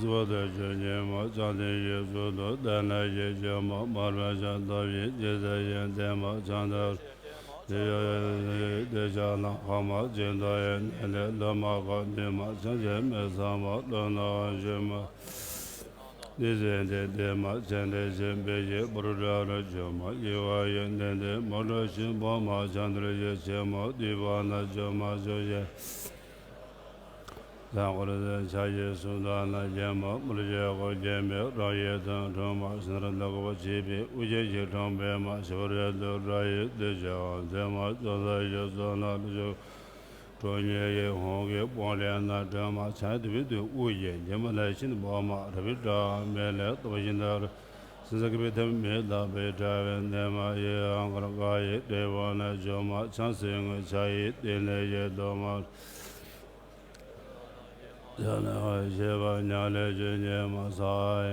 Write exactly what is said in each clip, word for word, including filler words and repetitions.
སུ་བ་དང་ཆོས་ཉིད་མ་བྱང་དེ་ཡི་ཚུལ་དུ་བསྟན་ན་ཡི་ཇོ་མ་མར་པ་ཤ་ཏོ་ཡི་རྗེས་སུ་ཡི་དེ་མ་བྱང་དུ་དེ་ཡི་དེ་བྱ་ལ་ཧ་མ་ཅི་འདོ་ཡི་ནི་ལས་ལོ་མ་ག་ནི་མ་བྱང་ཆེ་མི་ཚང་མ་ལོ་ན་བ་ཞུ་མ་ནི་ཟེ་དེ་དེ་མ་བྱང་དེ་བཞིན་པའི་ཡི་པུ་རུ་ར་ར་ཞུ་མ་ཡི་བ་ཡི་ནི་དེ་མ་ལོ་ཞུ་བ་མ་བྱང་དུ་ཡི་ཆེ་མ་དུས་བ་ན་ཞུ་མ་ཞུ་ཡི། ལྷ་འཁོར་ལྡན་ཕྱག་གཡས་གསུམ་དང་ན་རྒྱལ་མ་དམར་གྱི་གོ་རྒྱལ་མའི་རང་ཡས་དང་གྲོང་མ་སེང་ར་ལ་གོ་བ་བྱེད་པའི་དབུ་རྒྱན་གྱི་གྲོང་པའི་མ་ཞབས་རལ་དུ་ར་ཡི་སྡེ་བྱ་བ་མཛེས་མ་ཅོང་ཟ་ཡི་བཟོ་ན་ལུ་ཞོ་གྲོང་ཉེ་ཡི་ཧོང་གི་སྤོང་ལས་ན་གྲོང་མ་ཆ་དུ་བི་དུ་དབུ་ཡི་རྒྱལ་མ་ལ་ཤིན་ཏུ་བ་མ་ར་བི་དྲ་མེ་ལས་ལྟ་བ་བཞིན་དུ་སེང་ས་ཀི་བི་ཐ་མི་ལ་བི་དྲ་བའི་ནེ་མ་ཡི་ཨང་གར་ག་ཡི་དྲེ་བ་ན་ཇོ་མ་ཆང་སེང་ངོ་ཆ་ཡི་ཏེ་ནེ་ཡི་དོ་མ། ཡང་ན་ཞེས་པ་ཉག་ལས་བརྗོད་ཉེས་མ་ས་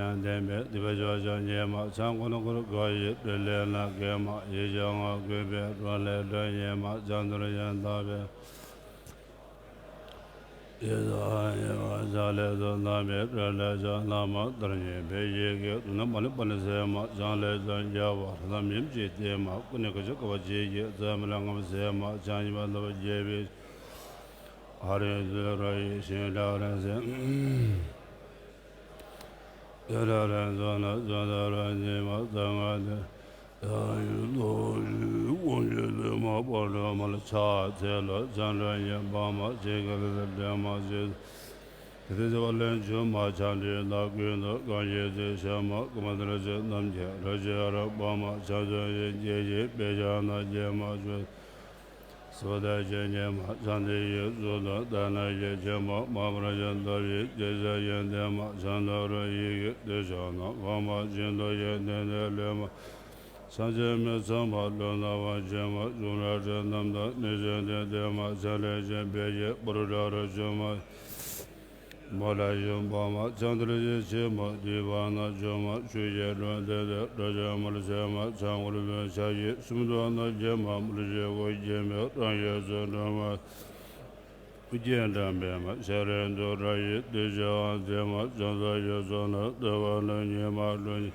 ཡང་ལྡན་པའི་སྡིག་པ་བཅོ་བརྒྱད་ཉེས་མ་ཆང་ཀུན་འཁོར་ག་ཡི་སྤྲུལ་ལས་ན་གེ་མ་ཡི་བྱང་ང་གུས་པའི་རོ་ལས་སྒྲོན་ཉེས་མ་ཆང་དུར་ཡང་དག་པའི་ཡི་དྭགས་ཉེས་མ་ཆང་ལས་སུ་ལམ་པའི་སྤྲུལ་ལས་ཆང་ལ་མ་ལྟར་ཉེས་པའི་ཡི་གེ་དུ་ན་མ་ལི་པ་ནི་སེ་མ་ཆང་ལས་ཆང་རྒྱ་བ་ལམ་ཡིམ་གྱི་ལྟེ་མ་ཀུན་ནི་ཀ་ཅི་ཀ་བ་བྱེད་ཀྱི་ཙམ་ལ་ངམ་སེ་མ་ཆང་ཉེས་མ་ལ་བ་རྒྱལ་བའི། ཨ་རེ་ཛི་ར་ཡི་ཤིང་ར་ར་ཟེ། ཡ་ར་ར་ཛོ་ན་ཛོ་ན་ར་ཉི་མ་ཛ་ང་དེ། ཡ་ཡུ་ལོ་ཡུ་དབང་ཡུ་ལུ་མ་པ་ར་མ་ལ་ཆ་ཚེ་ལ་ཅན་ར་ཡ་བ་མ་ཅི་ག་ལ་ལ་འདྲ་མ་ཅི། དེ་དེ་ཟེ་བ་ལན་ཇུ་མ་ཆ་འདྲི་ལ་ཀུན་ཏུ་གང་ཡེ་ཚེ་ཤ་མ་ཀུ་མ་དེ་ར་ཅི་རྣམ་རྒྱལ་ར་ཅི་ཡ་ར་བ་མ་ཆ་ཚོ་ཡེ་རྒྱལ་ཡེ་པེ་ཤ་ན་རྒྱལ་མ་ཅོ། སོ་ད་ཅན་ཉེ་མ་ཆང་དེ་ཡི་ཚུལ་དུ་ལྟ་ན་ཡི་ཆེན་པོ་མ་པར་ཡང་ལྟ་བའི་སྐྱེ་ས་ཡོན་ཏན་མ་ཆང་ལྟ་རུ་ཡི་གེ་དེ་ཆང་ན་བ་མ་ཅན་དུ་ཡོན་ཏན་དེ་ལས་མ་ཆང་ཆེན་མི་ཚང་མ་ལོ་ན་བ་ཆེན་མ་བྱུང་ར་ཁྲ་རྣམ་དག་ནི་ཆེན་དེ་དེ་མ་ཆང་ལས་ཆེན་པེ་ཡེ་པུ་རུ་ཏྲ་རུ་ཆུ་མ། མ་ལ་ཡུམ་པ་མ་བྱང་དར་ཡེ་ཆེ་མ་དུས་པ་ན་ཇོ་མ་ཆུ་ཡེ་སྒྲོན་དེ་དེ་སྒྲ་ཆེན་མ་ལ་ཆེ་མ་ཆང་གུར་བོན་ཆ་ཡེ་སུམ་དུ་ན་རྒྱལ་མ་མ་ལ་ཆེ་གོ་རྒྱལ་མེ་རང་ཡེ་ཚོ་སྒྲོན་མ་རྒྱལ་འགྲམ་པའི་མ་ཤ་རེ་འདུ་ར་ཡེ་དུ་ཆ་བ་མཛེས་མ་ཅོང་ཟ་ཡེ་ཚོ་ན་ལྟ་བ་ན་ཉི་མ་སྒྲོན།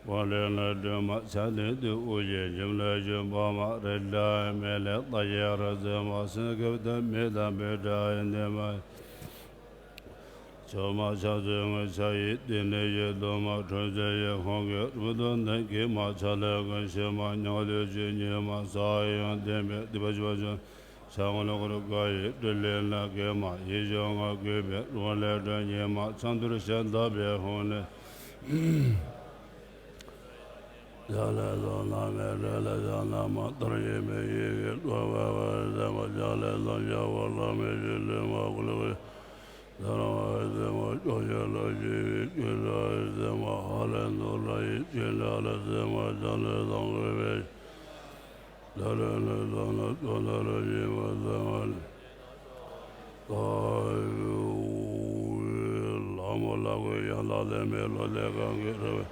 བ་ལས་ན་སྒྲོན་མ་ཆ་ལེ་དུ་དབུ་ཡེ་འཇིམ་ལ་ཞུ་བ་མ་རེ་ལ་མེ་ལེ་ལ་ཡེ་ར་མཛེས་མ་སེང་གེ་དང་མི་དང་མི་འདྲ་ཡེ་ནེ་མ། ཇོ་མ་ཆ་ཚོད་ངོ་ཆ་ཡི་ཏི་ནེ་ཡི་དོ་མ་ཁྲོ་ཚེ་ཡི་ཧོང་གི་རུ་དོ་ནན་གི་མ་ཆ་ལེ་གོན་ཤེ་མ་ཉོ་ལེ་ཅི་ཉི་མ་ས་ཡང་ལྡན་པའི་ཏི་པ་ཅོ་ཅོ་ཆ་ངོ་ལོ་གོར་ག་ཡི་ཏི་ལེ་ན་གེ་མ་ཡི་ཇོ་ང་གུས་པའི་རུ་ལེ་ཏྲ་ཉི་མ་ཆང་དུར་ཤ་འདབ་པའི་ཧོང་ནེ། ཡ་ལས་ལོ་ན་མེ་རེ་ལ་ཡ་ན་མ་ཏར་ཡེ་མེ་ཡེ་གེ་ཏོ་བ་བ་ཟེ་མ་ཡ་ལས་ལོ་ཡ་བ་ལ་མེ་ཡེ་ལེ་མ་གུ་ལེ་བེ། ཡ་ལ་བ་ཟེ་མ་ཅོ་ཡ་ལ་ཡེ་གེ་ཅོ་ལ་ཟེ་མ་ཧ་ལས་ནོ་ལ་ཡེ་ཅོ་ལ་ལ་ཟེ་མ་ཡ་ལས་ལོ་གུ་བེ། ཡ་ལས་ལོ་ན་ཅོ་ལ་ལ་ཡེ་མ་ཟེ་མ་ལ། ལྷ་མོ་ལ་གོ་ཡང་ལ་ལེ་མེ་ལོ་ལེ་གང་གི་རེ་བེ།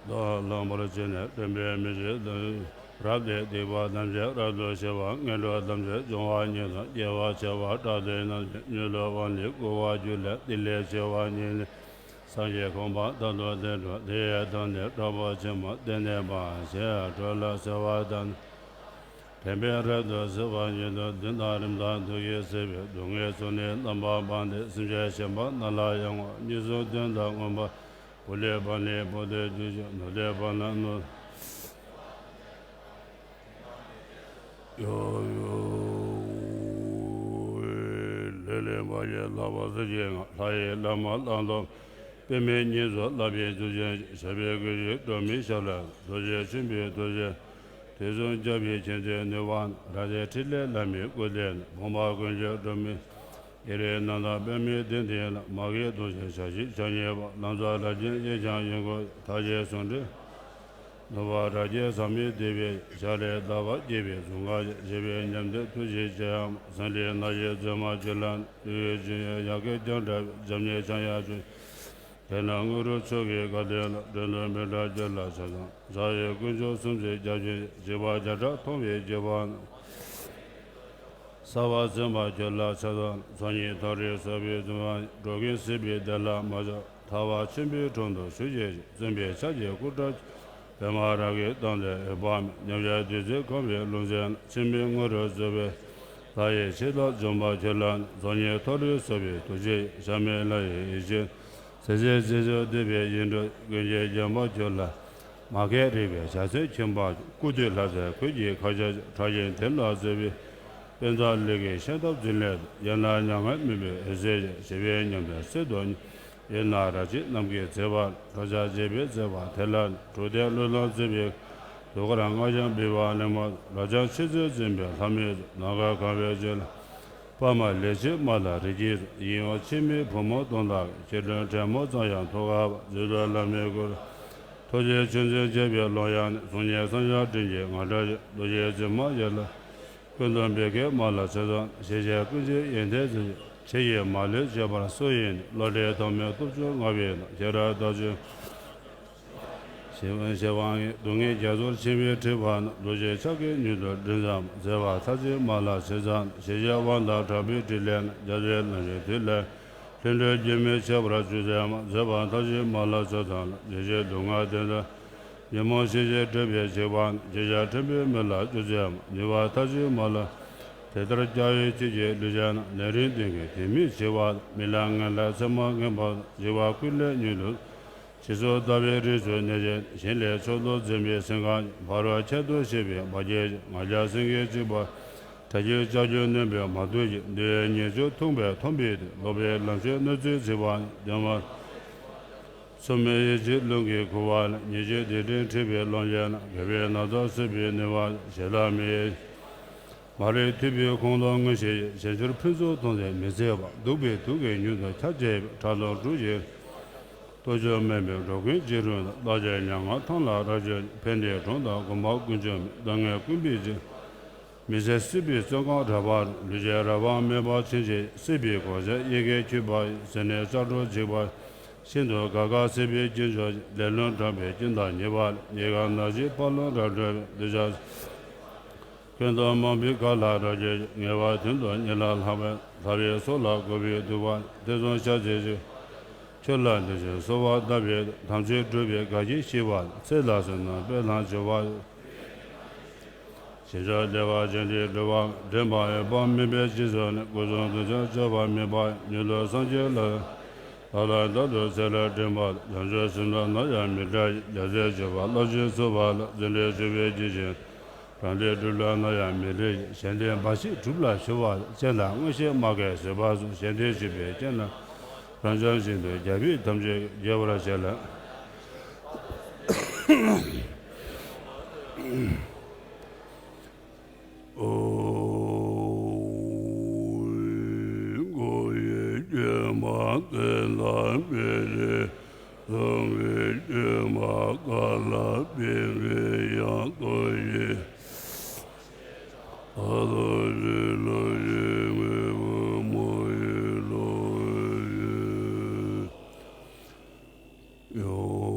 བདག་ལྷག་པར་བྱས་ནས་དྲན་པའི་མི་ཚེ་འདི། རབ་ཏུ་སྡིག་པ་ཐམས་ཅད་རབ་ཏུ་ཞི་བ་ངན་འགྲོ་ཐམས་ཅད་སྦྱོང་བ་ཉིད་དང་སྐྱེ་བ་ཆེ་བ་དྲག་ཏུ་རྣམ་ཤེས་མྱུར་དུ་དབང་ལས་བསྐུལ་བ་རྒྱུད་ལས་ཏི་ལས་ཆེ་བ་ཉིད་ནི། སངས་རྒྱས་གོ་འཕང་མཐར་ཐུག་བདེ་འགྲོ་དེ་ཡི་དོན་ནི་གྲོགས་པོ་ཆེན་མོ་བདེ་གནས་པ་ཞེས་གྲོགས་ལ་གསོལ་བ་དང་། དྲན་པས་རབ་ཏུ་གཟིགས་པ་ཉིད་དུ་བདུད་དང་རིམས་དང་དུག་གིས་གཟིར་བའི་སྡུག་བསྔལ་ཚོགས་ནི་རྣམ་པར་སྤངས་ཏེ་སེམས་ཅན་གཞན་པ་ནང་ལ་ཡང་ངོ་། གཉིས་སུ་བདུན་དང་མངོན་པར་བུ་ལས་པ་ནི་བུ་དེ་དུས་ཀྱི་ནོར་ལས་པ་ན་ནོར། ཡོ་ཡོ། ལས་ལས་མ་ཡལ་ལྷག་པ་གཟི་བརྗིད་ལྔ། ལྷ་ཡི་བླ་མ་བླ་མདོ། པདྨའི་གཉེན་སུ་བསླབ་པའི་རྒྱུ་ཅན། ཞབས་པད་བསྐལ་གཞི་འགྲོ་མིའི་ཞབས་ལ། རྡོ་རྗེ་ཆེན་པོའི་ཐུགས་རྗེ། དུས་གསུམ་རྒྱལ་བའི་མཁྱེན་བརྩེ་ནུས་པ། རབ་དང་ཕྲིན་ལས་བླ་མའི་སྐུ་ལྡན། ཕོངས་པ་ཀུན་སྤྱོད་འགྲོ་མི་ཡི་རིགས་རྣམ་དག་པདྨའི་གདན་སྟེང་ལ། མ་གི་གདུང་ཤིང་ཞལ་བཞི་ཕྱག་གཉིས་པ། ལམ་རྩ་རབ་འབྱམས་གཡས་བརྐྱང་གཡོན་བསྐུམ། མཐའ་བརྒྱད་ཟུང་འབྲེལ། ནུབ་པ་ར་སྐྱེས་ཟག་མེད་བདེ་བའི་ཞལ་ལས་ཟླ་བ་རྒྱས་པའི་གཟུངས་ཁ་ཞེས་པའི་ཉམས་ལྡན་ཐུགས་རྗེ་ཆེ་ཡང་སེང་གླིང་ན་ཡི་རྫུན་མ་ཁྱོད་ལ་ཡུལ་ཡུལ་ཅན་ཡང་ཡ་གི་ཀྱང་འདྲ་བའི་འཇམ་མཉེན་འཆང་ཡང་ཆོས། དེ་ན་དངོས་གྲུབ་མཆོག་གི་བཀའ་དྲིན་ལ་འགྲོ་དོན་མི་འདྲ་ཁྱོད་ལ་ཆ་ཚང་། བྱ་ཡི་དཀོན་མཆོག་སུམ་བརྩེགས་རྒྱ་ཆེན་བྱེ་བ་བརྒྱ་ཕྲག་མཐོང་བའི་དགྱེས་པ་ན། གསལ་བ་འཛིན་པ་ཁྱོད་ལ་ཕྱག་འཚལ། ཚོགས་གཉིས་མཐའ་རིག་སོགས་པའི་འཛིན་པ་འགྲོ་ཀུན་སྲིད་པའི་བདེ་ལ་མ་ཆགས། ཐར་པ་ཆེན་པོའི་དྲུང་དུ་ཞུགས་བྱེད་ཅིང་། བཙུན་པའི་ཕྱག་རྒྱའི་སྐུ་འདྲ་པདྨ་རཱ་གའི་སྟེང་ལས་འོད་དཔག་མེད། མཉམ་གཞག་བདུད་རྩིས་གང་བའི་ལུས་རྩལ་ན། འཆི་མེད་དངོས་གྲུབ་སྩོལ་བའི་ལྷ་ཡི་ཆེ་ལྷ་འཛོམས་པ་ཁྱོད་ལ། ཚོགས་གཉིས་མཐའ་རིག་སོགས་པའི་ཐུགས་རྗེ་ཡིས། གཤེགས་མེད་ལྷ་ཡི་ཡེ་ཤེས། ཟེར་ཟེར་ཟེར་ཟེར་བསྟོད་པའི་ཡིག་འབྲུ་ཀུན་གྱིས་བརྒྱན་པ་ཁྱོད་ལ། མ་སྐྱེས་རིག་པའི་ཕྱག་འཚལ་ཁྱིམ་པ། སྐུ་སྟོད་ལྷ་རྫས་གོས་ཀྱི་ཁ་ཆར། ཕྲ་ཞིང་དེ་ལ་བརྩེ་བའི་དཔལ་རྩ་ལས་ཀྱི་ཤམ་ཐབས་འཛིན་ལས་དང་། གཡས་ན་མྱ་ངན་མུན་པའི་འོད་ཟེར་ཞེས་པའི་ཉམས་ལྡན་གསེར་མདོག་ཉིད། གཡོན་ན་ར་བྱེད་རྣམས་ཀྱི་མཛེས་པ། འགྲོ་འཆག་བྱེད་པའི་མཛེས་པ་དེ་ལ་ནི། དྲུག་ལྡན་བློས་བསླངས་བརྩེ་བའི་གདུགས་དཀར་སྔགས་འཆང་བི་བ་ལེགས་མ། རབ་འབྱམས་མཆོད་རྫས་འཛིན་པའི་ལྷ་མོས་སུ། ནམ་མཁའ་གང་བའི་ཆོས་ལ། པདྨ་ལས་བྱེད་མ་ལ་རིགས་ཀྱི་གཟུགས། ཡིད་འོང་འཆི་མེད་བུ་མོ་གདོང་དག་གི། སྐྱེ་འགྲོའི་བྲན་མོ་ཙམ་ཡང་ཐུགས་དགའ་བ། རྫུ་འཕྲུལ་བླ་མའི་སྐུ། ཐུགས་རྗེ་ཆུ་འཛིན་བྱེད་པའི་ཀློང་ཡངས་ནས། གཟུགས་བརྙན་བསམ་ཡས་སྤྲིན་གྱི་ངང་བཀྲ་ཞིང་། གདུལ་བྱའི་འཛིན་མ་ཡིད་ལ། ཀུན་ཏུ་འབད་དཀའི་མ་ལ་ཕྱག་འཚལ། ཞེས་བྱས་ཀུན་གྱི་ཡོན་ཏན་ཚུལ་བཞིན་ཆེ་ཡི་མ་ལུས་སྤྱོད་པར་གསོལ་ཡིན་ནས། བློ་གྲོས་ཐོགས་མེད་སྟོབས་བཅུ་མངའ་བའི་ནང་། ཤེས་རབ་མཐའ་ཆེན་ཞི་བ་ཞི་བའི་སྡུག་བསྔལ་རྒྱ་མཚོར་ཕྱིན་པའི་ཁྲི་འཕང་ན། རྡོ་རྗེ་ཕྱག་གི་མྱུར་དུ་མགྲིན་ཚབ་མ། མཛད་པ་མཐར་ཕྱིན་མ་ལ་ཕྱག་འཚལ། ཞེས་བྱ་དབང་དང་དྲག་པོའི་ཕྲིན་ལས་ནི། རྒྱ་མཚོའི་ལམ་བྱེད་མཐུ་ལས་ལྷུན་གྲུབ་རྒྱུན་མི་འཆད་པར་སྤྱོད་མཛད་མ། མཛད་པ་མཐར་ཕྱིན་མ་ལ་ཕྱག་འཚལ་ལོ། ཞེས་བྱའི་སྡུག་བསྔལ་དེ་དག་ཉོན་མོངས་ཞི་བྱེད་སྒྲིབ་པའི་འཇིགས་པ་ནི། ཞེས་བྱ་ཕྲེང་བའི་མེ་ལྷ་སྤྱོད་མཛད་མ། ནུས་པ་མཐར་ཕྱིན་མ་ལ། དེ་ལྟར་རྒྱལ་བའི་ཆོས་ཀྱི་གླུ་ཆེན་ནི། ལས་རིམ་བདུན་གྱི་དུས་མིན་བྱེད་པ་དང་། མི་ལ་ངན་ལ་ཚད་མར་ངེས་པ་དང་། ཞི་བ་ཀུན་ལས་མྱུར་དུ། ཞེས་སོགས་ལྟ་བའི་རིགས་སུ་གནས་ཤིང་། ཞིང་ལས་མཆོག་ཏུ་འཛིན་པའི་སེམས་ཁམས་ཀྱིས། ཕ་རོལ་ཁྱད་དུ་གཞན་པའི་མ་སྐྱེས་ཤིང་། ང་རྒྱལ་སེང་གེའི་གཅིག་པ། དྲག་ཤུལ་ལྕགས་ཀྱུས་ནོན་པའི་མ་ཐུལ་ཞིང་། འདུལ་བའི་ཉེས་སྤྱོད་མཐོང་བས་མཐོང་བའི་དུས། ལོག་པའི་ལམ་ཆེན་གནོད་འཚེའི་ཚིག་པ་ཡིས། འདོད་མ་ཚུགས་མེད་ཡིད་ཆེས་རླུང་གིས་ཁུ་བ་ལ། ཉེས་སྤྱོད་སྡིག་སྒྲིབ་འཁྲིགས་པའི་ཀློང་ཆེན་ན། དགེ་བའི་རྣམ་ཐར་སྲིད་པའི་ནུས་པ་ཡིས། ཞེ་སྡང་མེད་མ་རིག་ཐུབ་པའི་ཁོང་དུ་མངོན་ཤེས་ཡིས། གཞན་འབྱོར་ཕུན་ཚོགས་མཐོང་ཚད་མི་བརྩི་བར། གདུག་པའི་དུག་གིས་མྱུར་དུ་ཁྱབ་བྱེད་པའི། ཁྲག་འཐུང་གྲུ་བཞིན་ལྟོ་ཆོས་མེད་པའི་འགྲོ་ཀུན་འཇིགས་རུང་ན། བརྟག་དཔྱད་མྱ་ངན་ཐང་ལ་རབ་བྱོན། ཕན་བདེའི་གྲོང་དང་དགོན་པ་ཀུན་འབྱུང་མེད། ལྟ་ངན་ཀུན་སྤངས་ཅིང་མི་བཟད་སྲིད་པའི་བཙོན་ཁང་རབ་སྤངས་ནས། ལུས་ཅན་རབ་དབང་མེད་པར་ཕྱིན་ཕྱིར། སྲིད་པའི་གོ་ཆ་གཡས་འཁྱིལ་ཁྱུད་པ་ཡིས། ཟིལ་གནོན་ལྕགས་སྒྲོག་འཇིགས་པ་ཤིན་ཏུ་དགའ་དགའ་སྲིད་པའི་སྐྱེ་མཆོག་ཡིན། ལེ་ལོ་འགྲངས་པའི་སྐྱེ་མདའ་ཉེས་པ་ལས། ཉེས་དགའ་ན་བཞིན་ཕ་ལོ་རབ་བྲོས་པའི། འདོད་ཆགས་ཀུན་ཏུ་མང་པོའི་མཁའ་ལ་རབ་བྱོན་ཞིང་། ངེས་པ་དོན་དུ་གཉིད་ལ་ལྷག་པའི། ལྷ་བའི་ཚོགས་ལ་བཀུར་བའི་འདུད་པ་ཡིས། ཐེ་ཚོམ་བཤགས་བྱའི་ཕྱིར། ཁྱོད་ལ་འདི་ཕྱིར་གསོལ་བ་བཏབ་པའི། དམ་ཆོས་སྒྲུབ་པའི་དགའ་སྐྱིད་ཞི་བ་ལ། ཚེ་ལ་བསོད་ནམས་དཔལ་ལ་འབྱོར་བ། ཞེས་བྱ་བདེ་བ་ཅན་དེ་སྒྲུབ་པ། འདྲེན་པ་འོད་དཔག་མེད་པའི་རྗེས་སུ་ནི། སྐུ་གསུང་ཐུགས་ཀྱང་བཅག་པ་མེད་པ་ཡིས། མྱུར་དུ་སངས་རྒྱས་ལ། བདག་ལ་བདག་ཏུ་ཚེ་ལས་འདྲེན་པ་དང་། བྱང་ཆུབ་སེམས་ལ་ནམ་ཡང་མི་འདྲ་ཞིང་། རྒྱལ་སྲས་སྤྱོད་པ་རླབས་ཆེན་ཚུགས་པ་ལ། འཛིན་རེས་སྤྱོད་པའི་སྐྱེས་ཆེན་རང་སྡེ་སྒྲུབ་ལ་ནམ་ཡང་མི་འདྲ་ཞིང་། གཞན་སྡེ་འབའ་ཞིག་སྒྲུབ་ལ་ཞུ་བ་ལ། སྤྱན་དང་མངོན་ཤེས་མ་སྐྱེས་བཟོད་པ་སོགས། གཞན་སྡེ་སྤྱོད་པའི་རྐྱེན་ལ་རང་བྱམས་ཤིན་ཏུ་རྒྱལ་བས་ཐམས་ཅད་ཀྱིས་རྒྱལ་བར་བྱེད་ལ། ཨོ། འཁོར་བའི་སྐྱེ་འཕགས་དེ་ལ་དཔལ་ལྡན། འཁོར་བའི་སྐྱེ་འཕགས་གང་ལ་དཔལ་བའི་ཡང་འཁོར་བའི། ཨ་ལོ་རི་ལོ་རི་ངའི་བུ་མོ་ཡི་ལོ་ཡི། ཡོ།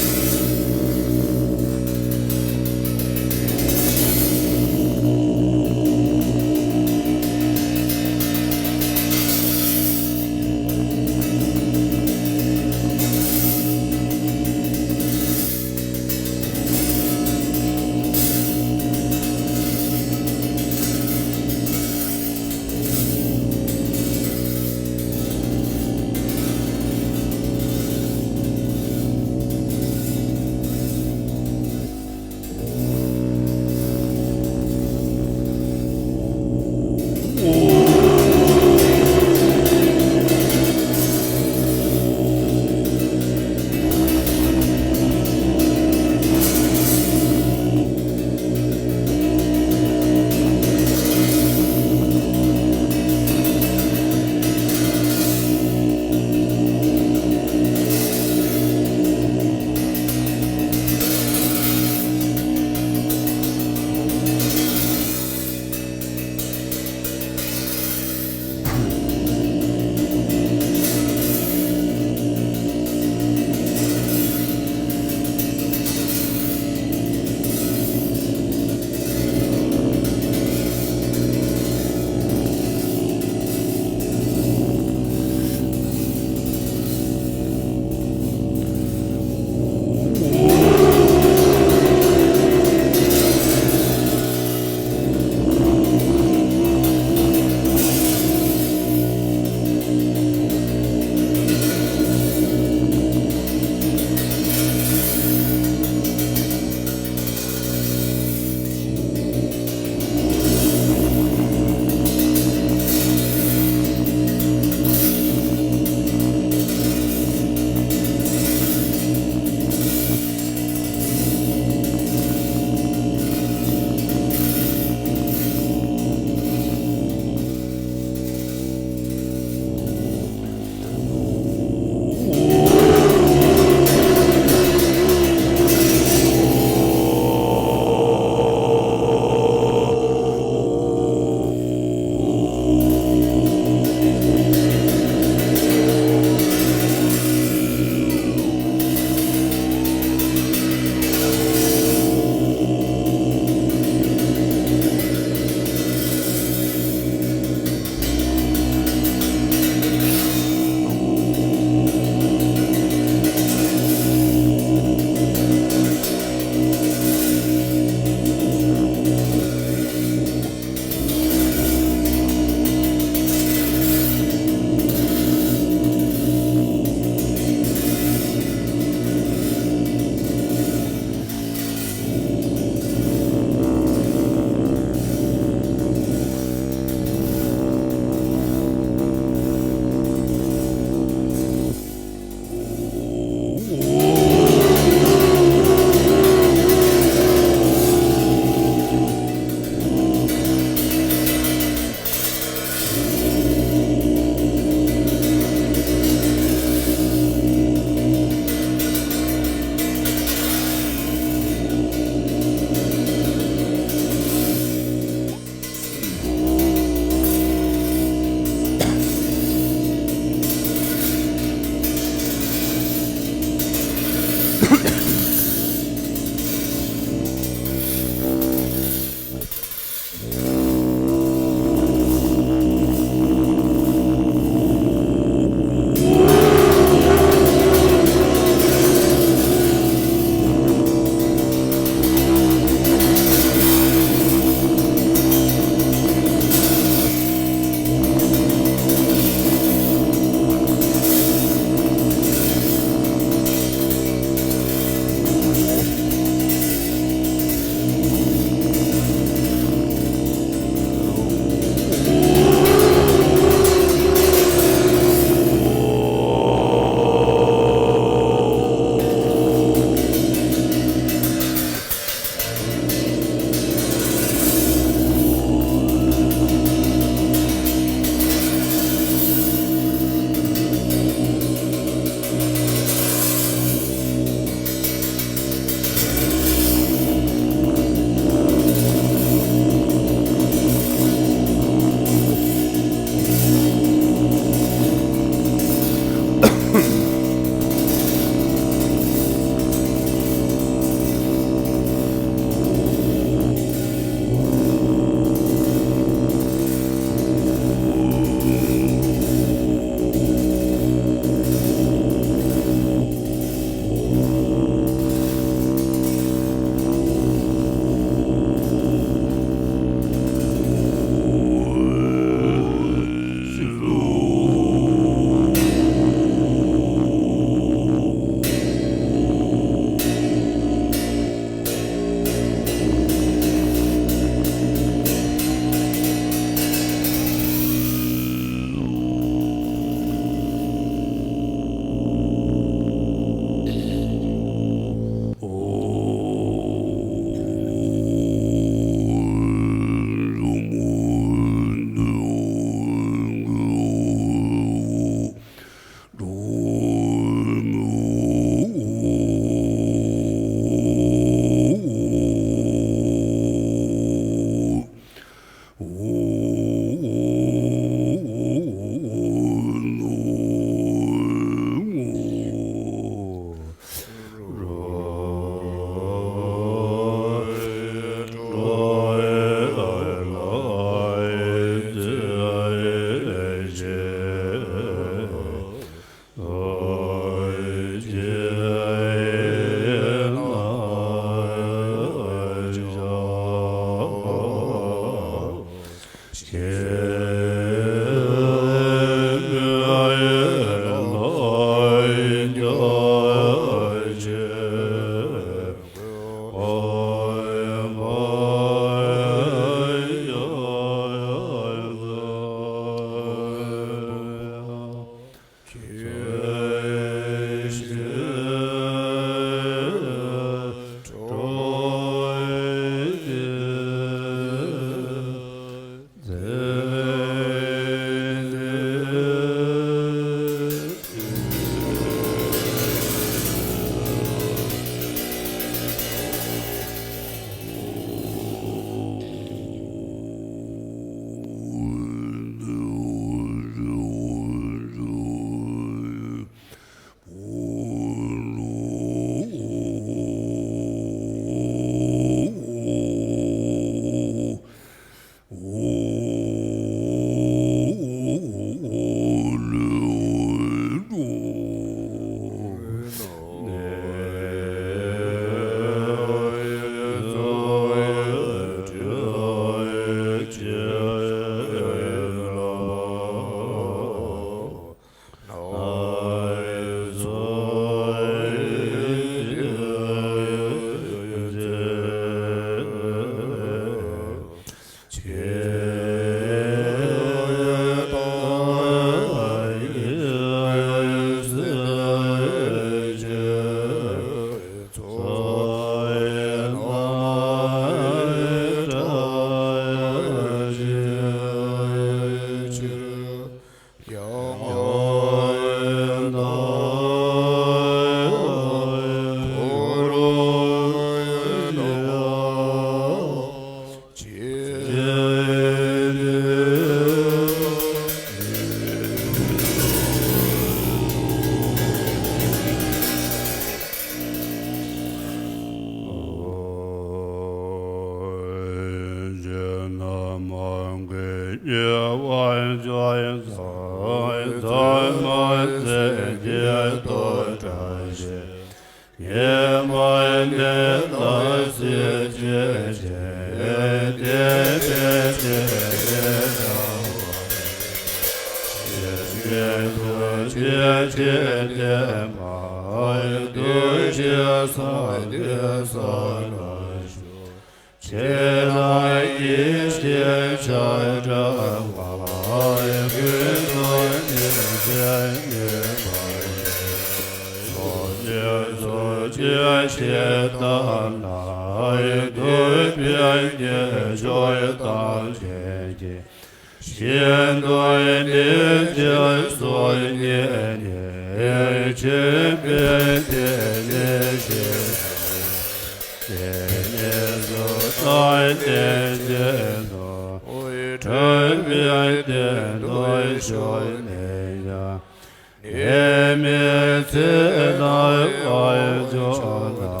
ཉེས་མེད་ཚེ་དང་དཀར་ཕྱོགས་དང་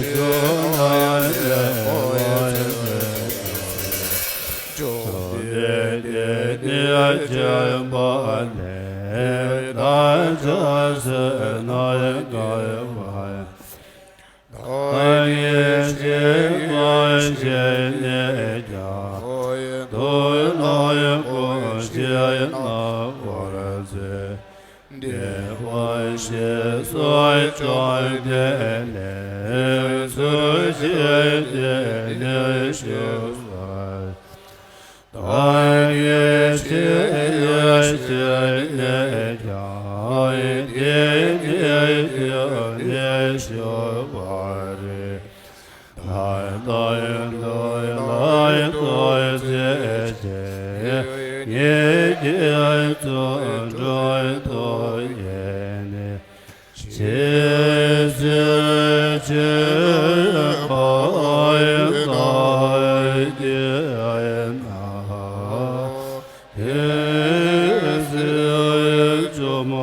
ཆོས་དང་ལས་བཅོམ་ལྡན་འདས་ནི་མཁྱེན་པ་ལས་བདག་ཅག་བསོད་ནམས་བསྐལ་པ། བདག་ཉིད་ཅི་གང་བཞེས་ནས་ཀྱང་། དུག་རྣམས་ཀུན་ཞིག་རྣམ་པར་སེལ། བདེ་བར་གཤེགས་སུ་བཅོམ་ལྡན་འདས། ཚུལ་བཞིན་དེ་ནས་བཞུགས་སོ། བདག་ཉིད་ཅི་ཡང་བཞེས་ནས་ཀྱང་། དེ་ཉིད་དེ་ནས་བཞུགས་པ་རེད། ད་ལྟ་འདི་ལ་ཐུགས་རྗེ་ཆེ། ཉིད་ཀྱིས་བརྩོན་འགྲུས་ཐོག་ཡེ་ནས། ཇི་སྲིད་ཕྱིན་པ་བདག་གིས་ན། དེ་སྲིད་བཅོམ།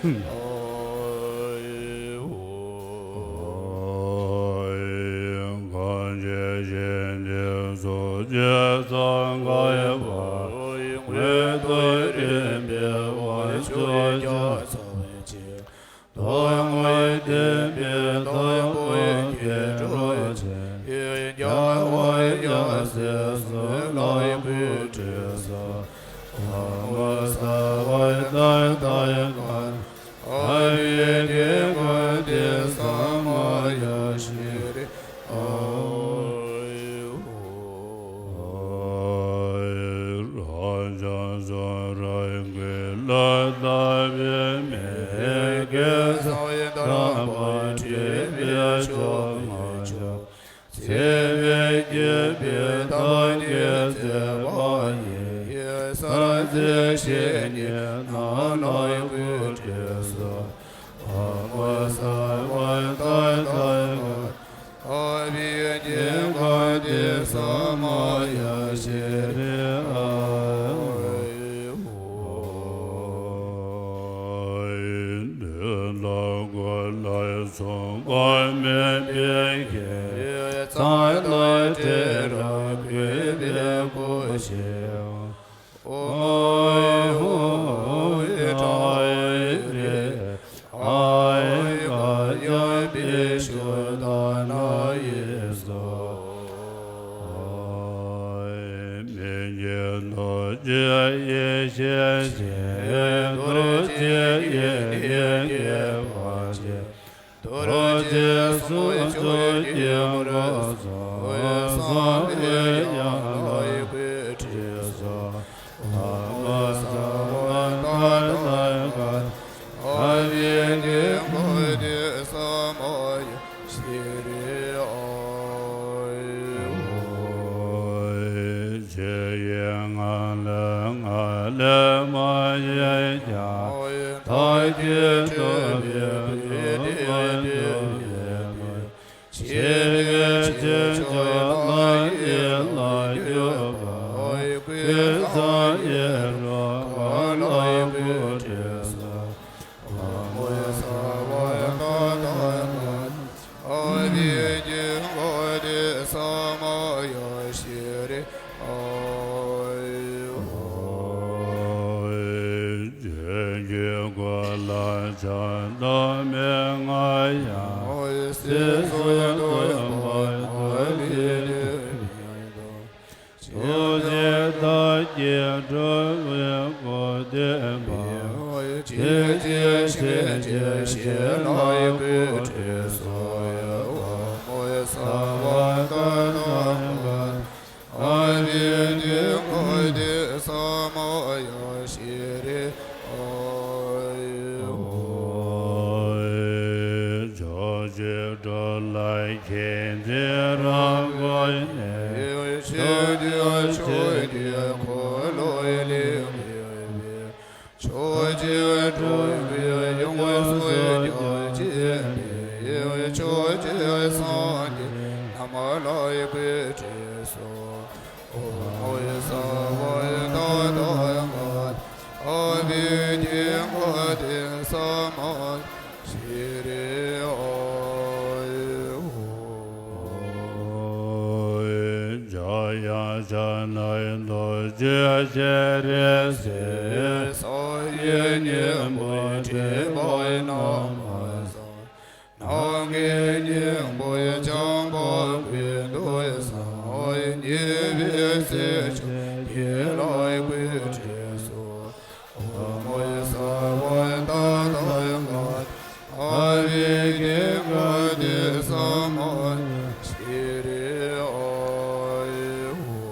གང་ཞིག་གཞན་དེ་སོགས་ཀྱི་སངས་རྒྱས་པ། མངོན་དུ་བསྟན་པའི་དབང་ཕྱུག་རྒྱ་མཚོ་ཆེ། ཐོག་མར་བསྟན་པའི་དང་པོའི་མཁས་གྲུབ་ཆེ། ཡུལ་རྒྱལ་བ་རྒྱལ་སྲས་བསོད་ནམས་ཀྱི་སྤྲུལ་ས། ཕག་མོ་ཟ་བར་ལྟ་ལྟར་གང་། ཨ་བི་དེ་ཀ་དེ་ས་མ་ཡ་ཤི་རི། ཨ་ཧོ། རང་བྱང་སོགས་རང་གི་ལ་བཏགས་པའི་མིང་གིས་ས་ཡི་དང་པོ་བྲིས་པའི་ཕྱོགས་མ་ཆོག་ཚེ་བས་བསྐྱེད་པའི་ཐབས་ཀྱིས་མཛད་པ་ཡི། ས་འཛིན་བཤེས་གཉེན་རྣམས་ལ་གུས་བཏུད་སོ། ཕག་མོ་ཟ་བར་ལྟ་ལྟར་གང་། ཨ་བི་དེ་ཀ་དེ་ས་མ་ཡ་ཤི་རི། ཨ་ཧོ། འདོད་ལ་གོ་ལ་མཚུངས་པ་མེད་པའི་ཁྱད། ཚངས་དང་བྲལ་བར་གུས་པས་བསྐོར་ཞིང་། ཨོ་ཧོ་ཨེ་ཏྲ་ཨེ་རེ་ཨ་ཨེ་ཀ་ཡ་པི་ཤུ་ཏ་ན་ཡེ་སྭཱ་ཧཱ། མི་མཇེད་རྡོ་རྗེ་ཡེ་ཤེས་ཆེ། རྡོ་རྗེ་ཡེ་ཤེས་རྒྱས་པ་ཆེ། རྡོ་རྗེ་གསུང་མཆོག་སྐྱེ་འགྲོ་སོགས། གསང་བའི་ཡན་ལག་གི་དྲི་སོགས། ཕག་མོ་ཟ་བར་ལྟ་ལྟར་གང་། ཨ་བི་དེ་ཀ་དེ་ས་མ་ཡ་ཤི་རི། ཨ་ཧོ། ཆོས་ཀྱི་ངང་ལས་ངང་ལས་མ་གཞན་ཀྱང་། མཐའ་བརྒྱད་གྲུབ་པའི་སྐུ་སྟེ་འདུས་པའི་མོད། ཆེ་བའི་ཆོས་མཆོག་ལྷ་ཡི་ལྷ་གྱུར་པ། ཀུན་བཟང་ཡེ་རོ་ཀ་ལ་གུས་བཏུད་སོ། ཕག་མོ་ཟ་བར་ལྟ་ལྟར་གང་། ཨ་བི་དེ་ཀ་དེ་ས་མ་ཡ་ཤི་རི། ཨ་ཧོ། ཆོས་ཀྱི་གོ་ལ་ཆགས་སྡང་མེད་ང་ཡང་། སྲིད་གསུམ་སྟོན་པ་ཏཱ་ལའི་ལུས་ཡིན་ཏོ། ཆོས་ཀྱི་ཐབས་ཀྱིས་གྲོལ་བའི་གོ་བདེ་བ། ཆོས་ཀྱི་ཤེས་བྱའི་ཞི་ལྷག་གི་དྲི་སོགས། ཕག་མོ་ཟ་བར་ལྟ་ལྟར་གང་། ཨ་བི་དེ་ཀ་དེ་ས་མ་ཡ་ཤི་རི། ཨ་ཧོ། ཕྱོགས་བཅུའི་འགྲོ་ལ་མཁྱེན་བརྩེ་རབ་བསྒོམས་ནས། ཆོས་ཀྱི་ཆོས་ཀྱི་འཁོར་ལོ་ལེགས་བརྒྱན་པའི། ཕྱོགས་བཅུའི་འགྲོ་བའི་ཡོངས་སུ་རྒྱ་ཆེན་པོའི། ཕྱོགས་བཅུའི་སངས་རྒྱས་རྣམས་ལ་གུས་བཏུད་སོ། ཕག་མོ་ཟ་བར་ལྟ་ལྟར་གང་། ཨ་བི་དེ་ཀ་དེ་ས་མ་ཤི་རི། ཨ་ཧོ། འཇམ་དབྱངས་ཕྱག་ན་རྡོ་རྗེ་སྤྱན་རས་གཟིགས། ས་ཡི་སྙིང་པོ་བྲིས་པ་རྣམ་པར་གསལ། ནམ་མཁའི་སྙིང་པོ་འཇམ་དཔལ་ཀུན་ཏུ་གསལ། ཉེས་པའི་སེལ་ཕྱིར་ཡིད་ལ་གུས་བཏུད་སོ། ཕག་མོ་ཟ་བར་ལྟ་ལྟར་གང་། ཨ་བི་དེ་ཀ་དེ་ས་མ་ཡ་ཤི་རི། ཨ་ཧོ།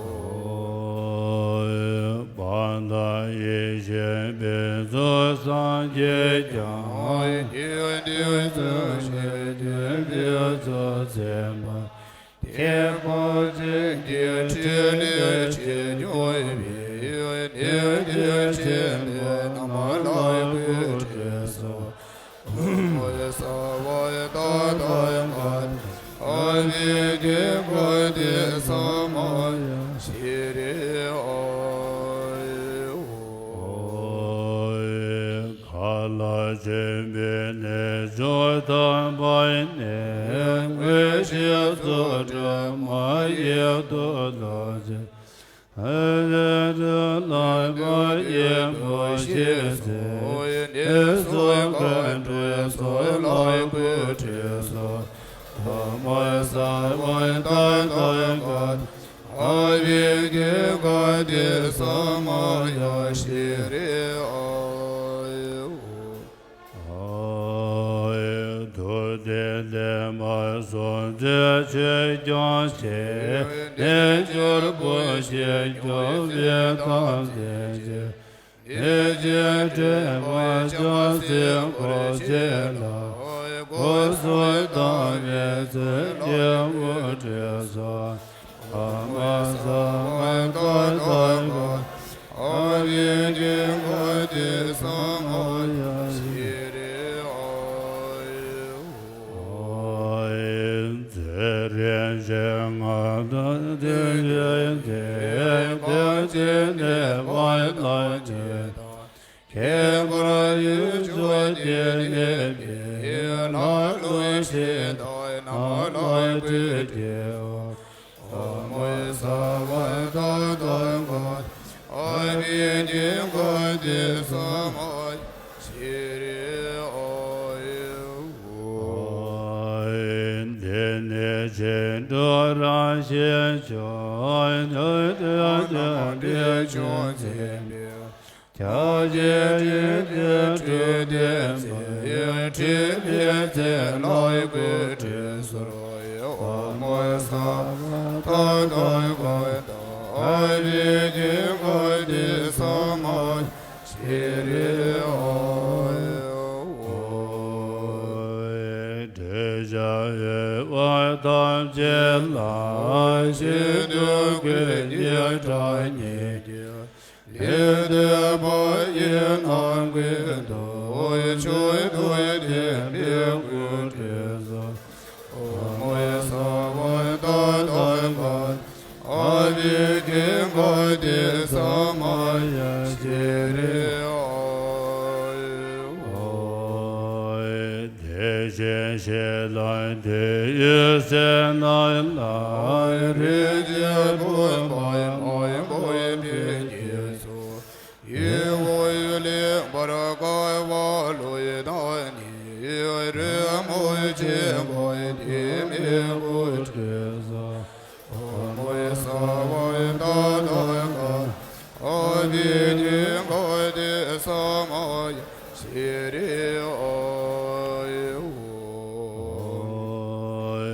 བར་དོ་ཡེ་ཤེས་ཕུན་ཚོགས་སངས་རྒྱས་ཀྱང་། དགེ་འདུན་ཚུལ་བཞིན་བསྟེན་པའི་ཚུལ་ཚད་མར། ཐེག་པ་ཆེན་གྱི་ཕྲིན་ལས་ཆེས་མགྱོགས་པའི། གནས་བརྟན་ཆེན་པོའི་རྣམ་ལ་གུས་བཏུད་སོ། ཕག་མོ་ཟ་བར་ལྟ་ལྟར་གང་། ཨ་བི་དེ་ཀ་དེ་ས་མ་ཡ་ཤི་རི། ཨ་ཧོ། མཁའ་ལ་ ལ་བྱོན་པའི་གནས་མཆོག་དམ་པ་ནས། དགེ་བཤེས་ཚུལ་ཁྲིམས་མ་ཡིག་ཏུ་བློ་ཆེན། ཨ་ལས་དུ་བླ་མ་ཡིན་པོ་ཤེས་ཚེ། གནས་གསུམ་མཁའ་འགྲོའི་ཚོགས་ལ་གུས་དྲིན་སོ། ཐོག་མར་གསང་བ་མཐའ་དག་པ། ཨ་བི་ཀི་ག་ཏི་ས་མ་ཡ་ཤྲི་ཨ། ཨ་ཐུབ་བསྟན་ལས་མར་གསུངས་མཛད་ཆོས་སྐྱོང་ཆེ། རྣལ་འབྱོར་པོ་ཞིག་སྐྱོང་བའི་དམ་ཚིག་ཆེ། གནས་ཆེན་དྲན་པ་ཕྱག་འཚལ་འཁོར་བཅས་ལ། སྒོ་གསུམ་དང་བའི་ཚེ་ལས་དབུ་ཁྲིད་སོགས། ཨ་མ་ས་མ་ཏ་ཏ་ག་ཨ་བི་ཀི་ག་ཏི་ས་མ་ཡ་ཤྲི་ཨ། ཚེ་རིང་ཞིང་མངའ་ཐང་དུས་ཀྱི་དེ། གང་ཕྱིར་གནས་པ་ལ་ཇི་ལྟར། ཁྱད་པར་ཡུལ་མཆོག་དེར་གནས་པའི། ལྷ་ཀླུ་གཞི་བདག་རྣམས་ལ་གུས་བསྐྱེད། ཨ་མ་ས་མ་ཏ་ཏ་ག་ཨ་བི་ཀི་ག་ཏི་ས་མ་ཡ་ཤྲི་ཨ། འདི་ནི་བྱིན་མཐུ་རང་བཞིན་མཆོག་ཉོན་ཐོས་དགེ་འདུན་ཆོས་འཛིན་པའི། ཕྱག་རྒྱའི་རིགས་ཀྱི་སྤྲུལ་ལྡན་མའི། ཁྲིད་པའི་ཚེ་ལ་སྐུ་ཁྲུས་གསོལ། ཨ་མ་ས་མ་ཏ་ཏ་ག་ཨ་བི་ཀི་ག་ཏི་ས་མ་ཡ་ཤྲི་ཨ། འདོད་ཆགས་འོད་དཔག་ཐམས་ཅད་ལ། ཤིན་ཏུ་ཀུན་གྱི་གྲགས་སྙན་གྱི། ལེགས་བཏུད་པ་ཡི་རྣམ་ཀུན་ཏུ། མཆོག་ཏུ་ལྡན་པའི་སྐུ་ཁྲུས་སོ། ཨ་མ་ས་མ་ཏ་ཏ་ག་ཨ་བི་ཀི་ག་ཏི་ས་མ་ཡ་ཤྲི་ཨ། དེ་བཞིན་གཞན་ལ་དེ་ཡི་སེམས་རྣམས་ལ། རིགས་ཀྱི་བུམ་པ་མང་པོས་བརྒྱན་གྱུར་སོ། ཡིད་འོང་ལེགས་པར་དཀར་བ་ལུས་དང་ནི། རོལ་མོ་ཆེན་པོ་ལྡེ་མིག་དབུ་སྐྲ་སོགས། ཨ་མ་ས་མ་ཏ་ཏ་ག་ཨ་བི་ཀི་ག་ཏི་ས་མ་ཡ་ཤྲི་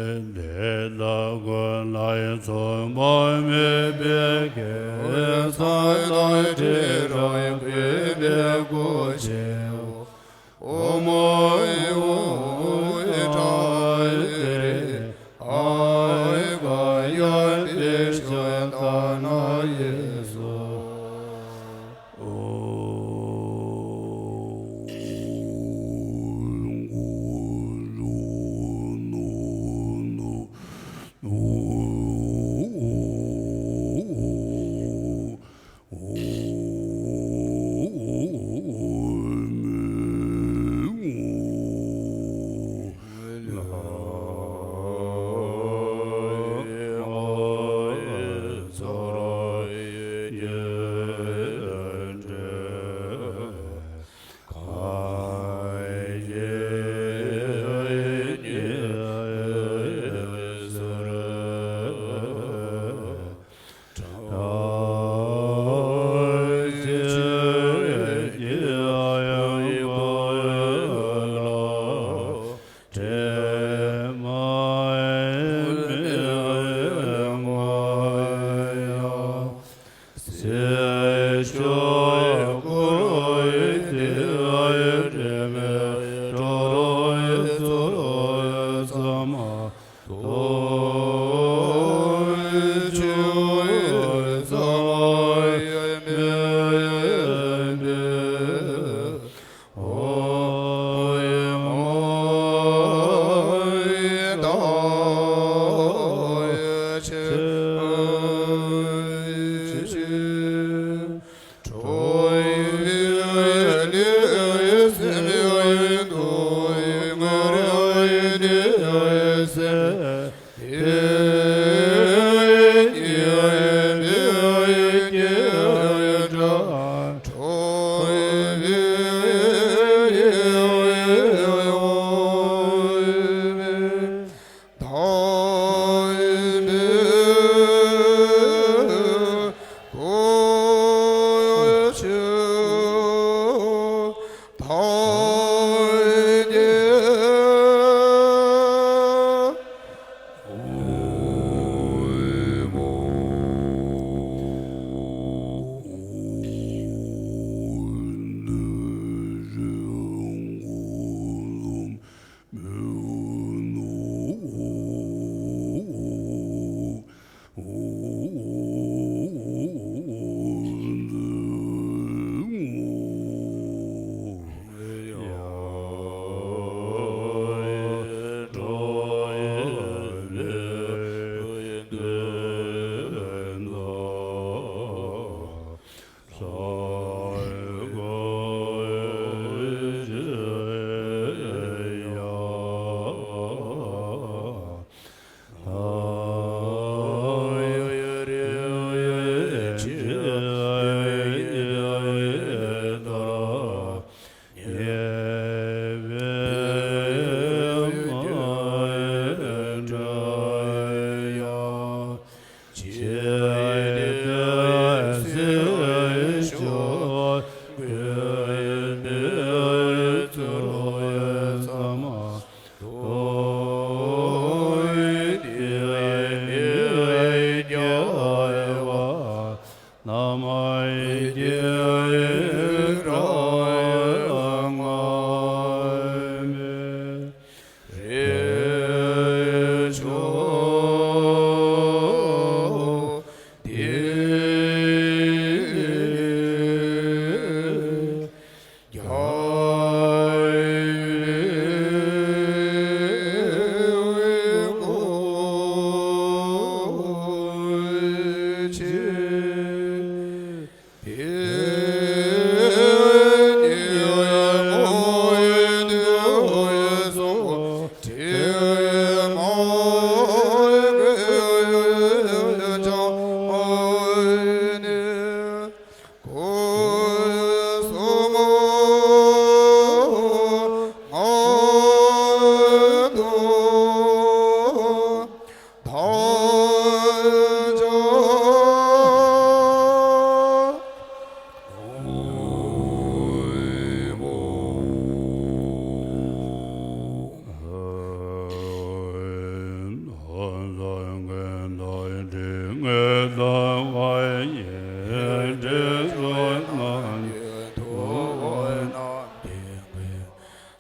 ཨ། དེ་དག་ཀུན་ལ་མཚུངས་པ་མེད་པའི་དགེ་མཚན་དང་དྲི་རབ་བཀོད་པའི་སྐུ་ཆེན་པོ། ཨོཾ་ཨོཾ་ཨོཾ་ཏྲ་ཨེ་ཨ་ཨེ་ཀ་ཡ་ཏི་ཤ་ཏ་ན་ཡེ་སྭཱ་ཧཱ།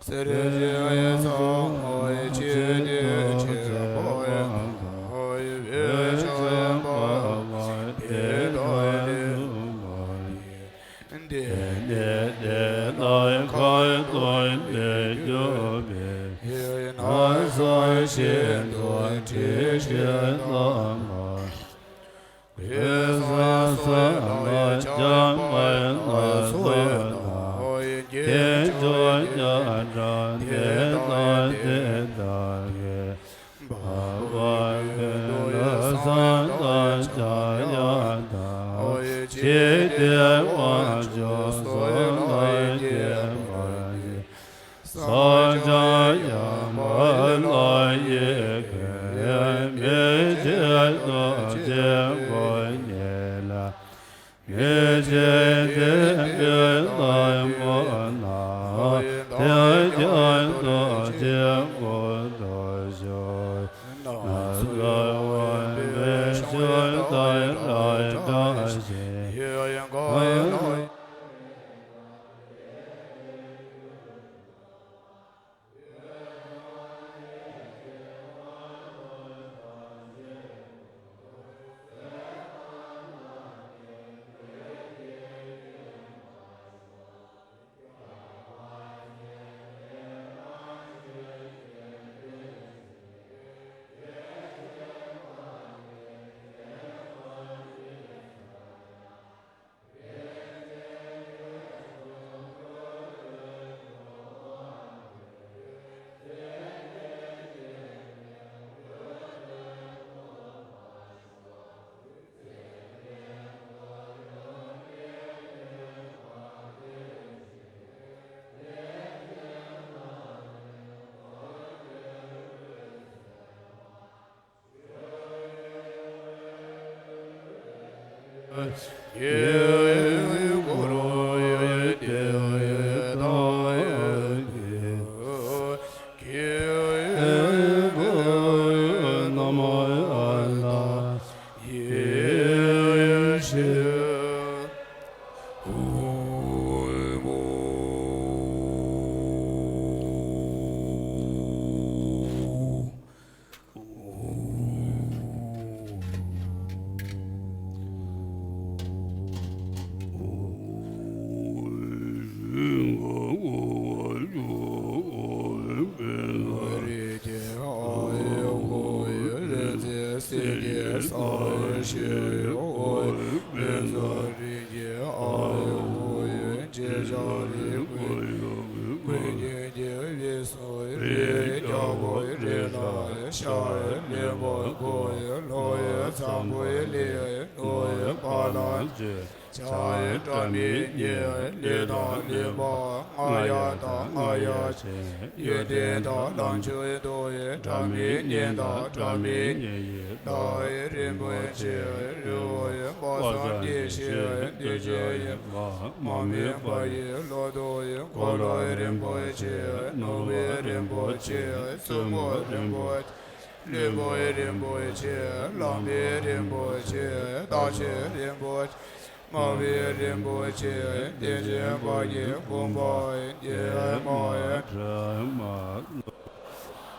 ཚེ་རིང་ཞིང་ཡོངས་སུ་བརྟན་པའི་ཆོས་ཀྱི་ཆེན་པོ་ཡང་དག་པའི་བྱེ་བྲག་པ་ལ་དེ་ལྟ་སྟེ། དེ་ནས་དེ་ལྟར་ཁ་ཏོན་ཏེ་གྱུར་པའི་ཡུལ་སྣ་ཚོགས་ཤིན་ཏུ་འདྲེས་ཤིང་དག་པ། གོས་བཟང་གསོལ་ལ་བྱམས་པ་སྣ་ཚོགས་དང་། དཀྱིལ་འཁོར་རྒྱ་གྲམ་དེ་དང་དེ་དག་གི་འཕགས་པ་ཀུན་ཏུ་བཟང་དང་ཕྱག་གཡས་དང་། འཇིག་རྟེན་དབང་ཕྱུག་གསོལ་བ་འདེབས་པ་ཡི། ཕྱག་རྒྱ་ཡངས་པ་ལ་ཡི་གེ་མི་ཕྱེད་རྡོ་རྗེ་གོ་འབྱེད་ལ། ཡེ་ཤེས་ཀྱི་སྤྱན་དང་པོ་ན་དེ་ཀྱང་རྡོ་རྗེ་སྐུ་མདོག་བཞུགས། སྣ་ཚོགས་འོད་འབར་ཤུགས་དང་སྒྲ་སྒྲོགས་ཤིང་། རིགས་ཀྱི་རྒྱལ་པོ་རི་ལ་ཤར། གླིང་པ་དགུ་ཡི་ལྷོ་ཡི་མཚམས་བུ་ལི་ནུ་ཡི་བ་ལང་སྤྱོད། བྱ་ཡི་སྒྲ་མི་སྙན་ལུས་དང་ལུས་འཕགས། རྔ་ཡབ་དང་རྔ་ཡབ་ཆེན་ཡོན་ཏན་དང་ལམ་མཆོག་ཏུ། སྒྲ་མི་སྙན་དང་སྒྲ་མི་སྙན་ཡི་ཟླ་ཡི་རིན་པོ་ཆེ། རི་བོ་ཡི་དཔག་བསམ་གྱི་ཞིང་འདི་ཕྱི་ཡི་མ་མ་མོན་པ་ཡི་ལོ་ཏོག་ཡི་འཁོར་ལོ་རིན་པོ་ཆེ། ནོར་བུ་རིན་པོ་ཆེ། བཙུན་མོ་རིན་པོ་ཆེ། ལུས་པོ་རིན་པོ་ཆེ། ལམ་བུ་རིན་པོ་ཆེ། རྟགས་ཆོས་རིན་པོ་ཆེ། སྨྲ་བའི་རིན་པོ་ཆེ། བསྟན་འཛིན་འཕགས་ཀྱི་བུམ་པ། འདས་མ་ཡི་དྲི་མ།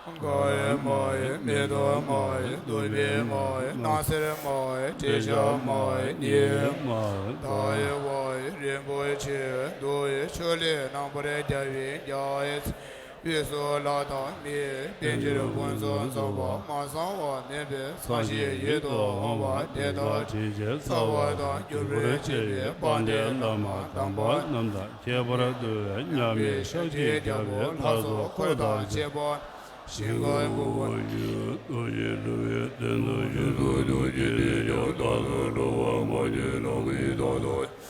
དགའ་བའི་མ་ཡི་མེ་ཏོག་མ་ཡི། བདུག་པའི་མ་ཡི་སྣང་གསེར་མ་ཡི། དྲི་ཞིམ་མ་ཡི་ནི་མ་ཡི། དག་ཡི་བ་ཡི་རིན་པོ་ཆེ། བདུག་ཡི་ཆུ་ལས་རྣམ་པར་རྒྱལ་བའི་རྒྱ་ཡི་ཚེ་བའི་གསོལ་ལ་དང་མི་ཡི་དཔལ་འབྱོར་ཕུན་སུམ་ཚོགས་པ་མ་ཚང་བ་མེད་པའི་ཚངས་ཞིང་ཡིད་དུ་འོང་བ་དེ་དག་དྲིན་ཅན་རྩ་བ་དང་འགྱུར་བར་བྱེད་པའི་དཔལ་ལྡན་བླ་མ་དམ་པ་རྣམས་དང་ཁྱད་པར་དུ་མཉམ་མེད་ཤཱཀྱའི་རྒྱལ་པོ་ལྷ་ཚོགས་འཁོར་དང་བཅས་པ། ཞིང་ཁམས་ཀུན་ཏུ་རྡོ་རྗེ་འགྲོ་བའི་གདན་དུ་བཞུགས་སུ་འདུག་ཅེས་དེ་ཡང་རྟག་ཏུ་འགྲོ་བ་མ་བྱོན་ལམ་གྱི་མཐའ་དང་།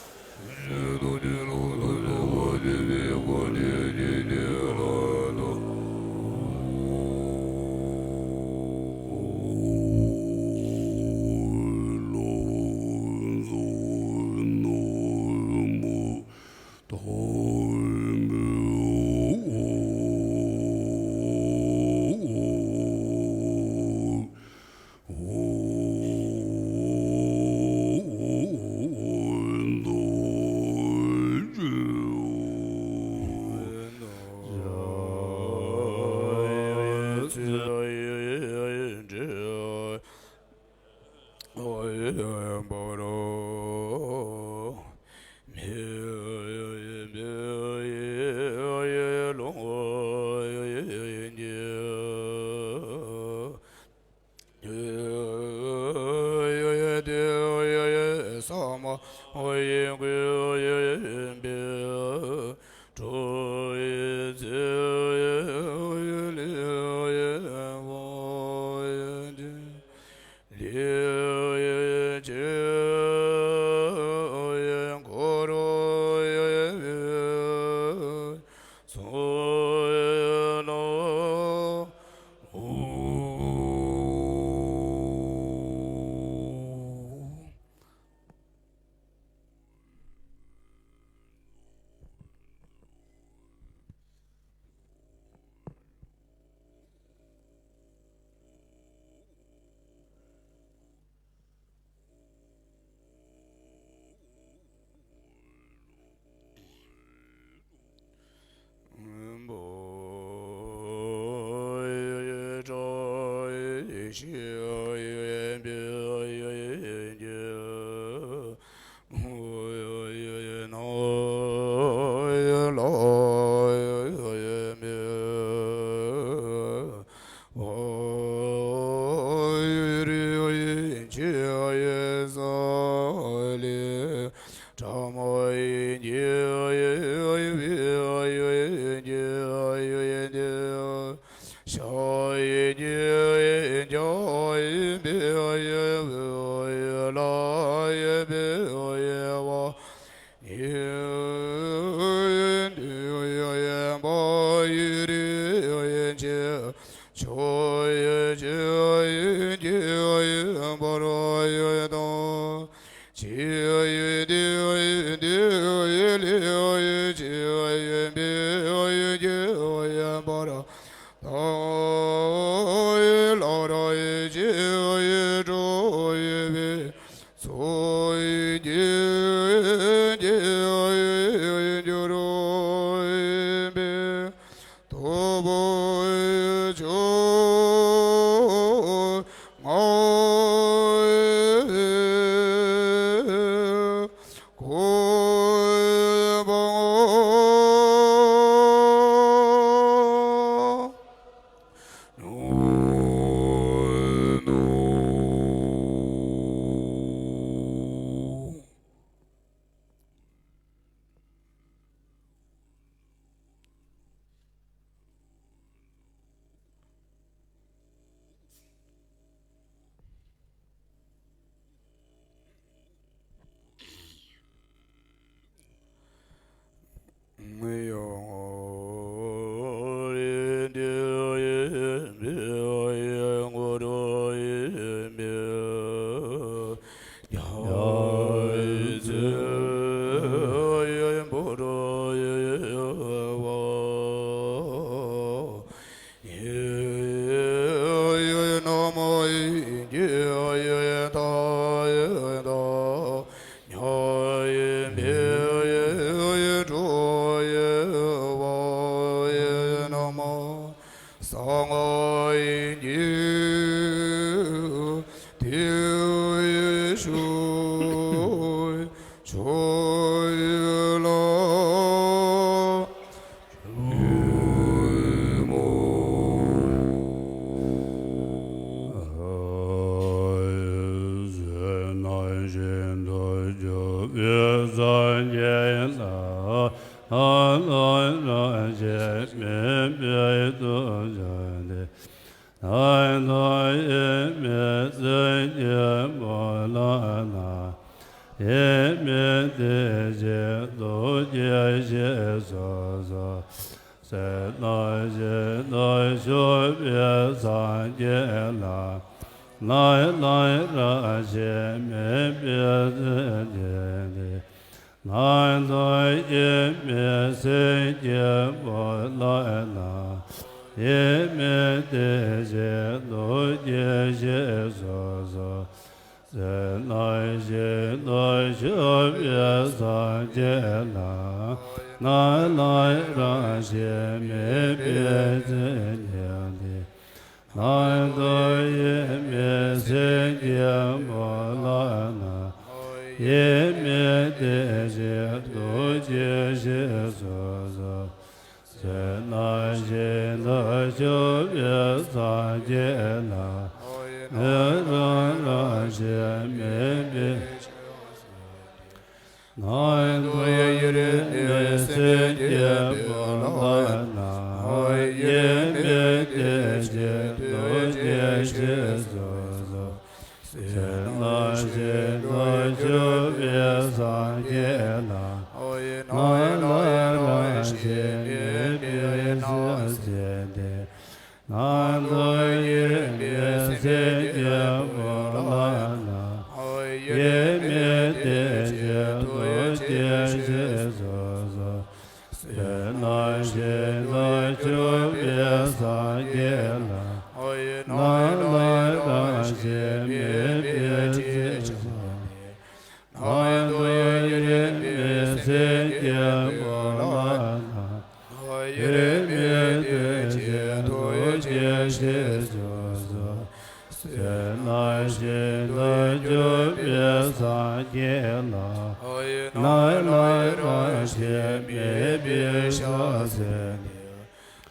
ཕྱག་འཚལ་ལོ།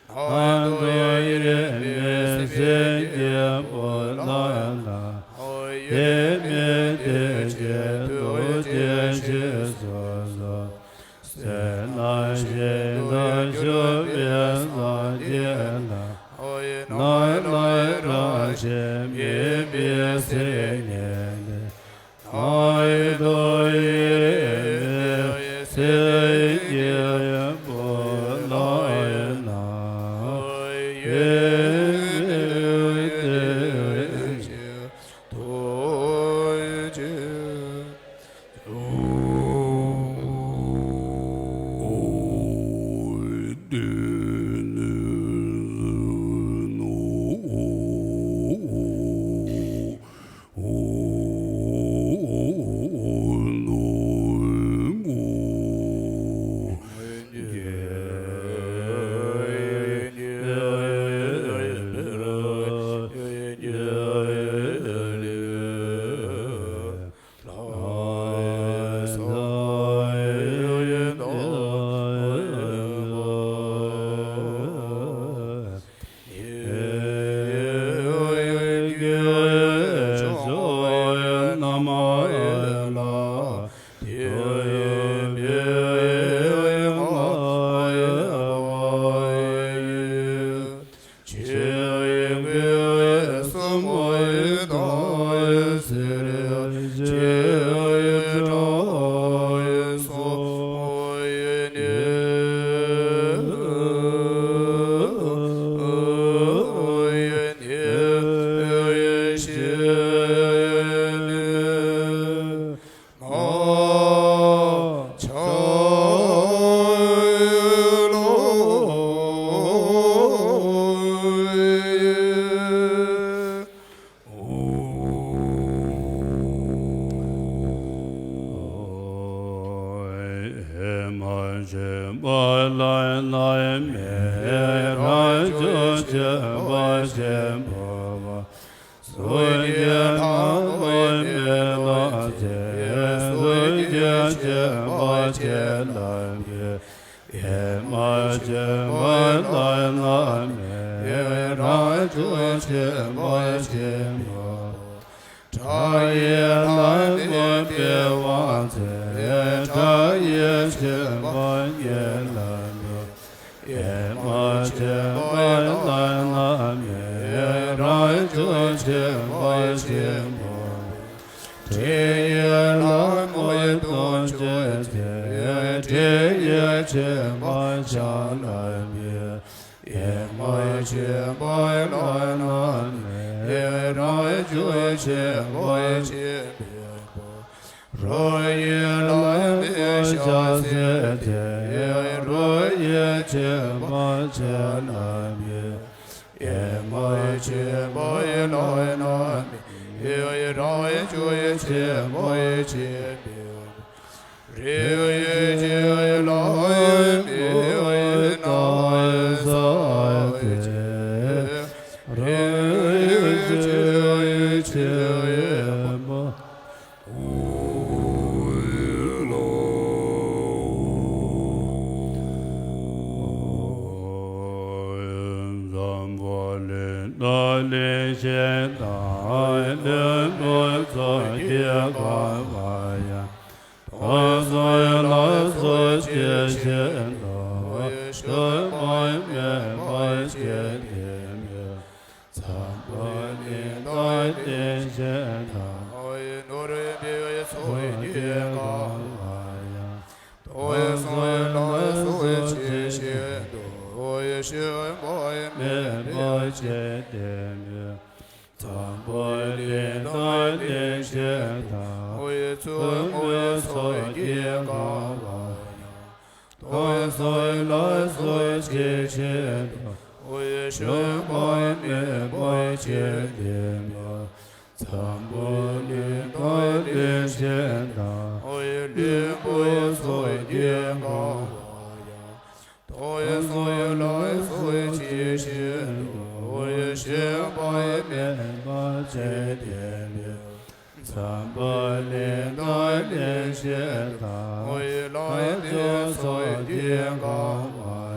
ནང་དུ་ཡེ་རེ་མི་སེམས་སྐྱིད་པོ་ལ་ན། ཡེ་མི་དེ་ཆེ་དུ་ཅི་ཞིག་སོ་སོ། སེར་སྣ་ཞིང་དུ་བཞུགས་པའི་སངས་རྒྱས་ལ། ནང་ན་རང་བཞིན་མེད་པའི་སེམས་ཉིད་ནི། ནང་དུ་ཡེ་རེ་མི་སེམས་སྐྱིད་པོ་ལ་ན། ཡེ་མི་དེ་ཆེ་དུ་ཅི། སངས་རྒྱས་ལྷ་མོས་མི་ལ་མཛེས། སངས་རྒྱས་ཆེན་པོ་ཆེ་ལ་མོས། ཡེ་མ་ཆེན་པོ་ལ་ན་མེ། རང་བྱུང་ཆེན་པོ་ཆེན་པོ། ཁྲ་ཡི་ལྷ་མོས་པི་ཝང་མཛེས། ཁྲ་ཡི་ཆེན་པོ་ཉིད་ལ་མོས། ཡེ་མ་ཆེན་པོ་ལ་ན་མེ། རང་བྱུང་ཆེན་པོ་ཆེན་པོ། ཁྲི་ཡི་ལྷ་མོས་དུང་ཆོས་མཛེས། ཁྲི་ཡི་ཆེན་པོ་ཕྱག་ན་མེ། ཡེ་མ་ཆེན་པོ་ལ་ན་མེ། རང་བྱུང་ཆེན་པོ་ཆེན་པོ། རོ་ཡི་ལྷ་མོས་ཞལ་ཟས་མཛེས། རོ་ཡི་ཆེན་པོ་ཕྱག་ན་མེ། ཡེ་མ་ཆེན་པོ་ལ་ན་མེ། རང་བྱུང་ཆེན་པོ་ཆེན་པོ། རི་ཡི་ལྷ་མོས་ནགས་བཟའ་མཛེས། རི་ཡི་ཆེན་པོ། འཛམ་བུ་གླིང་དང་ལྷན་ཅིག་ཏུ། ལྷུན་པོ་ཚོགས་ཀྱིས་གང་བ་ཡང་། དུག་གསུམ་ལ་སོགས་ཇི་བཞིན་དུ། ཆོས་དཔག་མེད་པ་སྐྱེས་ཏེ་མེད། འཛམ་བུ་གླིང་དང་ལྷན་ཅིག་ཏུ། ནོར་བུའི་ཚོགས་ཀྱིས་གང་བ་ཡང་། དུག་གསུམ་ལ་སོགས་ཇི་བཞིན་དུ། ཆོས་དཔག་མེད་པ་སྐྱེས་ཏེ་མེད། འཛམ་བུ་གླིང་དང་ལྷན་ཅིག་ཏུ། མཚན་མོའི་ཚོགས་ཀྱིས་གང་བ་ཡང་། དུག་གསུམ་ལ་སོགས་ཇི་བཞིན་དུ། ཆོས་དཔག་མེད་པ་སྐྱེས་ཏེ་མེད། འཛམ་བུ་གླིང་དང་ལྷན་ཅིག་ཏུ། ལྷུན་པོའི་ཚོགས་ཀྱིས་གང་བ་ཡང་། དུག་གསུམ་ལ་སོགས་ཇི་བཞིན་དུ། ཆོས་དཔག་མེད་པ་སྐྱེས་ཏེ་མེད། འཛམ་བུ་གླིང་དང་ལྷན་ཅིག་ཏུ། ལྷ་མིའི་ཚོགས་ཀྱིས་གང་བ་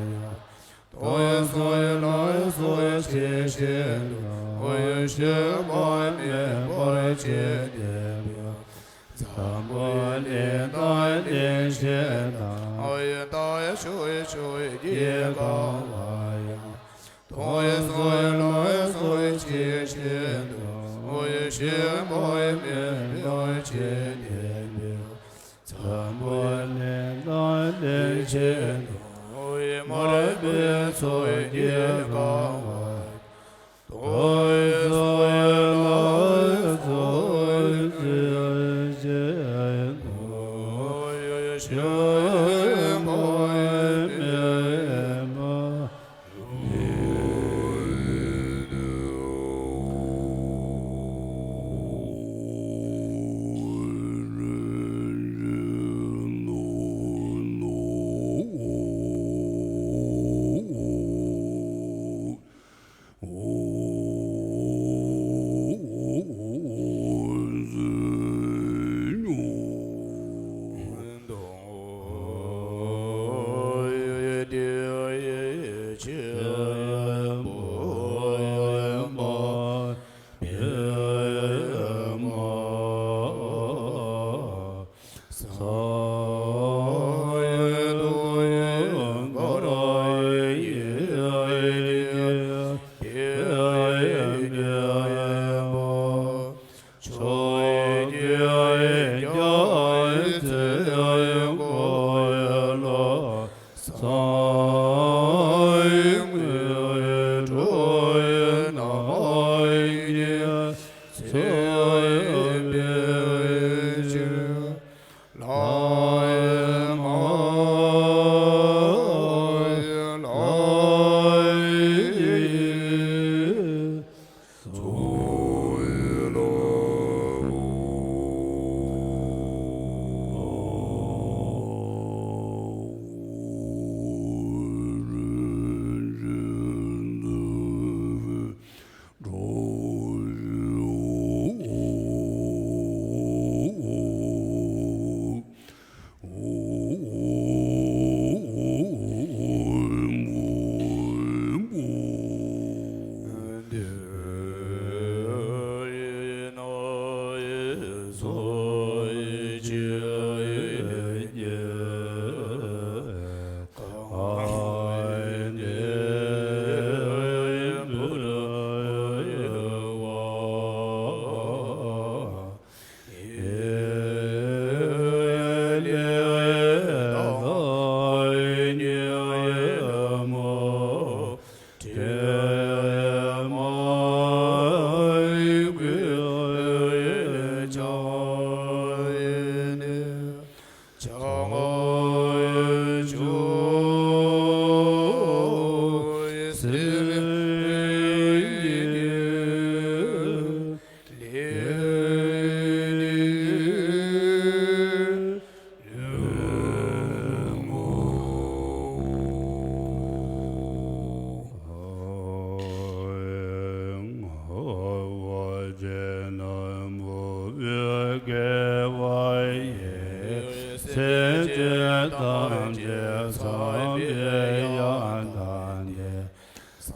དུས་གསུམ་ལ་གཟིགས་ཤིང་དུ། ཞི་བ་མེད་པར་བྱེད་པའི། འཛམ་བུ་གླིང་དང་ལྷན་ཅིག་ཏུ། བདག་ཕྱོགས་ཕྱོགས་ཀྱིས་གང་བ་ཡང་། དུས་གསུམ་ལ་གཟིགས་ཤིང་དུ། ཞི་བ་མེད་པར་བྱེད་པའི། འཛམ་བུ་གླིང་དང་ལྷན་ཅིག་ཏུ། མར་པའི་ཚོགས་ཀྱིས་གང་བ། དུས་གསུམ་ལ་གཟིགས་ཤིང་དུ། ཞི་བ་མེད་པར།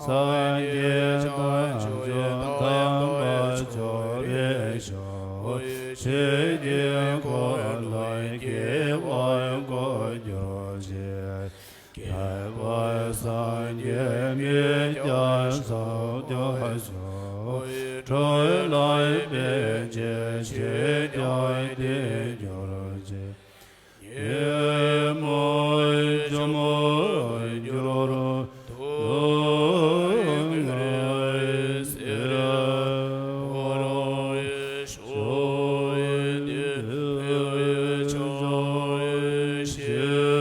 སངས་རྒྱས་དང་ཆོས་ཐམས་ཅད་ཐམས་ཅད་དམ་པ་མཆོག་ལེགས་བྱུང་བའི་ཆོས་ཀྱི་འཁོར་ལོས་དགྱེས་པར་བསྐོར་གྱུར་ཅིག། རྒྱལ་བ་སངས་རྒྱས་མིག་ཀྱང་མཚམས་སྦྱོར་བྱུང་བའི་སྒྲོན་ལ་ཕན་ཕྱིར་ཆོས་ཀྱང་བསྟན་གྱུར་ཅིག། ཉོན་མོངས་ཆུ་མོ་གྱུར་ཏེ་ངལ་གསོ་བའི་ཕྱོགས་བདེ་བའི་ཕྱོགས་ཤེས།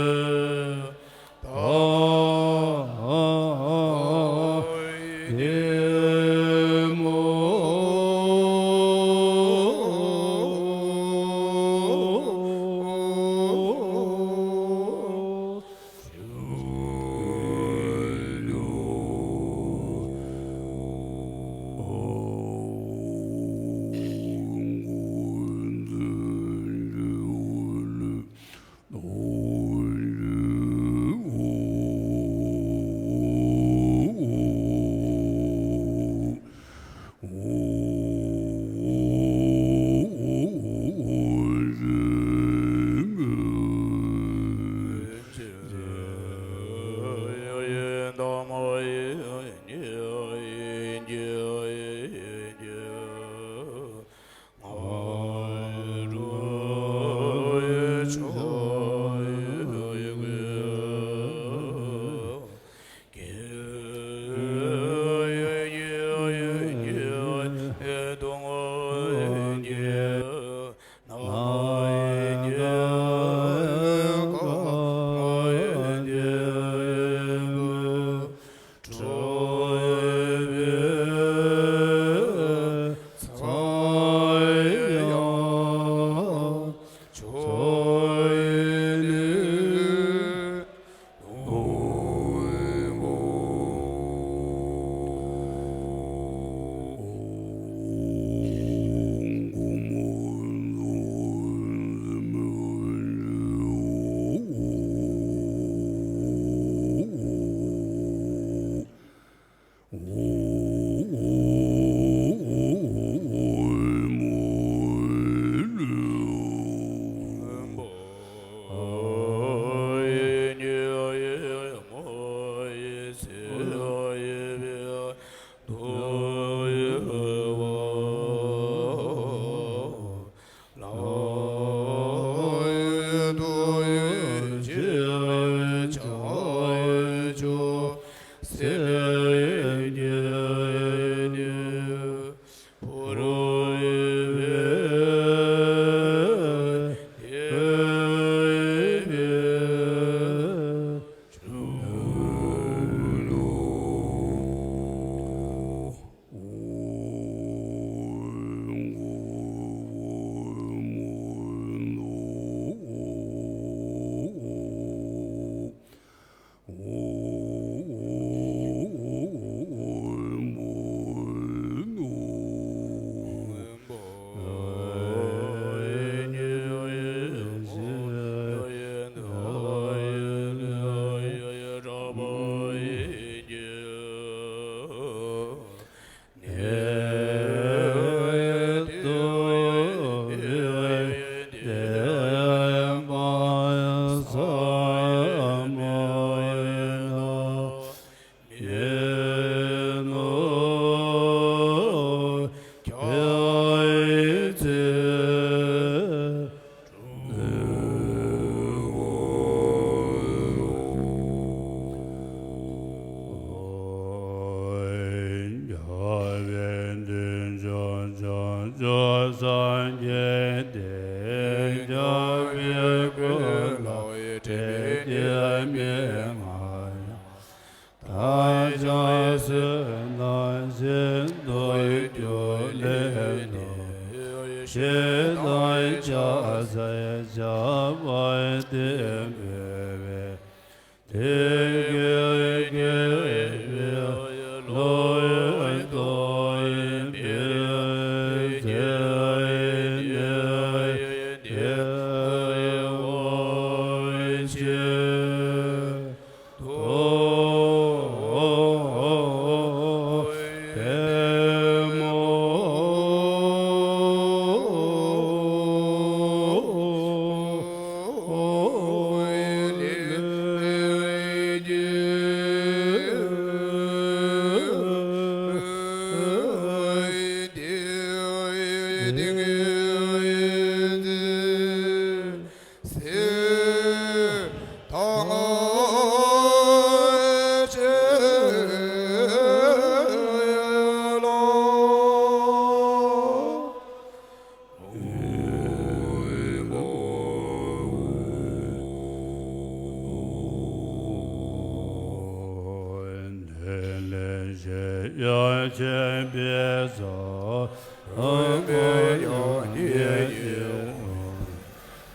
ཞེས་ཡར་བྱས་པའི་ཚེ། རང་གི་ཡང་དེ་ཡི་འོག་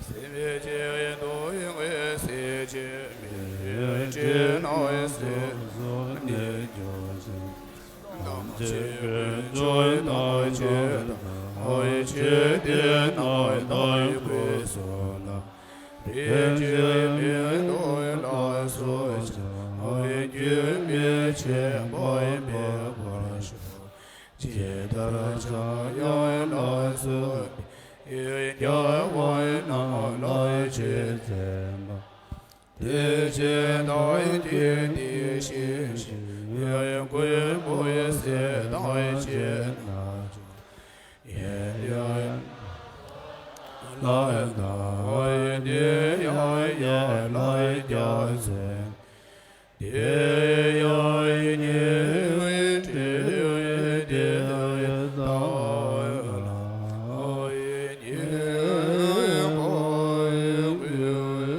སེམས་ཅན་སྡུག་བསྔལ་སེལ་བྱེད་མེ་ཡི་སྤྲིན་ནག་སེར་པོ་ནས་བྱུང་ཞིང་། ཐམས་ཅད་ཀུན་འབྱུང་ཐམས་ཅད་དག་ཆོས་དེ་རྣམས་དག་པའི་ཚུལ་དང་། དེ་ཕྱིར་མེ་ཏོག་ལ་སོགས་ཀྱང་རྒྱུན་མི་འཆད་པར་འཕེལ་བར་ཤོག་ཇི་ལྟར་ཕྱྭ་གཡང་ལ་སོགས་པའི་རྒྱལ་པོ་རྣམས་ལ་ཆོས་བསྟན་པ། དེ་བཞིན་བདག་གིས་དེ་བཞིན་གཤེགས་པའི་མགོན་པོ་སྲས་དང་བཅས་རྣམས་ཀྱང་ཡོན་ཏན་ལ་དགའ་བ་དང་། དེ་ཡང་ཡན་ལག་རྒྱ་མཚོའི་དེ་ཡང་ཉེ་བའི་དྲི་དེ་ལྟ་བུ་ལ་ཉེ་བར་གུས་པ་དང་།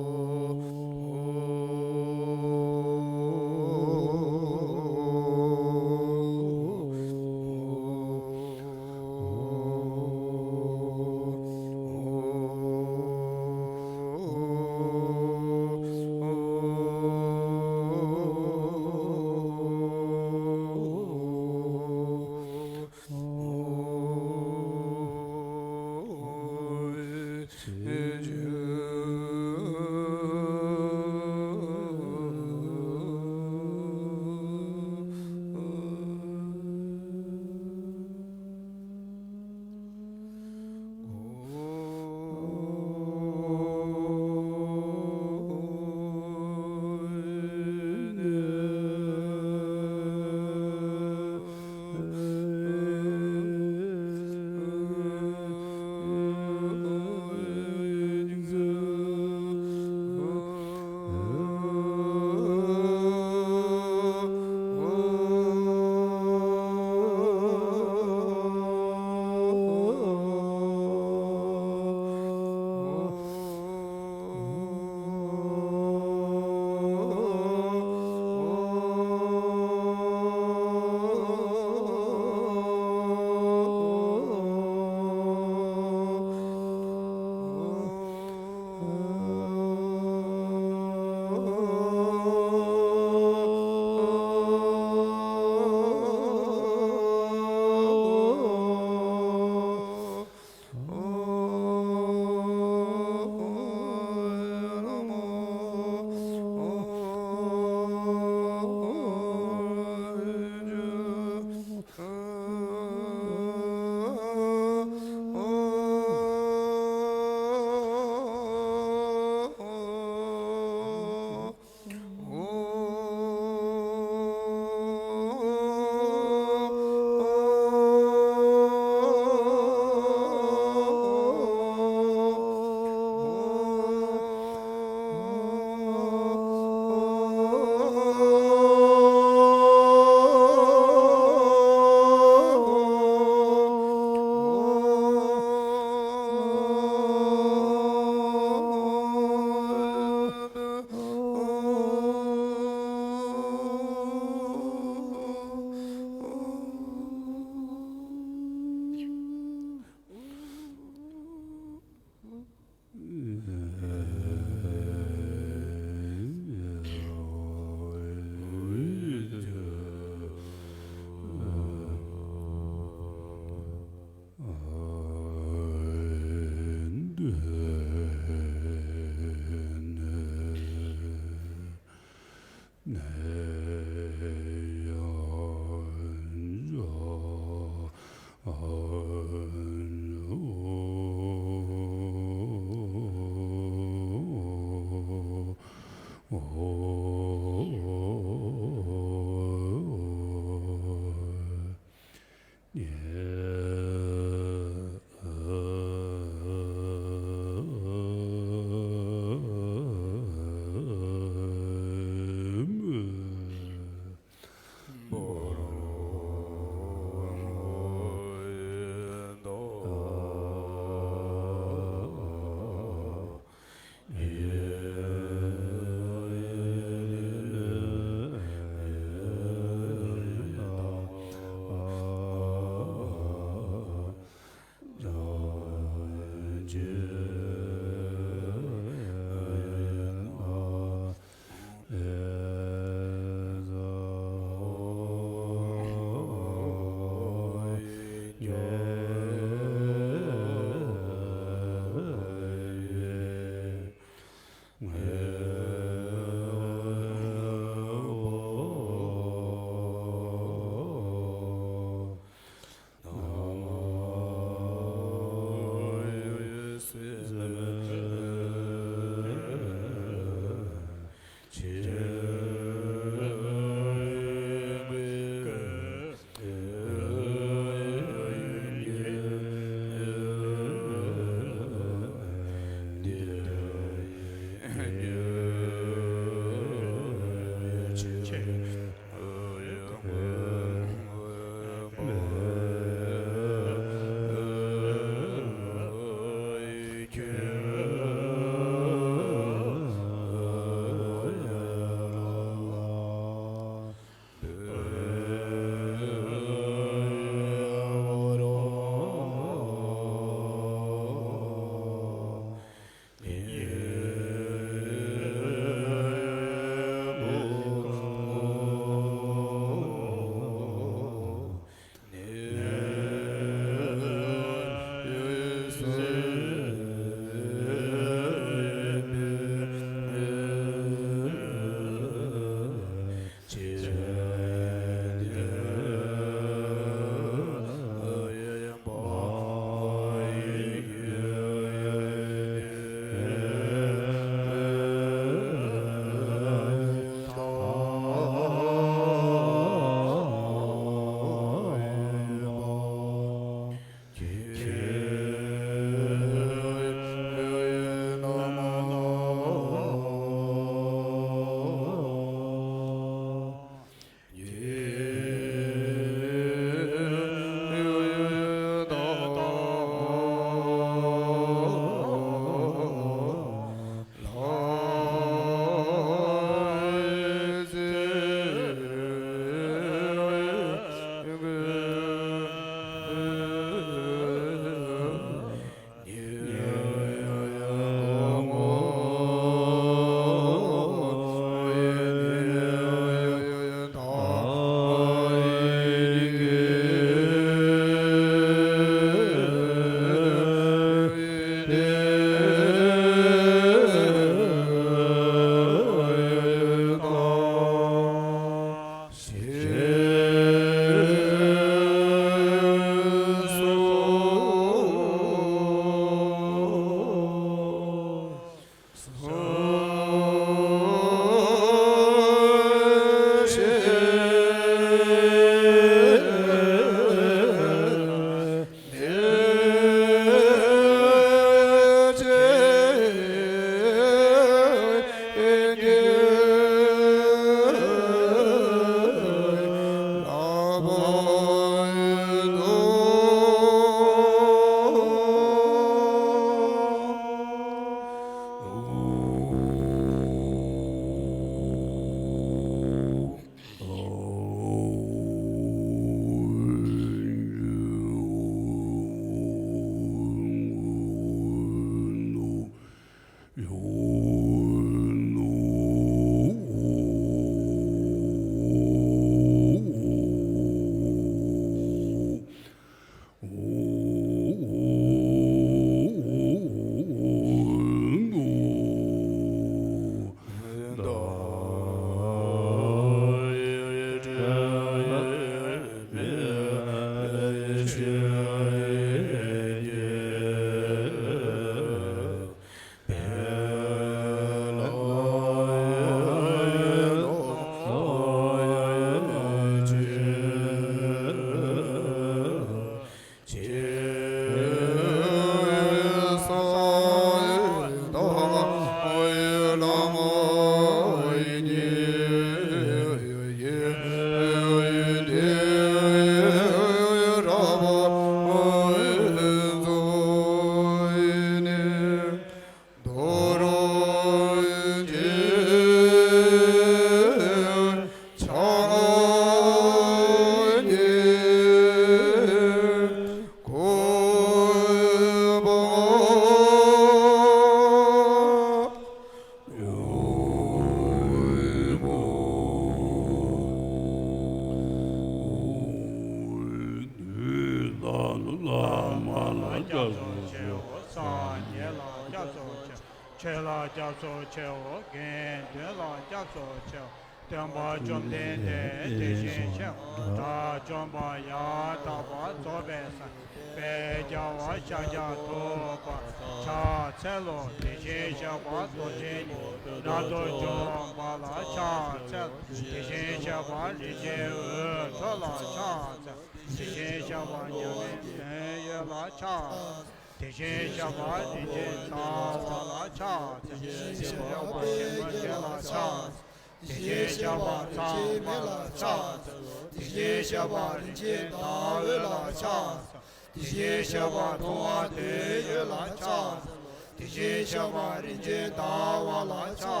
ལ་སྐྱབས་སུ་མཆིའོ། སངས་རྒྱས་ལ་སྐྱབས་སུ་མཆིའོ། ཆོས་ལ་སྐྱབས་སུ་མཆིའོ། དགེ་འདུན་ལ་སྐྱབས་སུ་མཆིའོ། སྟོན་པ་བཅོམ་ལྡན་འདས་དེ་བཞིན་གཤེགས་པ་དགྲ་བཅོམ་པ་ཡང་དག་པར་རྫོགས་པའི་སངས་རྒྱས་དཔལ་རྒྱལ་བ་ཤཱཀྱ་ཐུབ་པ་ཕྱག་འཚལ་ལོ། དེ་བཞིན་གཤེགས་པ་རྡོ་རྗེ་འཆང་རབ་ཏུ་བྱུང་བ་ལ་ཕྱག་འཚལ་ལོ། དེ་བཞིན་གཤེགས་པ་རིན་ཆེན་འོད་འཕྲོ་ལ་ཕྱག་འཚལ་ལོ། དེ་བཞིན་གཤེགས་པ་མྱ་ངན་འདས་ཡོད་ལ་ཕྱག་འཚལ་ལོ། དེ་བཞིན་གཤེགས་པ་རིན་ཆེན་ཟླ་བ་ལ་ཕྱག་འཚལ་ལོ། དེ་བཞིན་གཤེགས་པ་ཞིང་རྡུལ་ལ་ཕྱག་འཚལ་ལོ། དེ་བཞིན་གཤེགས་པ་ཚངས་པ་ལ་ཕྱག་འཚལ་ལོ། དེ་བཞིན་གཤེགས་པ་རིན་ཆེན་ཟླ་འོད་ལ་ཕྱག་འཚལ་ལོ། དེ་བཞིན་གཤེགས་པ་མཐོང་བ་དོན་ཡོད་ལ་ཕྱག་འཚལ་ལོ། དེ་བཞིན་གཤེགས་པ་རིན་ཆེན་ཟླ་བ་ལ་ཕྱག་འཚལ་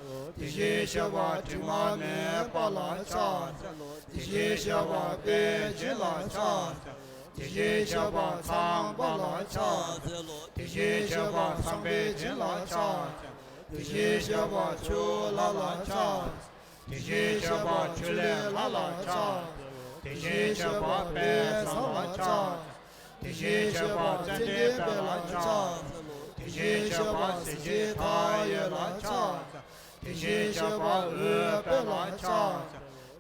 ལོ། དེ་བཞིན་གཤེགས་པ་དྲི་མ་མེད་པ་ལ་ཕྱག་འཚལ་ལོ། དེ་བཞིན་གཤེགས་པ་དཔལ་སྦྱིན་ལ་ཕྱག་འཚལ་ལོ། དེ་བཞིན་གཤེགས་པ་ཚངས་པ་ལ་ཕྱག་འཚལ་ལོ། དེ་བཞིན་གཤེགས་པ་ཚངས་པའི་སྦྱིན་ལ་ཕྱག་འཚལ་ལོ། དེ་བཞིན་གཤེགས་པ་ཆུ་ལྷ་ལ་ཕྱག་འཚལ་ལོ། དེ་བཞིན་གཤེགས་པ་ཕྲིན་ལས་ལྷ་ལ་ཕྱག་འཚལ་ལོ། དེ་བཞིན་གཤེགས་པ་དཔལ་བཟང་ལ་ཕྱག་འཚལ་ལོ། དེ་བཞིན་གཤེགས་པ་ཙནྡན་དཔལ་ལ་ཕྱག་འཚལ་ལོ། དེ་བཞིན་གཤེགས་པ་གཟི་བརྗིད་མཐའ་ཡས་ལ་ཕྱག་འཚལ་ལོ། དེ་བཞིན་གཤེགས་པ་འོད་དཔལ་ལ་ཕྱག་འཚལ་ལོ།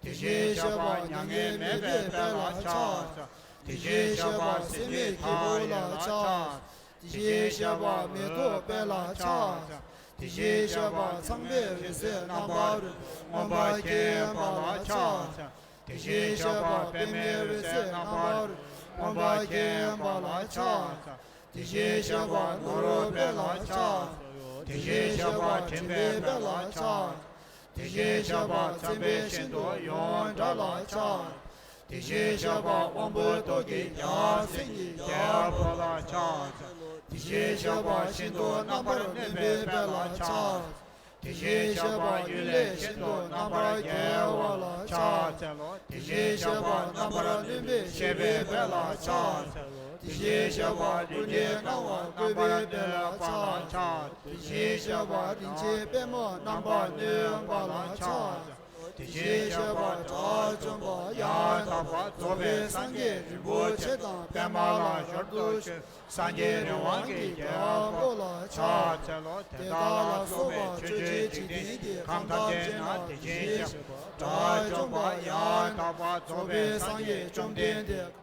དེ་བཞིན་གཤེགས་པ་མྱ་ངན་མེད་པའི་དཔལ་ལ་ཕྱག་འཚལ་ལོ། དེ་བཞིན་གཤེགས་པ་སྲེད་མེད་ཀྱི་བུ་ལ་ཕྱག་འཚལ་ལོ། དེ་བཞིན་གཤེགས་པ་མེ་ཏོག་དཔལ་ལ་ཕྱག་འཚལ་ལོ། དེ་བཞིན་གཤེགས་པ་ཚངས་པའི་འོད་ཟེར་རྣམ་པར་རོལ་པའི་མངོན་པར་མཁྱེན་པ་ལ་ཕྱག་འཚལ་ལོ། དེ་བཞིན་གཤེགས་པ་པདྨའི་འོད་ཟེར་རྣམ་པར་རོལ་པའི་མངོན་པར་མཁྱེན་པ་ལ་ཕྱག་འཚལ་ལོ། དེ་བཞིན་གཤེགས་པ་ནོར་བུ་དཔལ་ལ་ཕྱག་འཚལ་ལོ། དེ་བཞིན་གཤེགས་པ་དྲན་པའི་དཔལ་ལ་ཕྱག་འཚལ་ལོ། དེ་བཞིན་གཤེགས་པ་མཚན་དཔལ་ཤིན་ཏུ་ཡོངས་གྲགས་ལ་ཕྱག་འཚལ་ལོ། དེ་བཞིན་གཤེགས་པ་དབང་པོའི་ཏོག་གི་རྒྱལ་མཚན་གྱི་རྒྱལ་པོ་ལ་ཕྱག་འཚལ་ལོ། དེ་བཞིན་གཤེགས་པ་ཤིན་ཏུ་རྣམ་པར་གནོན་པའི་དཔལ་ལ་ཕྱག་འཚལ་ལོ། དེ་བཞིན་གཤེགས་པ་གཡུལ་ལས་ཤིན་ཏུ་རྣམ་པར་རྒྱལ་བ་ལ་ཕྱག་འཚལ་ལོ། དེ་བཞིན་གཤེགས་པ་རྣམ་པར་གནོན་པའི་གཤེགས་པའི་དཔལ་ལ་ཕྱག་འཚལ་ལོ། དེ་བཞིན་གཤེགས་པ་ཀུན་གྱིས་གནང་བ་བཀོད་པའི་དཔལ་ལ་ཕྱག་འཚལ་ལོ། དེ་བཞིན་གཤེགས་པ་རིན་ཆེན་པདྨོ་རྣམ་པར་གནོན་པ་ལ་ཕྱག་འཚལ་ལོ། དེ་བཞིན་གཤེགས་པ་དགྲ་བཅོམ་པ་ཡང་དག་པར་རྫོགས་པའི་སངས་རྒྱས་རིན་པོ་ཆེ་དང་པདྨ་ལ་ཞབས་ཏུ་ཕྱོགས། སངས་རྒྱས་རི་དབང་གི་རྒྱལ་པོ་ལ་ཕྱག་འཚལ་ལོ། དེ་དག་ལ་སོགས་པ་ཆོས་ཅན་འཇིག་རྟེན་གྱི་ཁམས་ཐམས་ཅད་ན་དེ་བཞིན་གཤེགས་པ་དགྲ་བཅོམ་པ་ཡང་དག་པར་རྫོགས་པའི་སངས་རྒྱས་བཅོམ་ལྡན་འདས།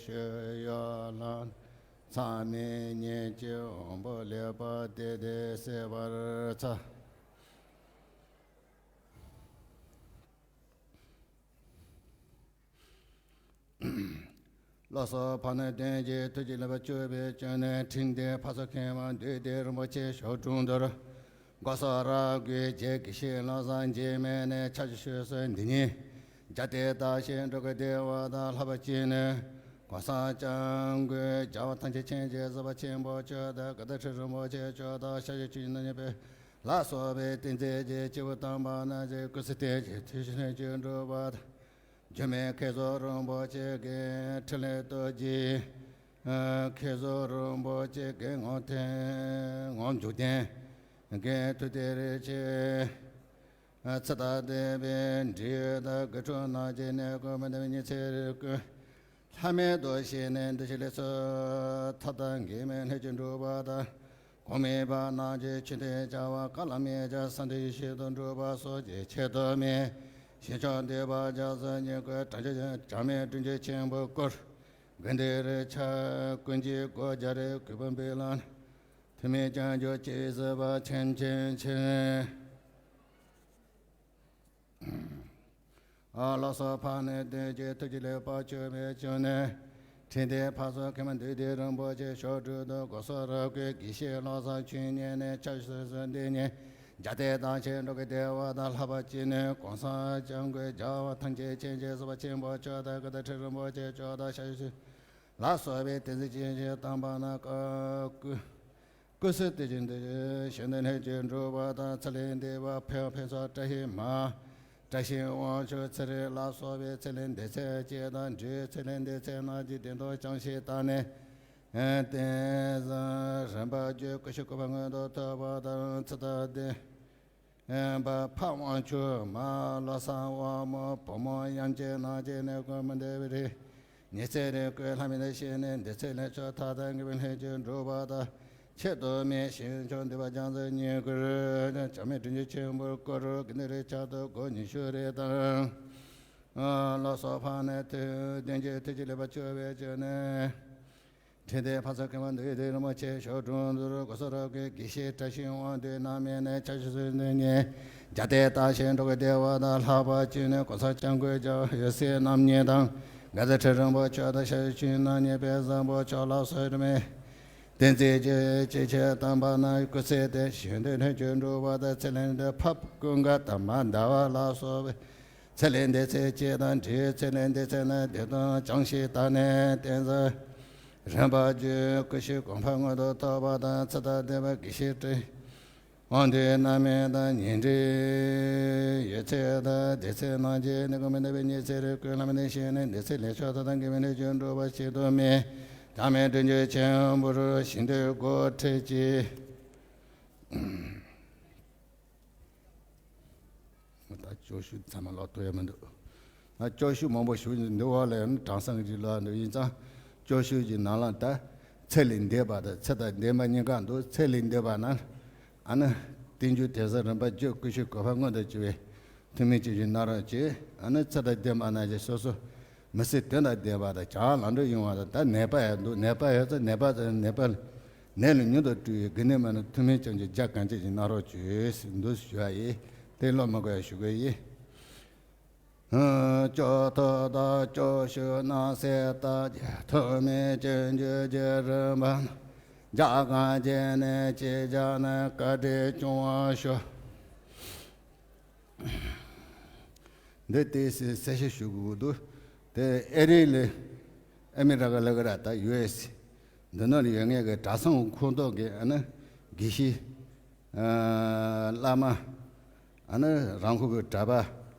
ཞུ་ཡོད་ལ། མཚམས་མེད་ཉིད་ཀྱི་དབང་པོ་ལེགས་པར་བསྡུས་ཏེ་གསལ་བར་འཚལ། ལགས་སོ། ཕ་ནི་དོན་གྱི་ཐུགས་ཀྱི་ལེགས་པར་གྱུར་པའི་སྐྱོན་ནི། ཕྲིན་ལས་ཕ་སོགས་མཁྱེན་པ་འདུས་ཏེ་རིན་པོ་ཆེ་ཞབས་དྲུང་དུ། སྒོ་གསུམ་རབ་དགའི་རྗེ་དགེ་བཤེས་བློ་བཟང་འཇིགས་མེད་ནས། ཕྱག་རྒྱ་ཆོས་སྲིད་འདི་ཉིད་རྒྱ་སྟེ་བདག་གཞན་འགྲོ་ཀུན་བདེ་བ་དང་། ལྷག་པར་ཅི་ནུས་གང་ཟག་སྐྱབས་མགོན་རྒྱལ་བ་ཐམས་ཅད་མཁྱེན་ཅིང་གཟིགས་པ་ཆེན་པོ་མཆོག་དང་། དགའ་ལྡན་ཁྲི་རིན་པོ་ཆེ་མཆོག་དང་། ཤཱཀྱ་ཆོས་ཀྱི་རྣམ་གཉིས་པའི་ལ་སོགས་པའི་བསྟན་འཛིན་གྱི་སྐྱེས་བུ་དམ་པ་རྣམས་ཀྱི་སྐུ་ཚེ་རྟེན་གྱི་མཐུས་ཕྱིར་ལྷུན་གྱིས་འགྲུབ་པ་དང་། རྒྱུད་སྨིན་མཁས་བཟོད་རིན་པོ་ཆེ་རྒན་འཕྲིན་ལས་རྡོ་རྗེ། མཁས་བཟོད་རིན་པོ་ཆེ་རྒན་ངག་ཐོན་ངག་འཇུག་ལྡན་རྒན་ཐུབ་བསྟན་རིན་ཆེན། ཚེ་དང་ལྡན་པའི་འབྲེལ་ཡོད་དང་དགེ་ཕྲུག་རྣམས་ཀྱི་གནས་སྐོར་མི་འདའ་བའི་ཉི་ཚེ་རེ་ཀུན། ལྷ་མིའི་མདོ་ཞེས་ནས་འདི་ཕྱི་ལས་ཚུར་ཐར་དང་དགེ་བའི་ལྷུན་གྱིས་འགྲུབ་པ་དང་། གོང་མའི་བར་སྣང་གི་ཆོས་འདི་བྱ་བ་ག་ལ་མེད་ཀྱང་ས་འདི་ཡེ་ཤེས་དུ་འགྲུབ་པ་སོགས་ཀྱི་ཆེད་དུ་སྨིན། ཞིང་སྐྱོང་འདུས་པ་རྒྱ་མཚོ་སྙིང་ཁུའི་བྲག་ཆ་བྱང་མའི་སྤྲིན་གྱི་ཆེན་པོའི་སྐོར། དགེ་འདུན་རིགས་ཆགས་ཀུན་གྱི་སྒོ་རྒྱ་རས་གུས་པ་འབུལ་ལ། ཐུགས་སྨོན་བྱང་ཆུབ་ཅེས་གཟིགས་པ་ཆེན་ཆེན་ཆེན། ཨ་ལགས་སོ། ཕ་ནི་དོན་གྱི་ཐུགས་ཀྱི་ལེགས་པར་གྱུར་པའི་སྐྱོན་ནི། ཕྲིན་ལས་ཕ་སོགས་མཁྱེན་པ་འདུས་ཏེ་རིན་པོ་ཆེ་ཞབས་དྲུང་དུ། སྒོ་གསུམ་རབ་དགའི་དགེ་བཤེས་བློ་བཟང་ཆོས་ཉིད་ནས། ཕྱག་རྒྱ་ཆོས་སྲིད་འདི་ཉིད་རྒྱ་སྟེ་བདག་གཞན་འགྲོ་ཀུན་བདེ་བ་དང་། ལྷག་པར་ཅི་ནུས་གང་ཟག་སྐྱབས་མགོན་རྒྱལ་བ་ཐམས་ཅད་མཁྱེན་ཅིང་གཟིགས་པ་ཆེན་པོ་མཆོག་དང་། དགའ་ལྡན་ཁྲི་རིན་པོ་ཆེ་མཆོག་དང་། ཤཱཀྱ་ཆོས་ལ་སོགས་པའི་བསྟན་འཛིན་སྐྱེས་ཆེན་དམ་པ་རྣམས་ཀྱི་སྐུ་ཚེ་རྟེན་གྱི་མཐུས་ཕྱིར་ལྷུན་གྱིས་འགྲུབ་པ་དང་། ཚེ་ལས་འདས་པ་ཕན་ཕན་ཚུན་བཀྲ་ཤིས་མ། བཀྲ་ཤིས་དབང་ཕྱུག་ཚེ་རིང་ལ་སོགས་པའི་ཚེ་ལས་འདས་ཚད་བཅས་དང་། འབྲས་ཚེ་ལས་འདས་ཚད་རྣམས་ཀྱི་བདེ་སྟོབས་བསྐྱངས་ཤིང་དར་ནས། བསྟན་བཟང་རིམ་པ་བརྒྱུད་སྐུ་གཤེགས་གོ་འཕང་མངོན་དུ་ཐོབ་པ་དང་། ཚེ་དང་ལྡན་པ་ཕ་དབང་ཕྱུག་མ་བློ་བཟང་དབང་མོ་བུ་མོ་དབྱངས་ཅན་རྣམས་ཀྱི་གནས་སྐོར་མི་འདའ་བའི་རིགས། ཉི་ཚེ་རེ་ཀུན་ལྷ་མིའི་ཞལ་ནས་འདི་ཚེ་ལས་མཆོག་ཐར་དང་དགེ་བའི་ལྷུན་གྱིས་འགྲུབ་པ་དང་། ཆེད་དུ་སྨིན་ཞིང་སྐྱོང་འདུས་པ་རྒྱ་མཚོ་སྙིང་ཁུར། བྱང་མའི་སྤྲིན་གྱི་ཆེན་པོར་བསྐོར། དགེ་འདུན་རིགས་ཆགས་སྟོབས་སྒོ་ཉི་ཤུ་རེ་དང་། ལགས་སོ། ཕ་ནི་དོན་གྱི་ཐུགས་ཀྱི་ལེགས་པར་གྱུར་པའི་སྐྱོན་ནི། ཕྲིན་ལས་ཕ་སོགས་མཁྱེན་པ་འདུས་ཏེ་རིན་པོ་ཆེ་ཞབས་དྲུང་དུ། སྒོ་གསུམ་རབ་དགའི་དགེ་བཤེས་བཀྲ་ཤིས་དབང་འདུས་རྣམ་གཉིས་ནས། ཕྱག་རྒྱ་ཆོས་སྲིད་འདི་ཉིད་རྒྱ་སྟེ་བདག་གཞན་འགྲོ་ཀུན་བདེ་བ་དང་། ལྷག་པར་ཅི་ནུས་གང་ཟག་སྐྱབས་མགོན་རྒྱལ་བ་ཡབ་སྲས་རྣམ་གཉིས་དང་། དགའ་ལྡན་ཁྲི་རིན་པོ་ཆེ་དང་། ཤཱཀྱ་ཆོས་རྣམ་གཉིས་པའི་བཟང་པོ་མཆོག་ལ་སོགས་དྲི་མེད་བསྟན་འཛིན་གྱི་སྐྱེས་ཆེན་དམ་པ་རྣམས་སྐུ་ཚེ་རྟེན་ཞིང་དུ་ལྷུན་གྱིས་འགྲུབ་པ་དང་། ཚེ་ལས་འདས་ཕ་བུ་ཀུན་དགའ་དང་མ་འདའ་བ་ལ་སོགས་པའི་ཚེ་ལས་འདས་ཚད་བཅས་དང་། འབྲས་ཚེ་ལས་འདས་ཚད་རྣམས་བདེ་སྟོབས་བསྐྱངས་ཤིང་དར་ནས། བསྟན་བཟང་རིམ་པ་བརྒྱུད་སྐུ་གཤེགས་གོ་འཕང་མངོན་དུ་ཐོབ་པ་དང་། ཚེ་དང་ལྡན་པ་དགེ་བཤེས་བཀྲ་ཤིས་དབང་འདུས་རྣམ་གཉིས་དང་། ཉེ་འབྲེལ་ཡོད་ཚད་དང་སྡེ་ཚན་རྣམས་ཀྱི་གནས་སྐོར་མི་འདའ་བའི་ཉི་ཚེ་རེ་ཀུན་ལྷ་མིའི་ཞལ་ནས་འདི་ཚེ་ལས་མཆོག་ཐར་དང་དགེ་བའི་ལྷུན་གྱིས་འགྲུབ་པ་ཆེད་དུ་སྨིན། བྱང་མའི་སྤྲིན་གྱི་ཆེན་པོར་ཞིང་དུ་སྒོ་ཁྲིད་ཅིང་། ད་སྐྱོར་ཞུ་ཚང་མ་ཀློག་ཐུབ་ཡ་མི་འདུག་ད་སྐྱོར་ཞུ་མང་པོ་ཞུ་འདི་འོག་ལ་ཡང་དྲང་སང་གི་ལ་འདུག་ཡིན་ཙང་། སྐྱོར་ཞུ་གི་ནང་ལ་ད་ཚེ་ལས་འདས་པ་དང་ཚེ་དང་ལྡན་པ་གཉིས་ཀ་འདུག་ཚེ་ལས་འདས་པ་ན་ཨ་ནི་བསྟན་འགྱུར་དེང་སང་རིམ་པ་བརྒྱུད་སྐུ་གཤེགས་གོ་འཕང་མངོན་དུ་གྱུར་པའི་ཐུན་མིན་སྐྱེ་བའི་ནང་རང་བྱེད། ཨ་ནི་ཚེ་དང་ལྡན་པ་ན་ཅིག་སོ་སོ་མི་ཚེ་དོན་དང་ལྡན་པ་དང་བྱ་བ་ལམ་འགྲོ་ཡོང་བ་དང་། ད་ནད་པ་ཡང་འདུག་ནད་པ་ཡོད་ཙང་ནད་པ་དང་ནད་པ་ནད་ལས་མྱུར་དུ་གྲོལ་བའི་དགེ་འདུན་མ་ནི་ཐུན་མིན་སྐྱེ་བའི་ཇ་གང་བྱེད་ཀྱི་ནང་རོགས་བྱོས་འདུག་ཞུ་བ་ཡིན། དེ་ལོ་མ་དགོས་ཞུ་དགོས་ཡིན། སྐྱོ་ཐོག་དང་སྐྱོ་ཤུགས་སྣང་གསལ་ལྟར་གྱི་ཐུན་མིན་སྐྱེ་བའི་རྒྱུ་རིམ་པ་རྣམས་རྒྱ་གར་རྒྱན་ནས་ཅི་བྱ་ན་བཀའ་དྲིན་སྐྱོང་བར་ཞུ། འདི་ཏོག་ཙམ་གསལ་བཤད་ཞུ་དགོས་འདུག་དེ་ཨེ་རི་ལ་ཨ་མི་རི་ཀ་ལ་ག་ར་ད་ཡུ་ཨེ་སི་འདི་ནང་ལ་ཡོད་མཁན་གྱི་གྲྭ་ཚང་ཁོངས་གཏོགས་ཀྱི་ཨ་ནི་དགེ་བཤེས་བླ་མ། ཨ་ནི་རང་ཁུལ་གྱི་གྲྭ་པ།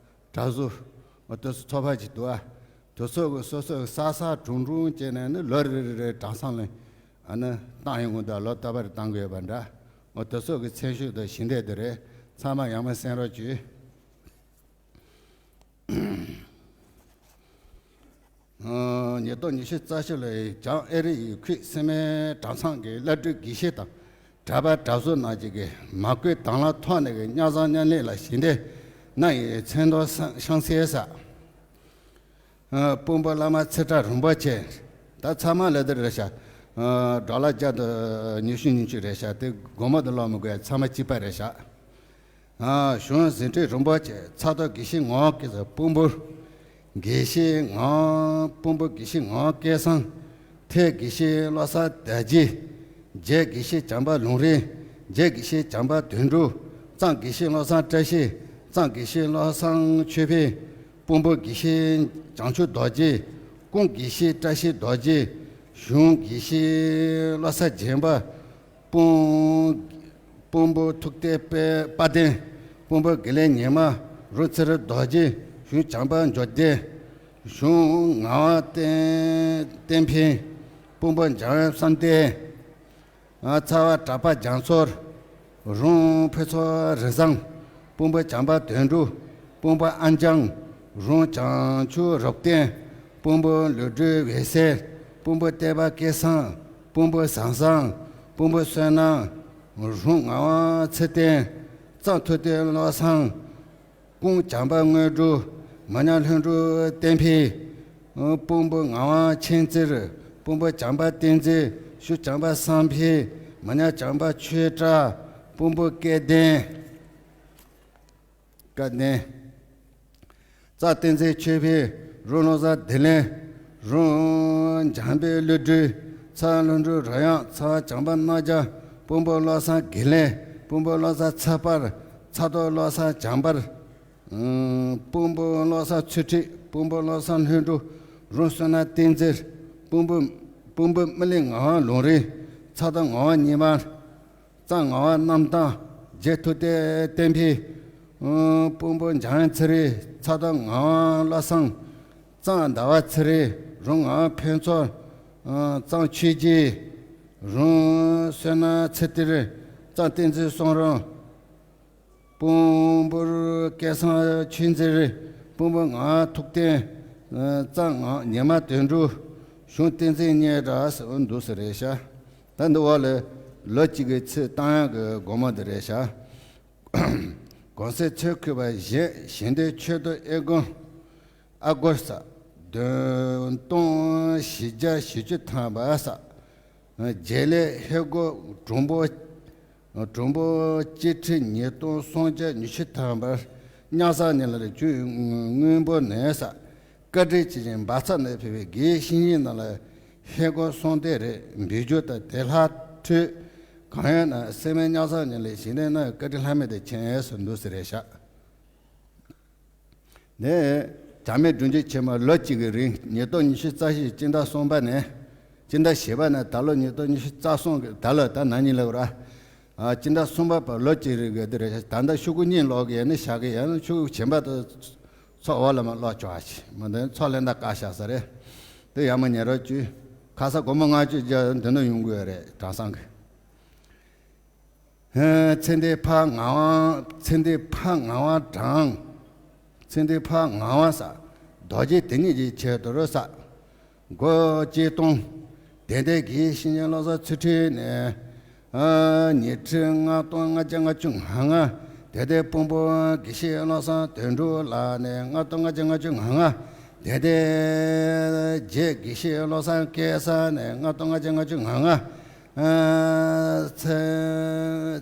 གྲྭ་ཟུར། འོ་དེ་ཚོ་ཚོགས་པ་ཅིག་འདུག་ཨ། དེ་ཚོ་གི་སོ་སོ་གི་ས་ས་གྲོང་གྲོང་བྱས་ནས་ནི་ལོ་རེ་རེ་རེ་གྲྭ་ཚང་ལ་ཨ་ནི་བཏང་ཡོང་གི་འདུག་ལོ་ལྟར་བར་བཏང་གི་ཡོད་པ་འདྲ། འོ་དེ་ཚོ་གི་མཚན་ཤོག་དང་ཞལ་འདེབས་དེ་རེད། ཚང་མ་ཡང་མ་གསན་རོགས་གྱིས། ཉིས་སྟོང་ཉི་ཤུ་རྩ་བཞི་ལོའི་བྱང་ཨེ་རི་ཡི་ཁུལ་སི་མེ་གྲྭ་ཚང་གི་བླ་སྤྲུལ་དགེ་བཤེས་དང་གྲྭ་པ་གྲྭ་ཟུར་རྣམས་ཀྱིས་མ་བསྐུལ་དང་བླངས་ཐོག་ནས་ཀྱི་གཉའ་བཟང་མཉམ་ལེན་ལ་ཞལ་འདེབས་གནང་ཡི། མཚན་ཐོ་ཤང་སེ་ས། དཔོན་པོ་བླ་མ་ཚེ་བཀྲ་རིན་པོ་ཆེ། ད་ཚང་མ་ལ་དེ་རེད་ཤག་ཌོ་ལར་བརྒྱ་དང་ཉི་ཤུ་ཉི་ཤུ་རེད་ཤག་དེ་སྒོར་མོ་དུ་ལོག་མི་དགོས་ཡ། ཚང་མ་གཅིག་པ་རེད་ཤག་གཞུང་ཟིན་བྲིས་རིན་པོ་ཆེ། ཚ་ཏོག་དགེ་བཤེས་ངག་དབང་སྐལ་བཟང་། སྤུན་པོ་དགེ་བཤེས་ངག་སྤུན་པོ་དགེ་བཤེས་ངག་དབང་སྐལ་བཟང་། ཐེ་དགེ་བཤེས་བློ་བཟང་དར་རྒྱས། རྗེ་དགེ་བཤེས་བྱམས་པ་ལུང་རིགས། རྗེ་དགེ་བཤེས་བྱམས་པ་དོན་གྲུབ། གཙང་དགེ་བཤེས་བློ་བཟང་བཀྲ་ཤིས། གཙང་དགེ་བཤེས་བློ་བཟང་ཆོས་འཕེལ། སྤུན་པོ་དགེ་བཤེས་བྱང་ཆུབ་རྡོ་རྗེ། ཀུན་དགེ་བཤེས་བཀྲ་ཤིས་རྡོ་རྗེ། གཞུང་དགེ་བཤེས་བློ་བཟང་སྦྱིན་པ། སྤུན་སྤུན་པོ་ཐུབ་བསྟན་དཔལ་དཔལ་ལྡན། སྤུན་པོ་དགེ་ལེགས་ཉི་མ། རུ་ཚེ་རིང་རྡོ་རྗེ། གཞུང་བྱམས་པ་འབྱུང་ལྡན། གཞུང་ངག་དབང་བསྟན་བསྟན་འཕེལ། སྤུན་པོ་འཇམ་དབྱངས་བསམ་གཏན། ཚ་བ་གྲགས་པ་རྒྱ་མཚོ། རུང་ཕུན་ཚོགས་རིན་བཟང་། སྤུན་པོ་བྱམས་པ་དོན་གྲུབ། སྤུན་པོ་ཨ་འཇང་། རུང་བྱང་ཆུབ་རབ་བརྟན། སྤུན་པོ་ལོ་སྒྲོལ་འོད་ཟེར། སྤུན་པོ་བསྟན་པ་སྐལ་བཟང་། སྤུན་པོ་བཟང་བཟང་། སྤུན་པོ་བསོད་ནམས། རུང་ངག་དབང་ཚེ་བརྟན། གཙང་ཐུབ་བསྟན་བློ་བཟང་། ཀུན་བྱམས་པ་དངོས་གྲུབ། མི་ཉག་ལྷུན་གྲུབ་བསྟན་འཕེལ། སྤུན་པོ་ངག་དབང་མཁྱེན་བརྩེ། སྤུན་པོ་བྱམས་པ་བསྟན་འཛིན། གཞུང་བྱམས་པ་བསམ་འཕེལ། མི་ཉག་བྱམས་པ་ཆོས་གྲགས། སྤུན་པོ་སྐལ་ལྡན། སྐལ་ལྡན། རྩ་བསྟན་འཛིན་ཆོས་འཕེལ། རུང་བློ་བཟང་བདེ་ལེགས། རུང་འཇམ་དཔལ་བློ་གྲོས། ཚ་ལྷུན་གྲུབ་རོལ་དབྱངས། ཚ་བྱམས་པ་རྣམ་རྒྱལ། སྤུན་པོ་བློ་བཟང་དགེ་ལེགས། སྤུན་པོ་བློ་བཟང་ཚེ་དཔལ། ཚ་ཏོག་བློ་བཟང་བྱམས་པ། སྤུན་པོ་བློ་བཟང་ཚུལ་ཁྲིམས། སྤུན་པོ་བློ་བཟང་ལྷུན་གྲུབ། རུང་བསོད་ནམས་བསྟན་འཛིན། སྤུན་པོ་སྤུན་པོ་སྨིན་གླིང་ངག་དབང་ལུང་རིགས། ཚ་ཏོག་ངག་དབང་རྙིང་མ། གཙང་ངག་དབང་རྣམ་དག། རྗེ་ཐུབ་བསྟན་བསྟན་འཕེལ། སྤུན་པོ་འཇམ་དབྱངས་ཚེ་རིང་། ཚ་ཏོག་ངག་དབང་བློ་བཟང་། གཙང་ཟླ་བ་ཚེ་རིང་། རུང་ངག་དབང་ཕུན་ཚོགས། གཙང་ཆོས་རྗེ། རུང་བསོད་ནམས་ཚེ་བརྟན། གཙང་བསྟན་འཛིན་བསམ་རུང་། སྤུན་པོ་སྐལ་བཟང་ཆོས་འཛིན། སྤུན་པོ་ངག་ཐུབ་བསྟན། གཙང་ངག་ཉི་མ་དོན་གྲུབ། གཞུང་བསྟན་འཛིན་གཉེན་གྲགས་ཟེར་འདུག་ཟེར་རེད་ཤག་ད་འདི་འོག་ལ་ལོ་གཅིག་གི་ཚིག་བཏང་ཡག་གི་སྒོར་མོ་འདི་རེད་ཤག་གོང་གསལ་ཚོད་འཁོད་པ་བཞི། ཞིང་སྡེ་ཆོས་རྡོ་ཨེ་དགོན། ཨ་སྒོར་ས། བདུན་སྟོང་བཞི་བརྒྱ་བཞི་བཅུ་ཐམ་པ་ས། རྗེས་ལས་ཧེ་སྒོར་གྲུང་པོ། གྲུང་པོ་སྤྱི་ཁྲི་ཉིས་སྟོང་སུམ་བརྒྱ་ཉི་ཤུ་ཐམ་པ། གཉའ་ས་ནས་ལ་ཆུ་སྔོན་པོ་ནས་ས། བཀའ་དྲིན་ཆེ་ཞིང་འབབ་ཚ་ནས་ཕེབས་པའི་དགེ་བཤེས་གཉེན་རྣམས་ལ་ཧེ་སྒོར་སུམ་སྟོང་རེ་འབུལ་རྒྱུ་དང་། དེ་ལྷག་འཕྲོས་གང་ཡོད་ན་སེར་སྨད་གཉའ་ས་ནས་ལ་ཞིང་སྡེ་རྣམས་བཀའ་དྲིན་ལྷག་མེད་དུ་ཆེ་ཟེར་འདུག་ཟེར་རེད་ཤག་ནས་བྱ་མེད་སྒྲུབ་བརྒྱུད་ཆེན་མོ་ལོ་གཅིག་གི་རིང་ཉིས་སྟོང་ཉི་ཤུ་རྩ་བཞི་སྤྱི་ཟླ་གསུམ་པ་ནས། སྤྱི་ཟླ་བཞི་པ་ནས་ད་ལོ་ཉིས་སྟོང་ཉི་ཤུ་རྩ་གསུམ་གི་ད་ལོ་ད་ན་ནིང་ལ་ར། ཨ་སྤྱི་ཟླ་གསུམ་པ་བར་ལོ་གཅིག་རིང་གི་དེ་རེད། ད་ལྟ་ཤོག་གུ་གཉིས་ཀློག་གི་ཡིན་ན་བཞག་གི་ཡིན་ན། ཤོག་གུ་གཞན་པ་དེ་ཚོགས་འོག་ལ་མ་ཀློག་ཆོག་ཨ་ཅི་མ་འདོན་ཚོགས་ལེན་ད་བཀག་བཞག་ས་རེད། དེ་ཡར་མར་ཉན་རོགས་བྱོས། ཁ་ས་སྒོར་མོ་ལྔ་བཅུ་བརྒྱ་འདི་ནས་ཡོང་གི་ཡོད་རེད་གྲྭ་ཚང་གི། ཚེ་འདས་ཕ་ངག་དབང་། ཚེ་འདས་ཕ་ངག་དབང་དྲང་། ཚེ་འདས་ཕ་ངག་དབང་ས། རྡོ་རྗེ་དེ་ཉིད་ཀྱི་ཆེད་དུ་རུ་ས། སྒོར་གཅིག་སྟོང་། དེ་ལྟའི་དགེ་བཤེས་གཉེན་བློ་བཟང་ཚུལ་ཁྲིམས་ནས། ཉི་ཁྲི་ལྔ་སྟོང་ལྔ་བརྒྱ་ལྔ་བཅུ་ང་ལྔ། དེ་ལྟའི་སྤུན་པོ་དགེ་བཤེས་བློ་བཟང་དོན་གྲུབ་ལགས་ནས་ལྔ་སྟོང་ལྔ་བརྒྱ་ལྔ་བཅུ་ང་ལྔ། དེ་ལྟའི་རྗེ་དགེ་བཤེས་བློ་བཟང་སྐལ་བཟང་ནས་ལྔ་སྟོང་ལྔ་བརྒྱ་ལྔ་བཅུ་ང་ལྔ། ཚེ་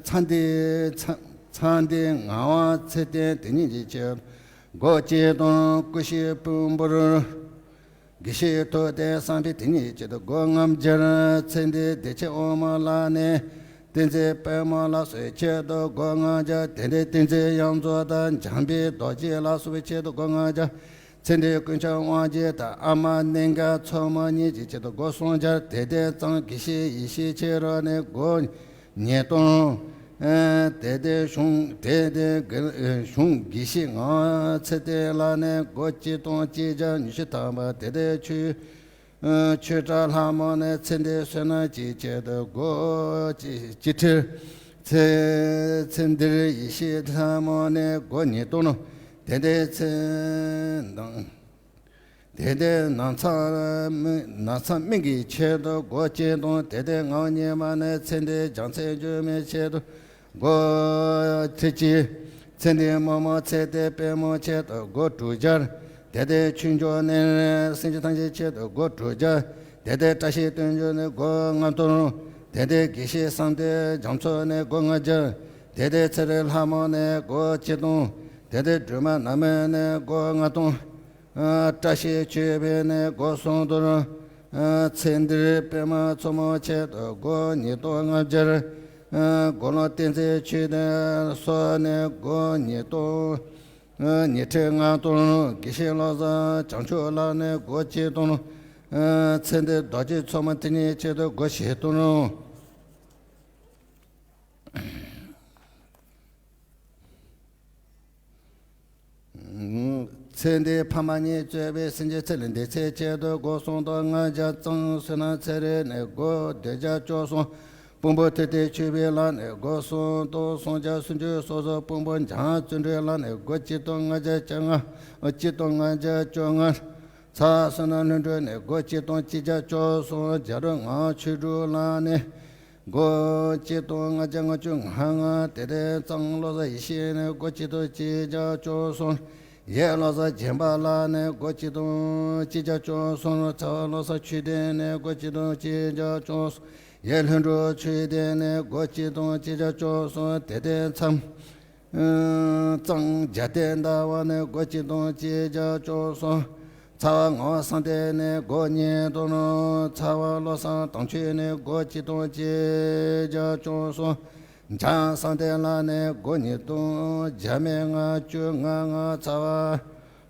ཚེ་འདས་ཚེ་ཚེ་འདས་ངག་དབང་ཚེ་བརྟན་དེ་ཉིད་ཀྱི་ཆེད་སྒོར་གཅིག་སྟོང་སྐུ་གཤེགས་སྤུན་པོར། དགེ་བཤེས་ཐུབ་བསྟན་བསམ་འཕེལ་དེ་ཉིད་ཆེད་དུ་སྒོར་ལྔ་བརྒྱ། ཚེ་འདས་བདེ་ཆེན་དབང་མོ་ལགས་ནས་བསྟན་འཛིན་དཔལ་མོ་ལགས་སུ་ཆེད་དུ་སྒོར་ལྔ་བརྒྱ། དེ་ནས་བསྟན་འཛིན་གཡང་འཛོམས་དང་འཇམ་དཔལ་རྡོ་རྗེ་ལགས་སུ་ཆེད་དུ་སྒོར་ལྔ་བརྒྱ། ཚེ་འདས་ཀུན་ཁྱབ་དབང་རྒྱལ་དང་ཨ་མ་གནས་འགའ་མཚོ་མོ་གཉིས་ཀྱི་ཆེད་དུ་སྒོར་སུམ་བརྒྱ། དེ་ལྟར་གཙང་དགེ་བཤེས་ཡེ་ཤེས་ཆོས་རབ་ནས་སྒོར་ཉིས་སྟོང་། དེ་ལྟར་གཞུང་དེ་ལྟར་གཞུང་དགེ་བཤེས་ངག་དབང་ཚེ་བརྟན་ལགས་ནས་སྒོར་གཅིག་སྟོང་གཅིག་བརྒྱ་ཉི་ཤུ་ཐམ་པ། དེ་ལྟར་ཆོས་ཆོས་གྲགས་ལྷ་མོ་ནས་ཚེ་འདས་བསོད་ནམས་ཀྱི་ཆེད་དུ་སྒོར་གཅིག་གཅིག་ཁྲི། ཚེ་ཚེ་འདས་ཡེ་ཤེས་ལྷ་མོ་ནས་སྒོར་ཉིས་སྟོང་། དེ་ལྟར་ཚེ་འདས། དེ་ལྟར་ནང་ཚང་མི་ནང་ཚང་མི་གི་ཆེད་དུ་སྒོར་གཅིག་སྟོང་། དེ་ལྟར་ངག་དབང་རྙིང་མ་ནས་ཚེ་འདས་རྒྱལ་མཚན་འབྱུང་གནས་ཆེད་དུ་སྒོར་ཁྲི་གཅིག། ཚེ་འདས་རྨོ་མོ་ཚེ་བརྟན་དཔལ་མོ་ཆེད་དུ་སྒོར་དྲུག་བརྒྱ། དེ་ལྟར་ཆོས་འབྱུང་གནས་སེམས་ཅན་ཐམས་ཅད་ཆེད་དུ་སྒོར་དྲུག་བརྒྱ། དེ་ལྟའི་བཀྲ་ཤིས་དོན་གྲུབ་ནི་སྒོ་ལྔ་སྟོང་། དེ་ལྟའི་དགེ་བཤེས་གསང་བདེ་རྒྱ་མཚོ་ནི་སྒོ་ལྔ་བརྒྱ། དེ་ལྟའི་ཚེ་རིང་ལྷ་མོ་ནི་སྒོ་གཅིག་སྟོང་། དེ་ལྟའི་སྒྲོལ་མ་ནག་མོ་ནི་སྒོ་ལྔ་སྟོང་། བཀྲ་ཤིས་ཆོས་འཕེལ་ནི་སྒོ་སུམ་སྟོང་། ཚེ་འདིར་པདྨ་མཚོ་མོ་ཆེད་དུ་སྒོ་ཉིས་སྟོང་ལྔ་བརྒྱ། དགེ་སློང་བསྟན་འཛིན་ཆོས་ལྡན་སོགས་ནི་སྒོ་ཉིས་སྟོང་། ཉི་ཁྲི་ལྔ་སྟོང་། དགེ་བཤེས་བློ་བཟང་བྱང་ཆུབ་ལགས་ནི་སྒོ་གཅིག་སྟོང་། ཚེ་འདིར་རྡོ་རྗེ་མཚོ་མོ་དེ་ཉིད་ཆེད་དུ་སྒོ་བཞི་སྟོང་། ཚེ་འདིར་ཕ་མ་གཉིས་གཙོས་པའི་སེམས་ཅན་ཚེ་ལས་འདས་ཚེ་ཆེད་དུ་སྒོ་སུམ་སྟོང་ལྔ་བརྒྱ་ཙམ། བསོད་ནམས་ཚེ་རིང་ནི་སྒོ་བདུན་བརྒྱ་བཅུ་གསུམ། དཔོན་པོ་ཐུབ་བསྟན་ཆོས་འཕེལ་ལགས་ནས་སྒོ་སུམ་སྟོང་སུམ་བརྒྱ་སུམ་ཅུ་སོ་སོ། དཔོན་པོ་འཇང་བརྩོན་འགྲུས་ལགས་ནས་སྒོ་གཅིག་སྟོང་ལྔ་བརྒྱ་བཅོ་ལྔ། གཅིག་སྟོང་ལྔ་བརྒྱ་བཅོ་ལྔ། ཚ་བསོད་ནམས་ལྷུན་གྲུབ་ནས་སྒོ་གཅིག་སྟོང་གཅིག་བརྒྱ་བཅུ་གསུམ། རྒྱ་རོ་ངག་ཆོས་དྲུག་ལགས་ནས་སྒོ་གཅིག་སྟོང་ལྔ་བརྒྱ་ལྔ་བཅུ་ང་ལྔ། དེ་ལྟར་གཙང་བློ་བཟང་ཡེ་ཤེས་ནས་སྒོ་གཅིག་སྟོང་གཅིག་བརྒྱ་བཅུ་གསུམ། ཡེ་བློ་བཟང་སྦྱིན་པ་ལགས་ནས་སྒོ་གཅིག་སྟོང་གཅིག་བརྒྱ་བཅུ་གསུམ། ཚ་བ་བློ་བཟང་ཆོས་ལྡན་ནས་སྒོ་གཅིག་སྟོང་གཅིག་བརྒྱ་བཅུ་གསུམ། ཡེ་ལྷུན་གྲུབ་ཆོས་ལྡན་ནས་སྒོ་གཅིག་སྟོང་གཅིག་བརྒྱ་བཅུ་གསུམ། དེ་ལྟར་མཚམས་གཙང་རྒྱལ་བསྟན་ཟླ་བ་ནས་སྒོ་གཅིག་སྟོང་གཅིག་བརྒྱ་བཅུ་གསུམ། ཚ་བ་ངག་དབང་བསམ་གཏན་ནས་སྒོ་ཉིས་སྟོང་། ཚ་བ་བློ་བཟང་དྭངས་ཆོས་ནས་སྒོ་གཅིག་སྟོང་གཅིག་བརྒྱ་བཅུ་གསུམ། འཇང་བསམ་གཏན་ལགས་ནས་སྒོ་ཉིས་སྟོང་བརྒྱ་མེད་ལྔ་བཅུ་ང་ལྔ། ཚ་བ་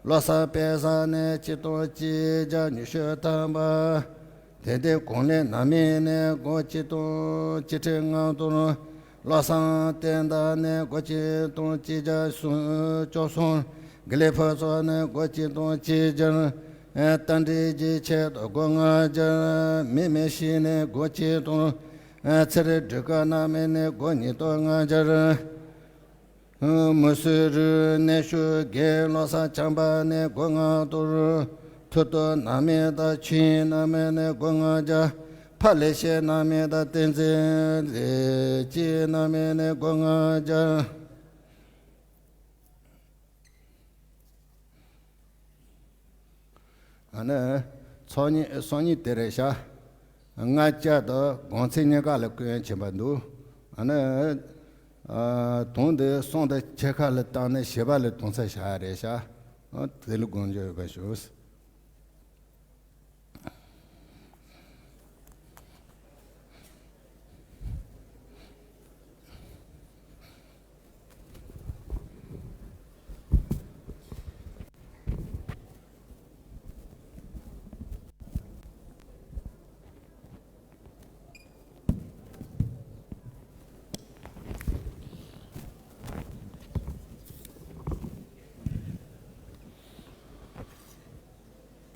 བློ་བཟང་དཔལ་བཟང་ནས་གཅིག་སྟོང་གཅིག་བརྒྱ་ཉི་ཤུ་ཐམ་པ། དེ་ལྟར་གོང་ལས་ནག་མོ་ནས་སྒོ་གཅིག་སྟོང་གཅིག་ཁྲི་ལྔ་སྟོང་། བློ་བཟང་བསྟན་དར་ནས་སྒོ་གཅིག་སྟོང་གཅིག་བརྒྱ་སུམ་བཅུ་གསུམ། དགེ་ལེགས་ཕུན་ཚོགས་ནས་སྒོ་གཅིག་སྟོང་གཅིག་བརྒྱ། རྟ་མགྲིན་གྱི་ཆེད་དུ་སྒོ་ལྔ་བརྒྱ། མི་མེད་ཤི་ནས་སྒོ་གཅིག་སྟོང་། ཚེ་རིང་སྒྲོལ་དཀར་ནག་མོ་ནས་སྒོ་ཉིས་སྟོང་ལྔ་བརྒྱ། མུ་སི་རུ་གནས་བཞུགས་དགེ་བློ་བཟང་བྱམས་པ་ནས་སྒོ་ལྔ་སྟོང་། མཐུ་སྟོབས་ནག་མོ་དང་ཆོས་དབྱིངས་ནག་མོ་ནས་སྒོ་ལྔ་བརྒྱ། ཕ་ལེ་ཤེས་ནག་མོ་དང་བསྟན་འཛིན་ལེགས་སྐྱིད་ནག་མོ་ནས་སྒོ་ལྔ་བརྒྱ། ཨ་ནི་ཚོགས་གཉིས་སོ་གཉིས་དེ་རེད་ཤག་ལྔ་བརྒྱ་དང་དགོང་ཚིགས་གཉིས་ཀ་ལ་སྐུ་ཡོན་ཆེན་པོ་འདུག་ཨ་ནི་དུང་འདི་གསུམ་དང་ཕྱེད་ཀ་ལ་བཏང་ནས་བཞི་པ་ལ་དུང་ཚ་བཞག་རེད་ཤག་དེ་ལ་དགོངས་འཇོག་ཡོད་པ་ཞུ།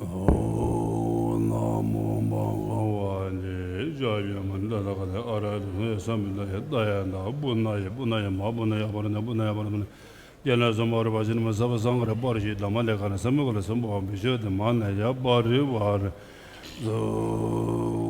ཨོ། ན་མོ་མ་ཧཱ་ཝ་ནི་ཇ་ཡ་མ་ན་ད་ག་ལ་ཨ་ར་དུ་ཧེ་ས་མི་ད་ཡ་ད་ཡ་ད་བུ་ན་ཡ་བུ་ན་ཡ་མ་བུ་ན་ཡ་བ་ར་ན་བུ་ན་ཡ་བ་ར་ན། ཡ་ན་སམ་བྷ་ར་བ་ཅི་ན་མ་ས་བ་སང་ག་ར་པ་ར་ཤི་ད་མ་ལེ་ཁ་ན་སམ་ག་ལ་སམ་བྷ་བ་བི་ཤོ་དེ་མ་ན་ཡ་པ་རི་བ་ར་ཟོ།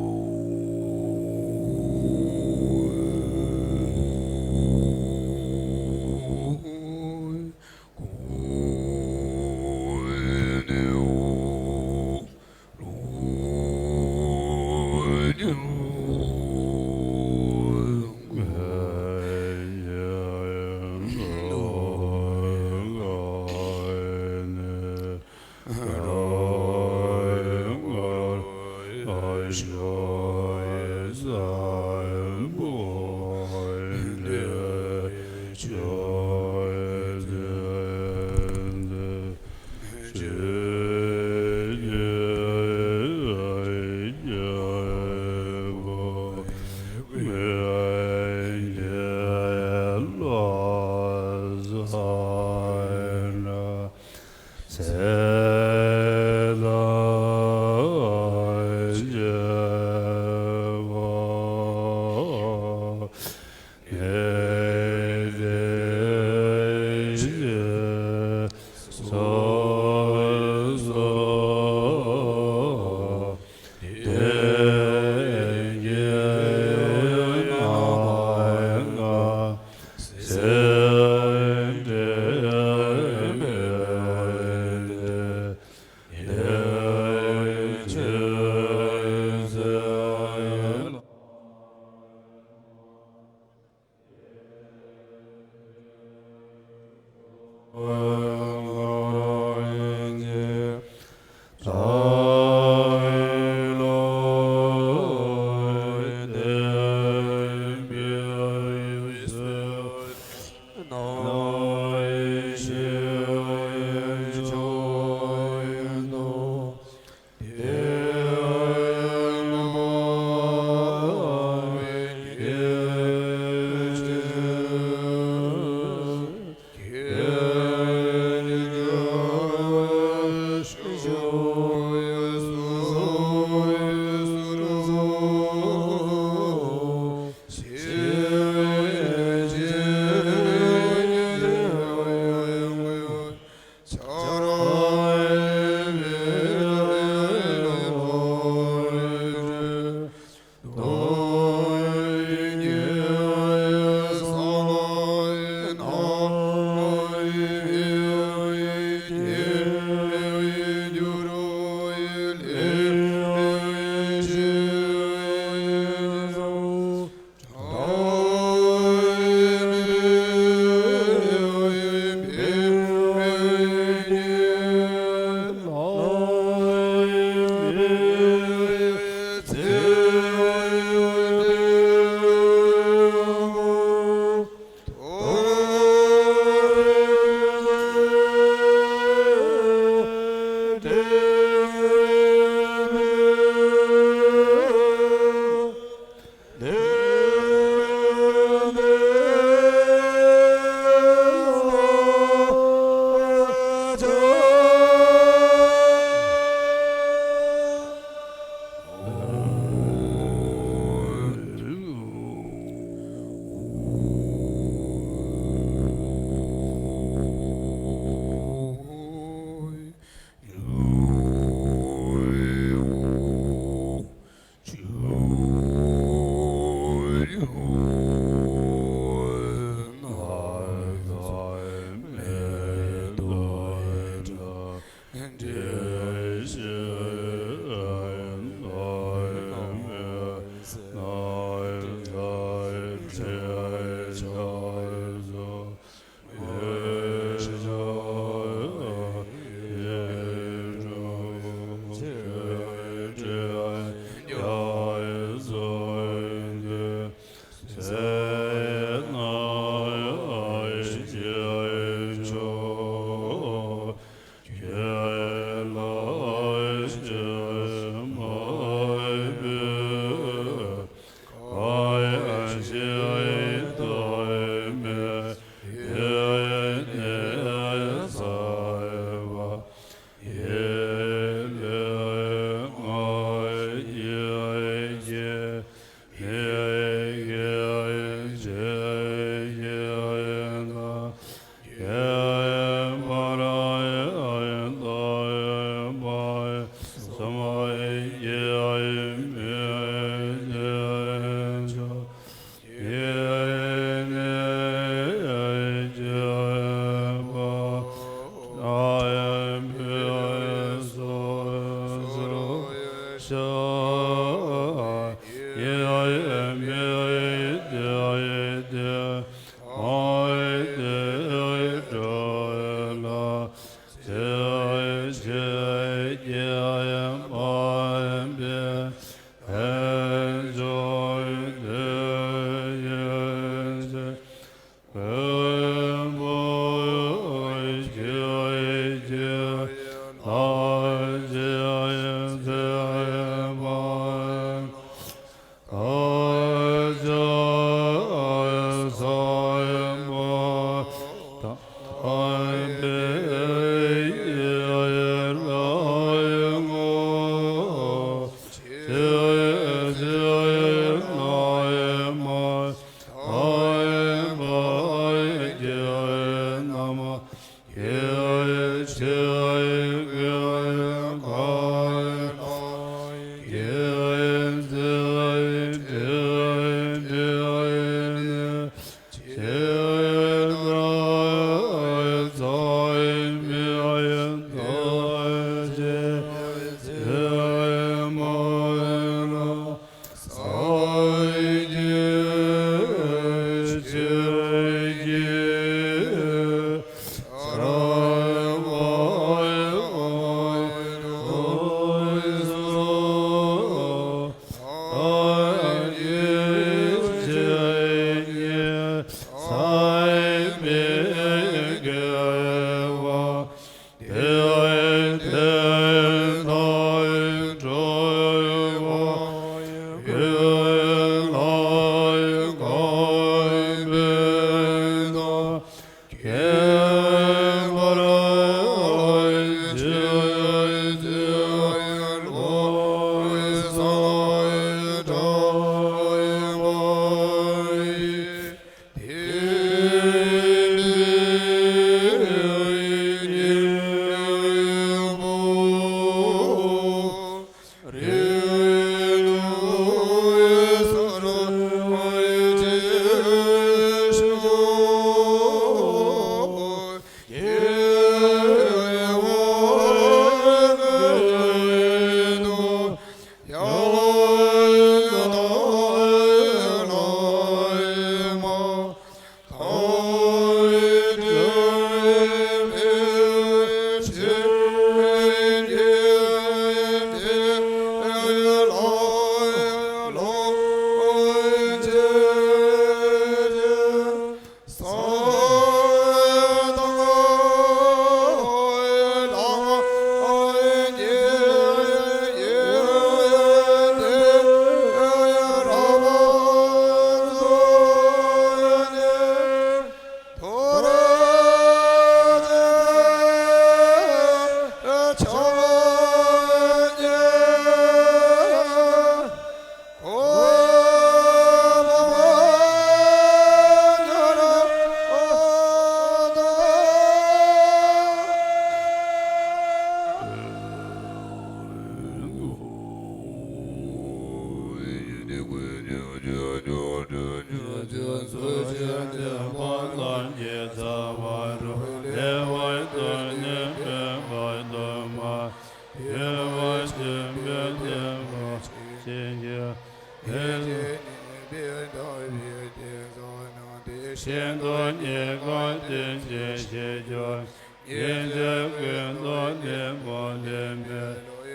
ཤིན་ཏུ་རྙེད་དཀའ་དེ་ཅི་ཞིག་གྱུར། སྙིང་རྗེ་ཀུན་ཏུ་བརྟན་པོ་ལྡན་པའི།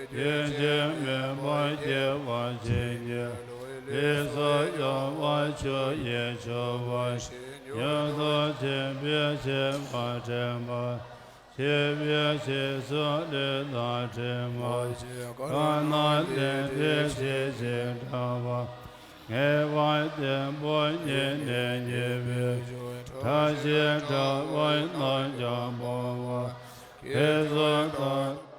སྐྱེ་འཆི་མེད་པར་སྐྱེ་བ་ཇི་སྙེད། ལུས་སུ་ཡོད་པ་ཆུ་ཡིས་བྱུག་པ། ཉམས་སུ་བཞེས་པའི་བྱེད་པ་དྲན་པ། བྱེད་པའི་རྗེས་སུ་ལུས་དང་དྲན་པ། དཀར་ནག་ལས་འབྲས་ཤེས་བཞིན་འདྲ་བ། ངེས་པ་བརྟན་པོ་རྙེད་ནས་རྙེད་པའི། བཀྲ་ཤིས་འདྲ་བའི་རྣམ་གཞག་སྤོང་བ། སྐྱེས་སུ་དང་།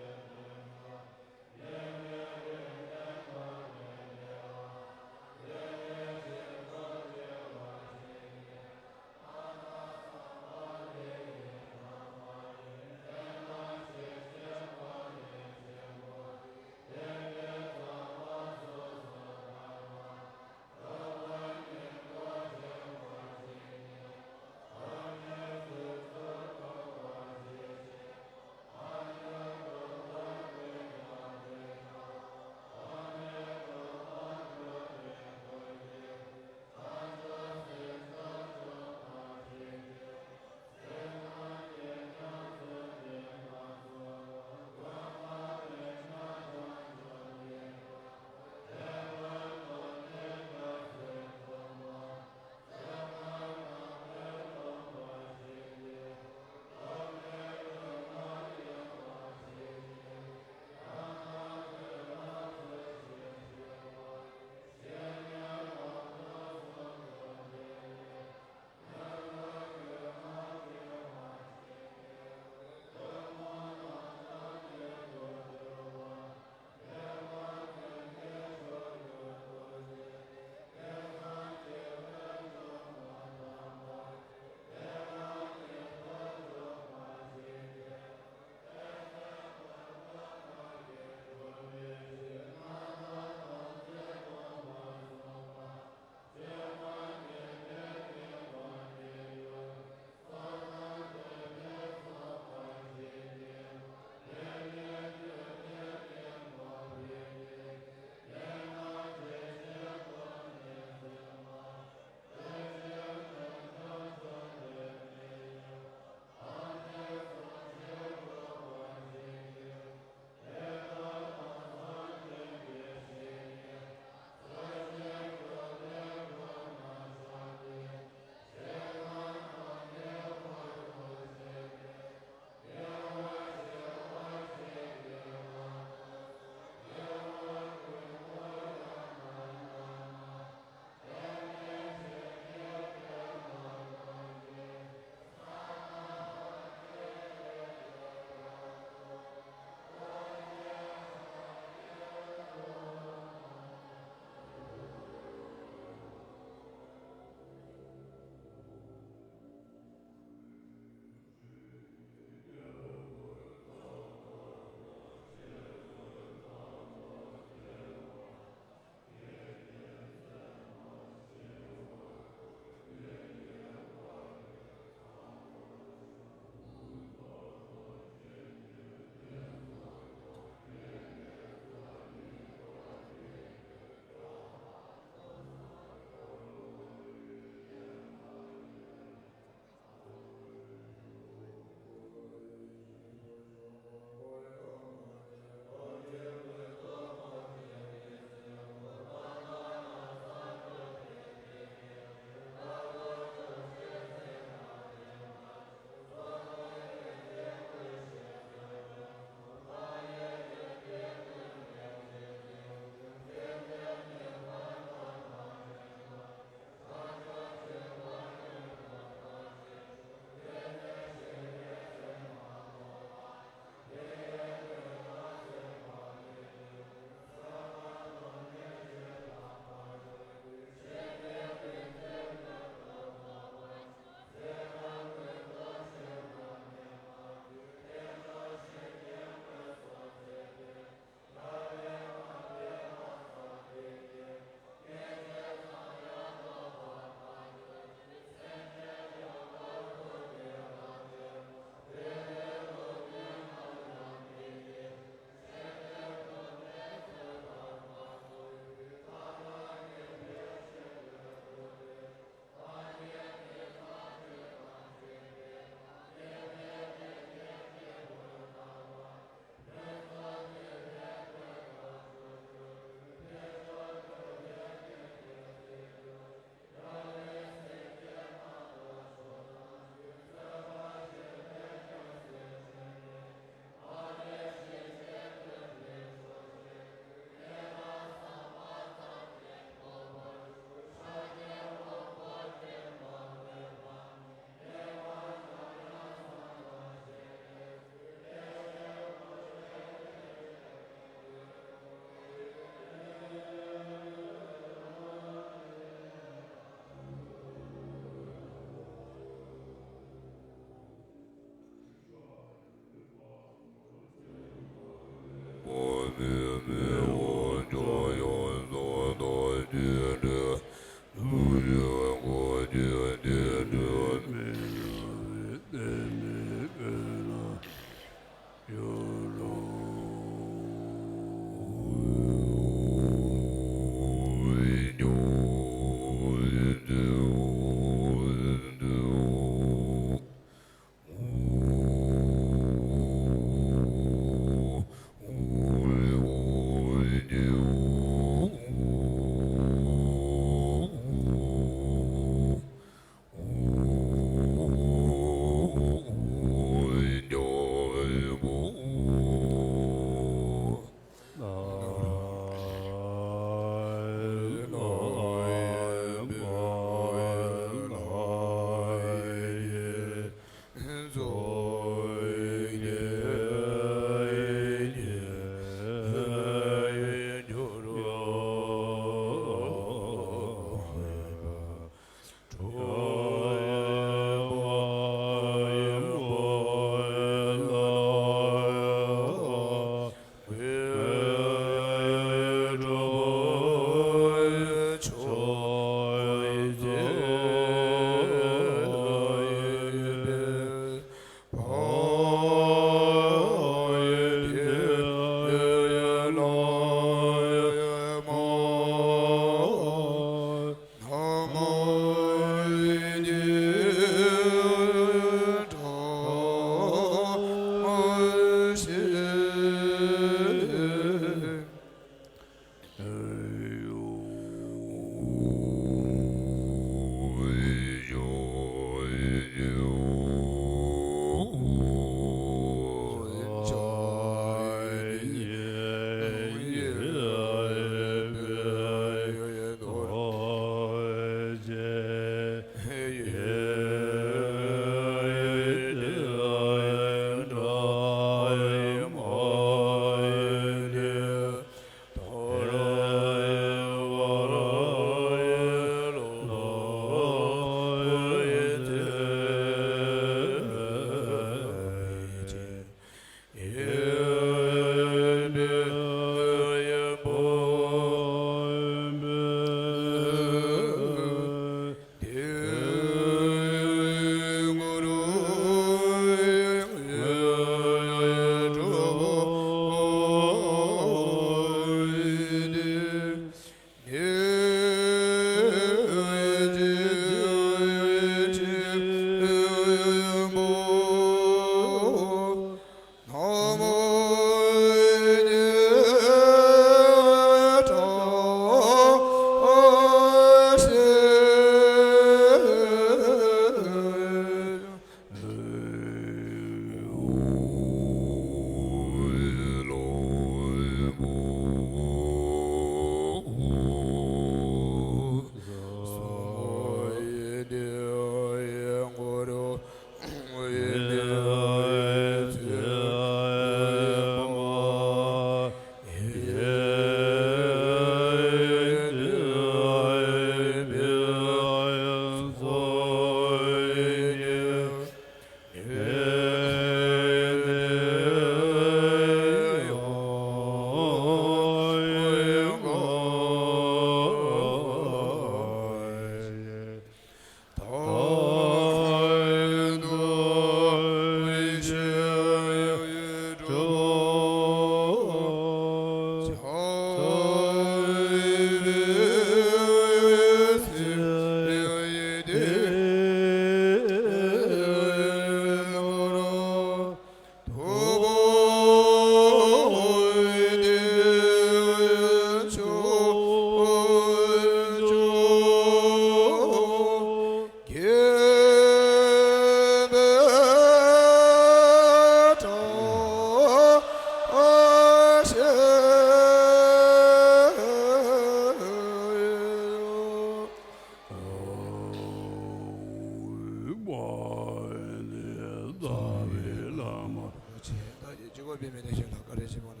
རྩ་བའི་བླ་མ། ཆེ་བདག་གིས་ཇི་དགོས་པའི་མི་དེ་བཞིན་ལ་བཀའ་དྲིན་ཆེན་པོ་ལ།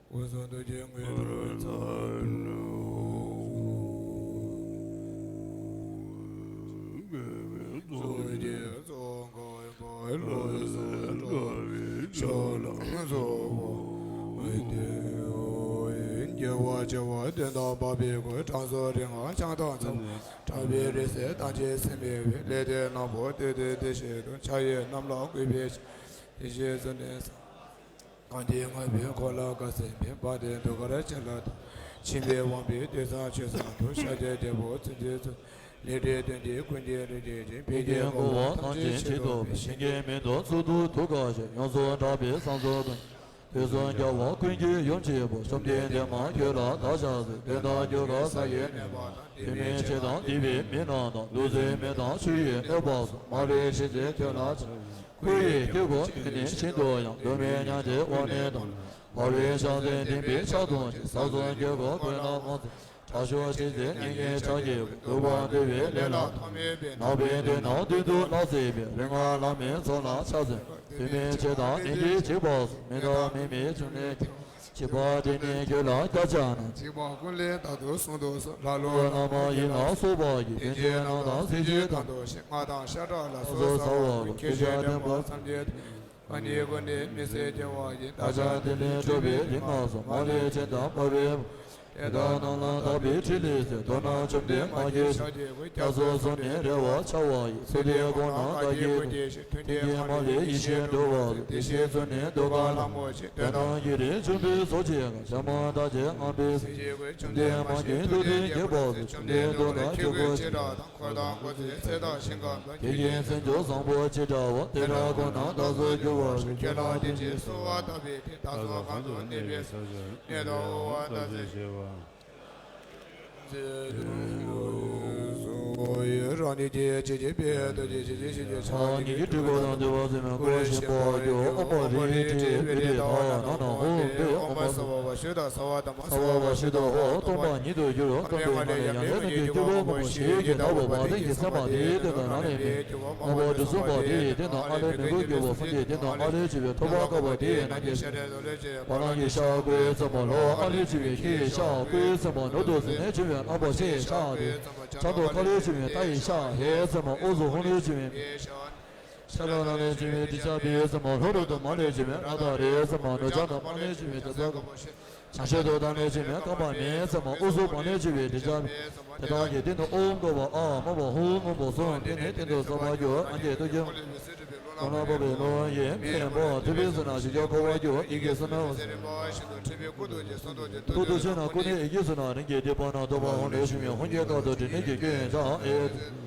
སྐུ་གསུང་ཐུགས་ཀྱི་དངོས་གྲུབ་གང་གིས་བསྔགས་པའི་འཁོར་ལོ་བསྐོར་ཟིན་པའི་དཔལ་ལྡན་དུས་ག་ར་ཅན་ལ། ཕྱིན་པའི་དབང་པོའི་བདུད་རྩ་ཆོས་གསུམ་དུ། ཤཱཀྱའི་རྒྱལ་པོ་ཚུལ་འཛིན་ཚུལ། ལས་འབྲས་དོན་གྱི་ཀུན་མཁྱེན་རིག་འཛིན་རྗེ། ཕས་ཀྱི་གོ་འཕང་ཐམས་ཅད་ཆེས་ཐོབ་པའི། གཞན་གྱིས་མི་ཐུབ་ཚུལ་དུ་ཐུགས་ཀ་ཤར། ཡོངས་སུ་གྲགས་པའི་ས་འཛུགས་ཀུན། དུས་གསུམ་རྒྱལ་བ་ཀུན་གྱི་ཡུམ་ཆེན་པོ། བཅོམ་ལྡན་འདས་མ་ཁྱོད་ལ་བདག་ཕྱག་འཚལ། དོན་དམ་རྒྱུད་ལ་ས་ཡི་གནས་པ་དང་། དུས་མིན་འཆི་དང་འདས་པའི་མི་རྣམས་དང་། ལུས་རྩལ་མི་དང་ཆོས་ཡི་གནོད་པ་སོགས། མ་ལུས་ཕྱིན་ཆད་ཁྱོད་ལ་ཕྱག། སྐུ་ཡི་དཀྱིལ་འཁོར་ཀུན་ནས་ཤིན་ཏུ་ཡང་། གདོད་མའི་མྱང་འདས་དབང་ནི་དང་། འཕགས་པའི་ཕྱག་མཚན་བསྟན་པའི་ཕྱག་རྡོ་རྗེ། ས་གསུམ་དཀྱིལ་འཁོར་ཀུན་ལ་དབང་བྱས། དྲག་ཤུལ་ཆེ་ཚེ་གཉེན་གྱི་ཕྱག་བགྱིས་པ། སྡུག་པ་འདུལ་བའི་ལས་ལ་ཐོགས་མེད་པའི། ནག་པོའི་དུག་རྣམས་མདུན་དུ་བརླག་མཛད་པའི། རིག་སྔགས་བླ་མའི་ཚོགས་ལ་ཕྱག་འཚལ་ལོ། དུས་མིན་འཆི་དང་ནད་ཀྱིས་འཇིགས་པ་སོགས། མི་རྟག་མི་མིན་བཅོམ་ལྡན་ཁྱོད། འཇིགས་པ་དེ་ནི་ཁྱོད་ལ་བདག་ཕྱག་ན། འཇིགས་པ་ཀུན་ལས་རྟག་ཏུ་བསྲུང་དུ་གསོལ། ལྷ་ཀླུ་ལྷ་མ་ཡིན་ལ་སོགས་པ་ཡི། གདོན་བགེགས་རྣམས་དང་ཚེ་ཆོས་དང་དུ་ཞིག་སྔགས་དང་ཤ་ཁྲག་ལ་སོགས་ཟ་བ་ཀུན། ཁྱེད་ཀྱི་བསྟན་པ་ཐམས་ཅད་དུ། ཨ་ནི་ཀུན་ནས་མི་ཟད་རྒྱས་པ་ཡི། བདག་ཅག་དེ་ལས་སྒྲུབ་པའི་རིག་སྔགས་སོགས། མ་ལུས་སྦྱིན་དང་འབར་བའི། དེ་དག་རྣམས་ལ་དག་པའི་ཕྲིན་ལས་མཛད། མདོར་ན་བཅོམ་ལྡན་མ་སྐྱེས་ཕྱོགས། རྒྱ་མཚོ་གསུམ་ནི་བསྲེ་བར་འཆར་བ་ཡི། ཚུལ་འདི་གོང་ན་བདག་གིས་བཀོད། མཐུན་རྐྱེན་མ་ལུས་ཡིད་བཞིན་འགྲུབ་པ་སོགས། དེ་བཞིན་ཚུལ་ནི་གདུགས་དཀར་ལྷ་མོ་ཆེ། དེ་རྣམས་ཀྱི་རིགས་འབྱུང་པོའི་ཚོགས་ཀྱི་ཁམས། ཞྭ་དམར་རྟགས་ཅན་རྔམ་པའི་ཟེར། བཅོམ་ལྡན་མ་སྐྱེས་ཐུགས་རྟེན་བསྐྱེད་པ་སོགས། བཅོམ་ལྡན་གདུགས་དཀར་ཁྱེའུ་ཀུན་ཆེ་དྲགས་དང་། འཁོར་དང་སྐུ་ཚེའི་ཚད་དང་ཞིང་ཁམས་དང་། དེ་བཞིན་སེམས་མཆོག་བཟང་པོ་ཅི་འདྲ་བ། དེ་འདྲ་ཀུན་ནས་བདག་སོགས་གྱུར་པར་ཤོག་ཁྱེད་ལ་དེ་བཞིན་གསོལ་བ་བཏབ་པའི་མཐུས། བདག་སོགས་གང་དུ་གནས་པའི་ས་གནས་དང་དབུལ་བ་སྟག་རྩེ་ཞེས་པ། རང་ཉིད་ཀྱི་སྤྱི་ཁྱབ་པའི་རྡོ་རྗེ་ཆེ་ཆེན་ཞིང་གི་ཕྱག་ཉིད་ཀྱི་སྤྲུལ་སྐུ་དང་འདུས་པ་སེམས་དཔའ་སྐུ་བཞི་པོ་རྒྱུ་དབང་པོ་རིགས་དྲུག་པའི་དེ་དག་ནང་ན་ཧཱུྃ་ཕཊ་ཨོཾ་པ་ཤུདྡྷ་སརྦ་ཏ་མ། སརྦ་པ་ཤུདྡྷ་ཧོཿ་སྟོང་པ་ཉིད་དུ་གྱུར། སྟོན་པའི་སྔགས་ནི་ཡབ་ཡུམ་གྱི་སྐྱེ་བོ་མང་པོ་ཞིག་གི་ནང་དུ་བ་དན་གྱི་སེམས་དཔའ་དེའི་སྟེང་དུ་རང་ལས་མི་དམངས་པོ་དྲི་བསུང་པ་དེའི་སྟེང་དུ་ཨ་ལས་མི་མགོ་སྐྱེ་བོ་སངས་རྒྱས་དེ་དང་ཨ་ལས་བྱེ་བའི་ཐུབ་པ་དཀར་པོ་དེའི་ནང་གི་ཤ་བ་ལང་གི་ཤ་སྐུའི་མཚན་མོ་ལོ། ཨ་ལས་བྱེ་བའི་ཁྱི་ཡི་ཤ་སྐུའི་མཚན་མོ་ནུབ་ཏུ་ཟིན་ནས་བྱུང་བའི་རྣམ་པ་ཤ་ཡི་ཤ་དེའི་མཚན་མོ། ཆ་ཏོ་ཁ་ལས་བྱུང་བའི་རྟ་ཡི་ཤ་ཧེའི་མཚན་མོ། ཨུ་ཟུ་ཧོང་ལས་བྱུང་བའི་མི་ཡི་ཤ། ཤ་ལ་ལ་ལས་བྱུང་བའི་དྲི་ཆབ་དེའི་མཚན་མོ། ལྷོ་ནུབ་ཏུ་མ་ལས་བྱུང་བའི་ར་ད་རེའི་མཚན་མོ། ནུབ་བྱང་དུ་མ་ལས་བྱུང་བའི་དེ་ཚོ། བྱང་ཤར་དུ་ད་ལས་བྱུང་བའི་རྐང་པ་མིའི་མཚན་མོ། ཨུ་ཟུ་མ་ལས་བྱུང་བའི་དྲི་ཆབ། དེ་དག་གི་སྟེང་དུ་ཨོཾ་བསྐུལ་བ། ཨཱཿ་སྨོན་པ། ཧཱུྃ་སྨོན་པ། ཧཱུྃ་དེ་ནི་སྟེང་དུ་གསལ་བར་གྱུར། སངས་རྒྱས་ཐུགས་ཀྱི་ཀུན་ལ་ཕོག་པའི་ཀླུ་དབང་ཡིས། མི་ཡི་དཔུང་བ་ཐུབ་པའི་ཚུལ་ནི་ཞིང་ཁྱབ་འཁོར་བར་གྱུར། ཡི་གེ་གསུམ་ནི་ཐུགས་སུ་ཆུད་ན་སྐུ་ནི་ཡི་གེ་གསུམ་ནི་རིམ་གྱིས་བསྡུས་པ་ན་ཐུབ་པ་ཧཱུྃ་ལས་བྱུང་བའི་ཧཱུྃ་གི་སྐད་དུ་དྲི་ནི་གི་སྐད་ཀྱང་ཨེ།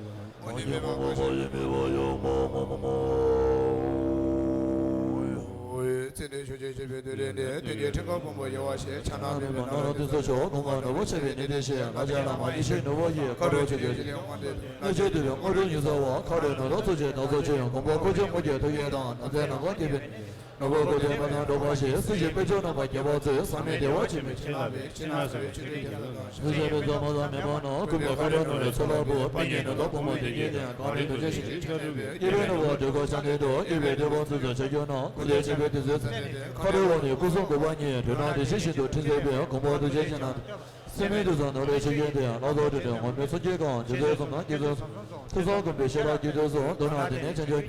ཚེ་འདིར་ཕྱོགས་བཅུའི་སྤྱི་དཔལ་ཡོད་པའི་དུས་རེ་ནས། དོན་གྱི་ཕྲེང་བ་ཕུང་པོ་ཡལ་བ་ཞིག་ཕྱག་ན་མེད་པའི་ནཱ་རོ་ཏི་སོགས་ཤོག །གུང་གང་ནོར་བུ་ཆེ་བའི་གནས་བརྟན་ཞིག །ལྷ་རྗེ་བླ་མ་ཡེ་ཤེས་ནོར་བུ་ཡིས། མཁའ་འགྲོ་ཆོས་སྐྱོང་ཞི་ལྷག་དབང་དུ། སྣོད་བཅུད་འདུས་པའི་དངོས་གྲུབ་ཉི་ཚེ་བ། མཁའ་འགྲོའི་ནོར་ལྷ་ཚོགས་ཀྱིས་བདག་སོགས་མཆོད་ཡང་། མགོན་པོ་ཀུན་འབྱུང་དམུ་རྒྱལ་ཐུགས་ཀྱི་དང་། ནམ་མཁའི་ནམ་མཁར་འགྱེད་པའི་ནོར་བུ་སྐུ་ལྡན་མ་དང་འགྲོགས་པ་ཞིག །སྲིད་ཞིའི་དཔལ་འབྱོར་རྣམ་པར་རྒྱལ་བར་མཛོད། ཟག་མེད་བདེ་བ་ཆེན་པོའི་བྱིན་རླབས་ཀྱིས། ཕྱི་ནང་གསང་བའི་ཆོ་འཕྲུལ་རྒྱ་མཚོ་དང་། ལྷ་རྗེ་བླ་མ་དང་མི་མང་རྣམས། ཀུན་པའི་མཁའ་འགྲོ་ནོར་ལྷའི་ཚོགས་ལ་འབུལ། པཎ་ཉིད་ནོར་བདག་ཕོ་མོ་སྡེ་བརྒྱད་ལྡན། གངས་རིའི་རྡོ་རྗེ་ཞིང་ཆེན་ཁྲོད་དུ་སྤེལ། སྐྱེས་བུའི་ནོར་བུ་དུས་འཁོར་ཞབས་གདུབ་ཏུ། སྐྱེས་བུའི་བདེ་བ་ཚུལ་དུ་འཆར་གྱུར་ནས། སྐུ་ལས་ཆེན་པོའི་དེ་ཚེ་ཚེ་ནས་ཏེ། མཁའ་འགྲོ་འོག་ནས་སྐུ་གསུང་གོ་འཕང་བརྙེས། འགྲོ་རྣམས་བདེ་ཞིང་ཞིང་དུ་འཁྲིད་མཛད་པའི། མགོན་པོ་ཐུགས་རྗེ་ཅན་ནམ་མཁའ་ལ། སྲིད་མེད་དུས་སུ་ནོར་ལྷའི་ཆོས་སྐྱོང་སྟེ། ལྷ་ཚོགས་དྲི་བྲལ་འོད་མའི་ཚོགས་ཀྱིས་གང་། རྗེ་བཙུན་གསུམ་ན་རྗེ་བཙུན་གསུམ། ཐུགས་གསུམ་མགོན་པོའི་ཤེས་རབ་ཀྱི་དུས་སུ། མདོར་ན་དེ་ནས་བྱང་ཆུབ་ཀྱི་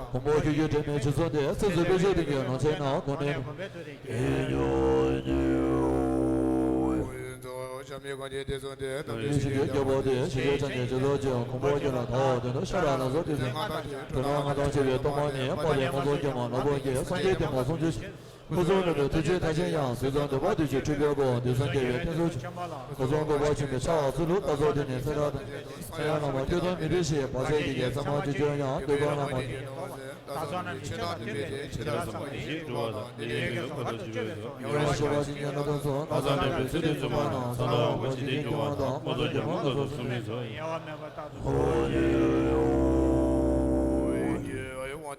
མགོན་པོ་ཁྱེད་ཀྱི་དྲི་མེད་ཆོས་སྲུང་སྟེ། སྲིད་གསུམ་དཔལ་འབྱོར་དུས་ཀྱི་ལོངས་སྤྱོད་རྣམས། གོང་ནས་ཡིད་འགྱུར་ཉིད། ཞབས་མི་གང་གི་དེ་ཚོ་སྟེ། དམ་པའི་ཆོས་ཀྱི་རྒྱལ་པོ་སྟེ། ཞིང་གཤེགས་སངས་རྒྱས་ཆོས་སྲུང་ཅན། མགོན་པོ་ཁྱེད་ལ་དགའ་བ་དོན་དུ་ཤར་བ་ལ་སོགས་ཏེ། དེ་ཚེ་སྔགས་དང་བཅས་པའི་གཏོར་མ་ནི། དཔལ་ལྡན་དམག་ཟོར་རྒྱ་མ་ནོར་བུ་གིས། སངས་རྒྱས་བསྟན་པ་སྲུང་བྱེད་ཕྱིར། སྐུ་གསུང་རབ་ཏུ་ཐུགས་རྗེ་མཐར་ཕྱིན་ཡང་། སྲིད་གསུམ་འདུས་པ་དུས་གཅིག་འཁྲུལ་པའི་སྒོ། དུས་གསུམ་རྒྱལ་བའི་བསྟན་སྲུང་ཕྱིར། སྐུ་གསུང་གོ་འཕང་ཆེན་པོའི་ཕྱག་སོར་ལུ། རྟག་ཏུ་དེ་ནས་ཚེ་རབས་ཐམས་ཅད་དུ། ས་ཡ་ལྷག་མ་སྐྱོ་གདུང་མི་བྲལ་ཞིང་། བར་ཆད་ཀྱི་རྒྱལ་མཚན་མང་ཅི་བྱོན་ཡང་། སྟོན་པ་བླ་མ་ཉིད་ཀྱི་ནོར་བུ་ཟེར། བདག་བསམ་པའི་ཆོས་རྣམས་སྟོན་པའི་ཚེ། ཇི་ལྟར་བསམ་པ་དེ་བཞིན་འགྲུབ་པ་དང་། དེ་ལས་འགལ་བའི་འཁོར་ལོ་བཅས་པའི་ཚེ། ཉེ་བར་ཞི་བ་ཞིང་གི་སྣ་ཚོགས་སུ། ལྷག་བསམ་དྲན་པའི་ཚུལ་དུ་འཛིན་པ་དང་། ས་དང་དབང་པོ་འཇིག་རྟེན་སྐྱོང་བ་དང་། དམག་ཟོར་རྒྱ་མ་ལ་སོགས་སྲུང་མའི་ཚོགས། ཉེ་བར་མེད་པ་རྟག་ཏུ། ཧོ་ཡེ་ཧོ།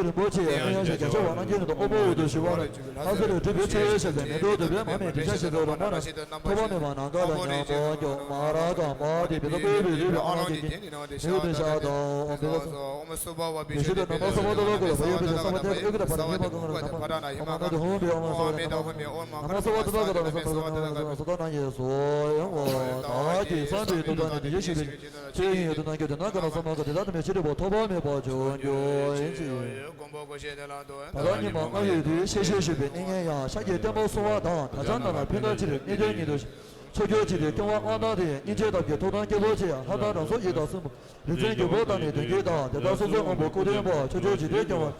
ལས་རིན་པོ་ཆེ། དམྱལ་ཡམས་ཞི་རྒྱ་ཆེ་བ་རྣམས་ཀྱི་ནང་དུ་དབང་པོ་འོད་དུ་ཞི་བ་ལ། ལྷ་སྲིན་ལས་གྲུབ་པའི་ཆུ་ཡོས་ཞབས་ལས་མེ་ཏོག་བདུག་སྤོས་མར་མེ་དྲི་ཞགས་ཤིང་ཏོག་ལ་མ་ར་ཐོགས་པ་མེད་པ་ནམ་མཁའ་ལ་མཉམ་པོ་སྐྱོང་། མ་ར་གང་མ་དེ་བི་ཏོ་བི་བི་རི་བི་ཨ་ལ་གི་ནི་ནི་ནི་ནི་ཤ་ཏ་ཨོ་བི་ལ་སོ། ཡེ་ཤེས་དང་ནམ་མཁའ་གསང་བ་ཏོ་ལ་ཀུ་ལ་བ་ཡོད་པའི་གསང་བ་ཐལ་ཀུ་ཀུ་ལ་བ་ར་ཉེས་པ་གང་ར་ནམ་མཁའ་ནི་ཧོང་བི་ཨོ་མ་གསང་བ་ནམ་མཁའ་གསང་བ་ཏོ་ལ་ཀུ་ལ་བ་ར་ཉེས་པ་གང་ར་ནམ་མཁའ་སོ་ཏོ་ན་ཡེ་སོ་ཡང་བ་ད་གི་བསམ་པའི་ཏོ་ད་ནི་དེ་ཡེ་ཤེས་པའི་ཆོས་ཡིན་ཡོད་དུ་ན་ཁྱོད་དེ་ན་ག་ན་བསམ་ན་ག་དེ་ད་དུ་མེད་ཕྱིར་རི་བོ་ཐོགས་པ་མེད་པ་བྱུང་རྒྱུ་ཡིན་ཅི། ད་ལྟ་ཉི་མ་ལྔ་ཡོད་དུས་ཤེས་ཤེས་ཞུས་པའི་གནས་ངན་ཡང་ཤཱཀྱའི་བསྟན་པ་སྲུང་བ་དང་དག་ཆ་རྣམས་ལ་ཕན་ཐབས་ཆེ་བའི་གནད་དོན་ཉིད་དུ་ཆོས་སྐྱོང་བྱེད་དུས་སྐྱོང་བ་མངའ་བདག་དེ་ཡང་སྙིང་རྗེའི་ཐབས་ཀྱིས་ཐུགས་དམ་སྐྱེས་བུ་ཆེ་ཡང་ལྷ་དང་རང་སོགས་ཡི་དྭགས་སྲིན་པོ་རིག་འཛིན་འགྱུར་བོ་དང་ནི་གདོན་བགེགས་དང་དེ་དག་སོ་སོའི་དབང་པོ་སྐུ་ལྡན་པ་ཆོས་སྐྱོང་བྱེད་དུས་སྐྱོང་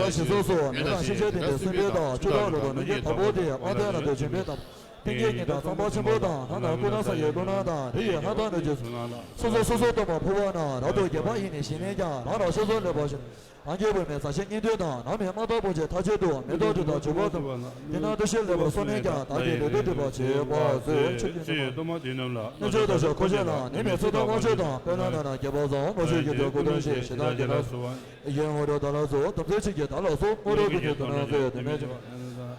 དག་ཞི་སོགས་སོ། མེ་དང་ཤིང་ཆེན་དེ་ནི་སྲིན་པོའི་བདག་ཆུ་དང་རླུང་དང་ནམ་མཁའི་དྭངས་པོ་དེ། དམར་མཐའི་ནང་དུ་བྱོན་པའི་དང་། ཏིང་ངེ་འཛིན་དང་ཚངས་པ་ཆེན་པོ་དང་། ལྷ་དང་སྐུ་དང་ས་ཡི་རླུང་ནག་དང་། དེ་ཡི་ལྷ་དང་ནི་རྗེ་སོ་སོ་སོ་སོ་སྟོན་པ་ཕུར་བུ་ནག། རབ་ཏུ་རྒྱས་པ་ཡིས་ནི་བཞེས་ནས་ཀྱང་། རང་རང་སོ་སོར་ལེགས་པར་བཞེས། རང་རྒྱལ་བུད་མེད་མཛའ་བཤེས་གཉེན་འདུན་དང་། ནགས་མེད་དམར་ཐག་པོ་ཆེ་མཐའ་གཅིག་ཏུ། མེ་ཏོག་དྲི་དང་བྱུག་པ་ཙམ། དེ་ན་འདུ་ཤེས་ལེགས་པར་གསོག་ནས་ཀྱང་། བདག་གིས་ལེགས་སྒྲུབ་སྒྲུབ་པར་བྱེད་པ་མཛོད། ཆོས་ཀྱི་སྟོན་པ་དེ་རྣམས་ལ། རྣལ་འབྱོར་དང་ཞབས་ཁོ་ཆེ་ལ། ནད་མེད་ཚེ་དང་དབང་ཕྱུག་དང་། དཔལ་ལྡན་ནང་ན་རྒྱལ་པོ་སོགས། ནོར་ཕྱུགས་དགེ་ཚུལ་སྐུ་གདུང་ཞེས། ཞེ་སྡང་གྱི་ནགས་སུ་བ། ཡེ་ཧོ་རོ་ཏ་ལ་སོགས་དམ་ཚིག་ཆོས་ཀྱི་བདག་ལ་སོགས། དངོས་གྲུབ་ཀུན་གྱི་དོན་རྣམས་མཛད། དེ་ནས་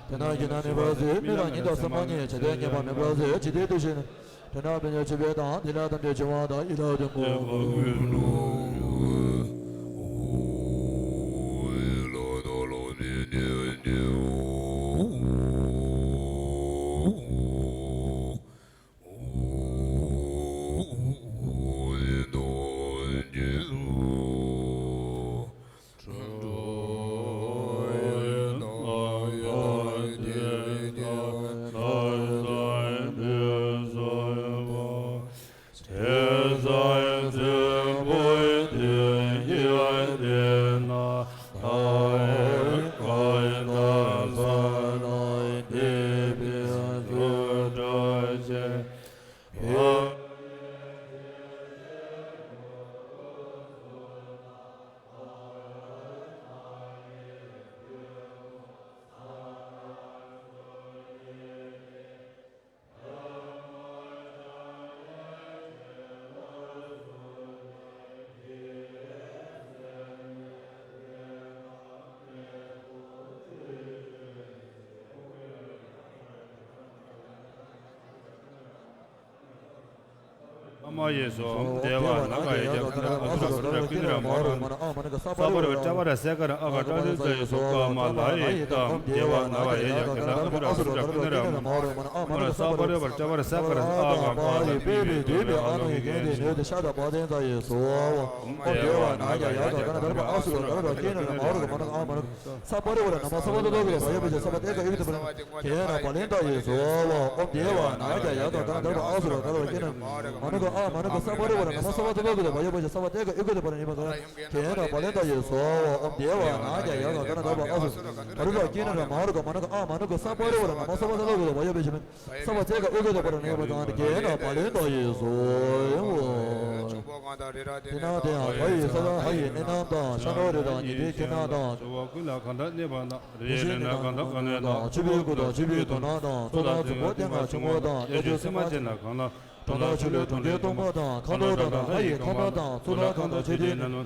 དེ་ན་ཉིད་དང་ནི་བར་ཟད། མི་རང་ཉིད་དང་སེམས་མ་ཉིད། བྱས་ཏེ་ངེས་པ་མེད་པར་ཟད། ཇི་ལྟར་འདུ་ཤེས་ནས། དེ་ན་ཕན་ཆད་བྱིས་པ་དང་། དེ་ལ་དམ་ཆོས་འབྱུང་བ་དང་། ཡིད་ལ་དུམ་གྲོ། ཨ་མ་ཡེ་སོ། ཨོཾ་བདེ་བ་ན་ག་ཡེ་ཡ་ག་ན་ཨ་སུ་ར་ཀུ་ནི་ར་མ་ར་ས་པ་རི་བ་ཏྲ་བ་ར་སེ་ཀ་ར་ཨ་ག་ཏྲ་ཏི་ཙ་ཡེ་སོ། ཀ་མ་ལ་ཡེ་ཏ། ཨོཾ་བདེ་བ་ན་ག་ཡེ་ཡ་ག་ན་ཨ་སུ་ར་ཀུ་ནི་ར་མ་ར་ས་པ་རི་བ་ཏྲ་བ་ར་སེ་ཀ་ར་ཨ་ག་པ་ཡེ་པེ་བེ་དེ་བེ་ཨ་ནུ་ཡེ་གེ་དེ་ཤ་ད་པ་དེ་ཙ་ཡེ་སོ། ཨོཾ་བདེ་བ་ན་ག་ཡེ་ཡ་ག་ན་ཏ་ར་བ་ཨ་སུ་ར་ཀ་ར་བ་ཀེ་ནི་ར་མ་ར་ག་མ་ན་ཨ་མ་ན། ས་པ་རི་ཝ་ར་ན་མ་ས་བ་ད་ད་གི་ལ་བ་ཡ་བེ་ཇ་ས་བ་ཏེ་ག་ཨི་གི་ཏ་པ་ན་ཀེ་ན་པ་ལེན་ད་ཡེ་སོ། ཨོཾ་བདེ་བ་ན་ག་ཡ་ག་ན་ད་ར་བ་ཨ་སུ་ར་ད་ར་བ་ཀེ་ན་མ་ནུ་ག་ཨ་མ་ནུ་ག་ས་པ་རི་ཝ་ར་ན་མ་ས་བ་ད་ད་གི་ལ་བ་ཡ་བེ་ཇ་ས་བ་ཏེ་ག་ཨི་གི་ཏ་པ་ན་ཉི་མ་ད་ཀེ་ན་པ་ལེན་ད་ཡེ་སོ། ཨོཾ་བདེ་བ་ན་ག་ཡ་ག་ན་ད་ར་བ་ཨ་སུ་ར་ད་ར་བ་ཀེ་ན་ར་མ་རུ་ག་མ་ནུ་ག་ཨ་མ་ནུ་ག་ས་པ་རི་ཝ་ར་ན་མ་ས་བ་ད་ད་གི་ལ་བ་ཡ་བེ་ཇ་མེ། ས་བ་ཏེ་ག་ཨི་གི་ཏ་པ་ན་ཉི་མ་ད་ཀེ་ན་པ་ལེན་ད་ཡེ་སོ། དེ་ན་དེ་ཡང་བ་ཡི་ས་དང་ཧ་ཡི་གནས་རྣམས་དང་། ཤ་ནོ་རི་དང་ཉི་ཟླའི་ཁྱེར་སྣང་དང་། ཆུ་བོ་ཀུན་ལ་གང་འདྲ་གནས་པ་དང་། རེ་ཞིག་ནས་ན་གང་འདྲ་གང་གནས་དང་། ཆུ་བོའི་སྐུ་དང་ཆུ་བོའི་དོན་སྣང་དང་། མཚོ་དང་རྫིང་བུ་སྟེང་ང་ཆུ་ངོགས་དང་། ཀླད་སྟོད་སེམས་མ་ཅན་ལ་གང་ལ། གྲོང་དང་ཆུ་ལས་གྲོང་ཁྱེར་སྟོང་པ་དང་། ཁ་དོག་དག་དང་ལྷ་ཡི་ཁང་པ་དང་། གཙུག་ལག་ཁང་དང་མཆོད་རྟེན་ནང་ནོར།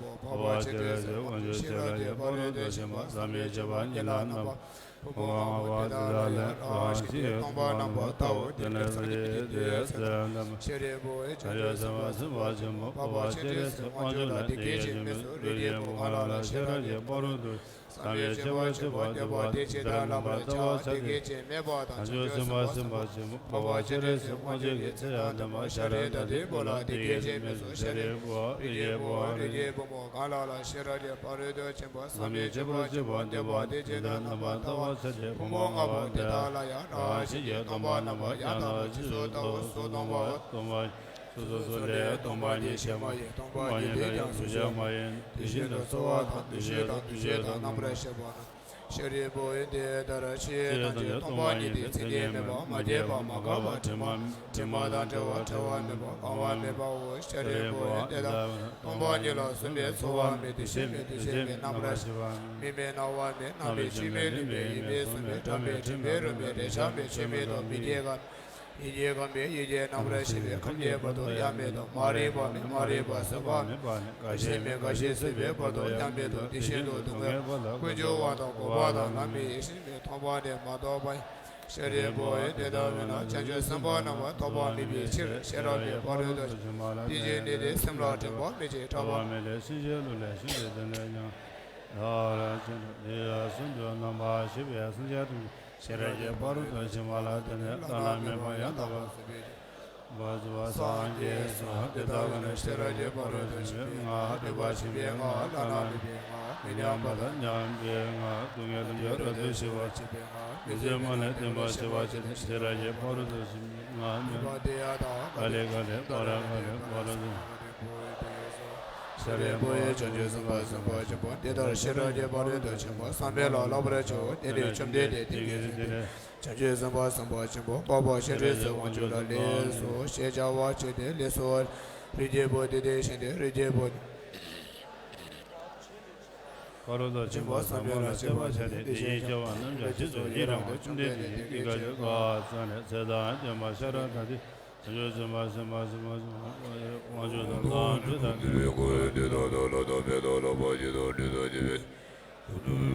པོ་འཕགས་པ་སྤྱན་རས་གཟིགས་དབང་ཕྱུག་ཤེས་རབ་ཀྱི་ཕ་རོལ་ཏུ་ཕྱིན་པ་བསམ་ཡས་བརྗོད་པ་གཉིས་ལ་རྣམ་པར་ཕུང་པོ་ལྔ་པོ་དེ་དག་ལ་ཡང་རང་བཞིན་གྱིས་སྟོང་པར་རྣམ་པར་བལྟའོ། དེ་ནས་སངས་རྒྱས་ཀྱིས་དེའི་ཚེ་ཡང་དམ་པ་ཤཱ་རིའི་བུ་བྱང་ཆུབ་སེམས་དཔའ་སེམས་དཔའ་ཆེན་པོ་འཕགས་པ་སྤྱན་རས་གཟིགས་དབང་ཕྱུག་ལ་འདི་སྐད་ཅེས་སྨྲས་སོ། ལུས་ཀྱི་བུ་གང་ལ་ལ་ཤེས་རབ་ཀྱི་ཕ་རོལ་ཏུ་བསམ་ཡས་བརྗོད་པ་བརྗོད་པ་བརྗོད་པ་དེ་ཇི་ལྟར་ལགས་པར་བྱ་བ་དེ་སྐད་ཅེས་སྨྲས་པ་དང་། བྱང་ཆུབ་སེམས་དཔའ་སེམས་དཔའ་ཆེན་པོ་འཕགས་པ་སྤྱན་རས་གཟིགས་དབང་ཕྱུག་གིས་ཚེ་ཡང་དམ་པ་ཤཱ་ར་དྭ་ཏིའི་བུ་ལ་འདི་སྐད་ཅེས་སྨྲས་སོ། ཤཱ་རིའི་བུའམ་རིགས་ཀྱི་བུའམ་རིགས་ཀྱི་བུ་མོ་གང་ལ་ལ་ཤེས་རབ་ཀྱི་ཕ་རོལ་ཏུ་ཕྱིན་པ་བསམ་ཡས་བརྗོད་པ་བརྗོད་པ་བརྗོད་པ་དེ་ཇི་ལྟར་རྣམ་པར་བལྟ་བ་ཙམ་གྱིས་ཕུང་པོ་ལྔ་པོ་དེ་དག་ལ་ཡང་རང་བཞིན་གྱིས་སྟོང་པར་རྣམ་པར་ཡང་དག་པར་རྗེས་སུ་བལྟའོ། སོ་སོར་སྟོང་པ་སྟོང་པ་སོ་སོ་སོ་ལས་སྟོང་པ་ཉིད་གཞན་མ་ཡིན། སྟོང་པ་ཉིད་དེ་ཀྱང་གཟུགས་ཅན་མ་ཡིན། དེ་བཞིན་དུ་ཚོར་བ་དང་འདུ་ཤེས་དང་འདུ་བྱེད་དང་རྣམ་པར་ཤེས་པ་དང་ ཤཱ་རིའི་བུ། འདི་ལྟར་ཕྱི་ཡི་དང་བཅས་སྟོང་པ་ཉིད་དེ། མཚན་ཉིད་མེད་པ། མ་སྐྱེས་པ། མ་འགགས་པ། དྲི་མ་དྲི་མ་དང་བྲལ་བ། བྲལ་བ་མེད་པ། གང་བ་མེད་པའོ། ཤཱ་རིའི་བུ། འདི་ལྟར་སྟོང་པ་ཉིད་ལ་སོགས་པའི་ཚོར་བ་མེད། འདུ་ཤེས་མེད། འདུ་བྱེད་མེད། རྣམ་པར་ཤེས་པ་མེད། མིག་མེད། རྣ་བ་མེད། སྣ་མེད། ལྕེ་མེད། ལུས་མེད། ཡིད་མེད། གཟུགས་མེད། ཁྲག་མེད། དྲི་མེད། རོ་མེད། རེག་བྱ་མེད། ཆོས་མེད་དོ། མི་སྐྱེ་ག་ཡིད་ཀྱིས་གང་བའི་ཡུལ་གྱི། རྣམ་པར་ཤེས་པའི་ཁམས་ཀྱི་བར་དུ་ཡང་མེད་དོ། མ་རིག་པ་མེད། མ་རིག་པ་ཟད་པ་མེད། རྒ་ཤི་མེད། རྒ་ཤི་ཟད་པའི་བར་དུ་ཡང་མེད་དོ། དེ་བཞིན་དུ་སྡུག་བསྔལ་ཀུན་འབྱུང་བ་དང་འགོག་པ་དང་ལམ་མེད། ཡེ་ཤེས་མེད། མཐོང་བ་ནི་མ་གཏོགས་པ། ཤཱ་རིའི་བུ། དེ་ལྟ་བས་ན་བྱང་ཆུབ་སེམས་དཔའ་རྣམས་ཐོབ་པ་མེད་པའི་ཕྱིར། ཤེས་རབ་ཀྱི་ཕ་རོལ་ཏུ་ཕྱིན་པ་ལ་བརྟེན་ཅིང་གནས་ཏེ། སེམས་ལ་དྲན་པ་མེད་ཅིང་། ཐོས་པ་མེད་ལས་སེམས་ཅན་ལུས་ལས་བྱུང་བའི་དོན་ལས་ཀྱང་། ཡང་ལ་ཕྱིན་དུ་དེ་ཡང་སུན་དུ་རྣམ་པར་ཤེས་པའི་སེམས་ཅན་དུ། ཤེས་རབ་ཀྱི་ཕ་རོལ་ཏུ་ཕྱིན་པ་ལ་བརྟེན་ནས་བླ་ན་མེད་པ་ཡང་དག་པར་རྫོགས་པའི་སངས་རྒྱས་སོ། དེ་ལྟ་བས་ན་ཤེས་རབ་ཀྱི་ཕ་རོལ་ཏུ་ཕྱིན་པའི་སྔགས། སྡིག་པ་ཆེན་པོའི་སྔགས། བླ་ན་མེད་པའི་སྔགས། མི་མཉམ་པ་དང་མཉམ་པའི་སྔགས། སྡུག་བསྔལ་ཐམས་ཅད་རབ་ཏུ་ཞི་བར་བྱེད་པའི་སྔགས། མི་བཟོད་མ་ལས་བསྟན་པ་ཞི་བར་བྱེད་པའི། ཤེས་རབ་ཀྱི་ཕ་རོལ་ཏུ་ཕྱིན་པའི་སྔགས་རྣམས། ཀ་ལི་ཀ་ལི་པཱ་ར་ཀ་ལི་པཱ་ར་ཟེར། ཤཱ་རིའི་བུ། བྱང་ཆུབ་སེམས་དཔའ་སེམས་དཔའ་ཆེན་པོ། འདི་ལྟར་ཤེས་རབ་ཀྱི་ཕ་རོལ་ཏུ་ཕྱིན་པ་བསམ་པས་ལ་བསླབ་པར་བྱའོ། དེ་ནས་བཅོམ་ལྡན་འདས་ཏིང་ངེ་འཛིན་ཏེ། བྱང་ཆུབ་སེམས་དཔའ་སེམས་དཔའ་ཆེན་པོ། འཕགས་པ་སྤྱན་རས་གཟིགས་དབང་ཕྱུག་ལ་ལེགས་སོ་ཞེས་བྱ་བ་བྱས་ཏེ་ལེགས་སོ། རིགས་ཀྱི་བུ། དེ་དེ་བཞིན་ཏེ། རིགས་ཀྱི་བུ། ཕ་རོལ་ཏུ་ཕྱིན་པ་བསམ་པས་ལ་སྤྱད་པ་བྱས་ཏེ། དེ་བཞིན་གཤེགས་པ་རྣམས་ཀྱང་རྗེས་སུ་ཡི་རང་བར། བཅོམ་ལྡན་འདས་ཀྱིས་ཀུན་དགའ་བོས་བཀའ་སྩལ་ནས། ཚེ་དང་ལྡན་པ་ཤ་ར་དྭ་ཏིའི་བྱང་ཆུབ་སེམས་དཔའ་སེམས་དཔའ་སེམས་དཔའ་ཆེན་པོ། དབང་ཕྱུག་དང་ལྷ་འདྲེ་དང་འདུས་པའི་འཁོར་དེ་དག་དང་ལྷ་དང་བུ་དང་ལྷ་མ་ཡིན་དང་འདྲེ་དང་བཅས་པའི་སེམས་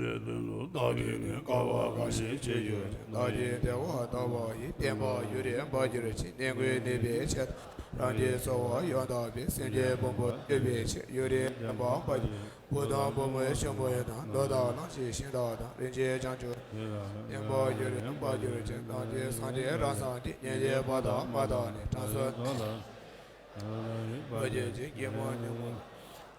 ཅན་དོན་དུ་བདག་གིས་ནི། དཀའ་བ་གང་ཞིག་སྤྱད་གྱུར་ཅིག། བདག་གི་བདེ་བ་ལྟ་བུ་ཡི། བརྟན་པ་ཡུན་རིང་འབར་གྱུར་ཅིག། ནད་ཀུན་ནད་པའི་ཕྱིར་དང་། རང་གི་ཚེ་བ་ཡང་དག་པའི། སེམས་ཅན་ཕུང་པོ་འདུལ་བའི་ཕྱིར། ཡུན་རིང་བརྟན་པ་འབར་གྱུར་ཅིག། བུ་དང་བུ་མོའི་གཅུང་པོ་ཡི་དང་། མདོག་དང་ལང་ཚོའི་ཤིང་རྟ་དང་། རིན་ཆེན་བྱང་ཆུབ་བརྟན་པ་ཡུན་རིང་འབར་གྱུར་ཅིག། བདག་གི་སངས་རྒྱས་རང་སངས་རྒྱས། སྙིང་རྗེ་བ་དང་མ་དག་ནི། དྲང་སྲོང་འབར་གྱུར་ཅིག། སྐྱེད་མོས་ཉོན་མོངས་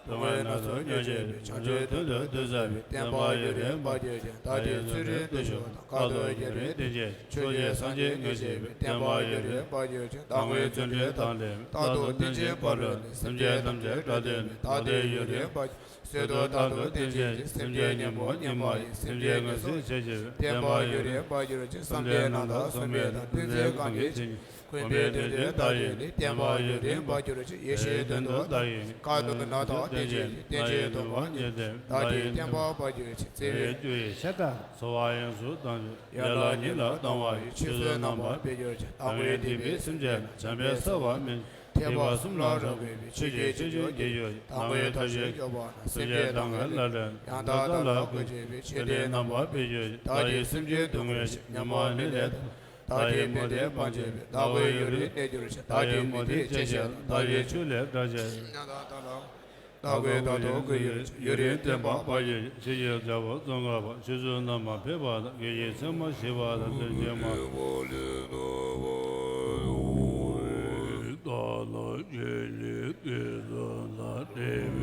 སྡུག་བསྔལ་རྣམས་སུ་མྱོང་བྱེད་པའི། བྱང་ཆུབ་དོན་དུ་སྡུད་བྱ་བའི། བརྟན་པ་ཡུན་རིང་འབར་གྱུར་ཅིག། བདག་གི་བརྩོན་འགྲུས་བརྟན་བཞུགས་དང་། དཀའ་ཐུབ་ཡུན་རིང་བརྟན་བྱེད་ཅིག། ཆོས་ཀྱི་སངས་རྒྱས་ངེས་བྱེད་པའི། བརྟན་པ་ཡུན་རིང་འབར་གྱུར་ཅིག། བདག་གི་བརྩོན་འགྲུས་དང་ལྡན་པའི། རྟག་ཏུ་བརྟན་ཅིང་བག་ལེབ་ནས། སེམས་ཅན་ཐམས་ཅད་སྐྲག་སྟེ་མེད། རྟག་སྟེ་ཡུན་རིང་འབར་གྱུར་ཅིག། སྲིད་དུ་རྟག་ཏུ་བརྟན་བྱེད་ཅིག། སེམས་ཅན་ཉོན་མོངས་གཉིད་མ་ཡེངས། སེམས་ཅན་ངན་སོང་ཞི་བྱེད་པའི། བརྟན་པ་ཡུན་རིང་འབར་གྱུར་ཅིག། བསམ་གཏན་རྣམ་དག་གཟུགས་མེད་དང་། ཏིང་འཛིན་གང་གིས་བྱེད་ཉིད་ཀུན་པའི་དོན་དུ་བདག་གིས་ནི། བརྟན་པ་ཡུན་རིང་འབར་གྱུར་ཅིག། ཡེ་ཤེས་དོན་དུ་བདག་གིས་ནི། དཀའ་ཐུབ་རྣམ་དག་བརྟན་བྱེད་ཅིག། བརྟན་ཅིང་སྡུག་པ་ཉིད་བདེན་པའི། བདག་གི་བརྟན་པ་འབར་གྱུར་ཅིག། བརྩེ་བའི་རྒྱུ་ཡི་ཤ་སྟག་ཚོར་བ་ཡོངས་སུ་དྭངས་ཤིང་། ཡར་ལ་ཉིན་ལ་ལྟུང་བ་ཡི། ཆོས་སུ་རྣམ་པར་འཕེལ་གྱུར་ཅིག། བདག་གིས་འདུལ་བའི་སེམས་ཅན་རྣམས། བྱམས་པས་གསོ་བ་སྨིན་ཅིང་། ཐེག་པ་གསུམ་ལ་རོལ་གོས་པའི། ཆོས་ཀྱི་ཁྱེར་ཤོག་རྒྱས་གྱུར་ཅིག། བདག་གིས་ཐབས་ཤེས་སྐྱོབ་པ་རྣམས། སེམས་ཅན་དག་ངན་ལས་འདས་ནས། ཡང་དག་ལྟ་ལ་བཀོད་བྱེད་པའི། ཆོས་འདི་རྣམ་པར་འཕེལ་གྱུར་ཅིག། བདག་གིས་སེམས་ཅན་སྡུག་བསྔལ་ཞི། ཉོན་མོངས་ནད་ལས་ཐར། བདག་གིས་མུ་སྟེགས་སྤང་བྱེད་པའི། བདག་གིས་ཡུན་རིང་གནས་གྱུར་ཅིག། བདག་གིས་མུ་སྟེགས་སྐྱེ་བྱེད་དང་། བདག་གིས་ཆོས་ལས་བསྒྲལ་བྱེད་ཅིང་། ཡང་དག་ལྟ་ལ་བདག་གིས་རྟག་ཏུ་བཀོད་གྱུར་ཅིག། ཡུན་རིང་བརྟན་པ་འབར་གྱུར་ཅིག། ཕྱི་ཡི་རྒྱལ་པོ་ཙོང་ཁ་པ། ཆོས་སུ་རྣམ་པར་འཕེལ་བ་དང་། སྐད་ཅིག་ཚད་མར་ཞི་བ་དང་། དོན་གྱིས་མ་བདག་ལ་སྐྱེ་གཉིས་སྡུག་བསྔལ་དང་།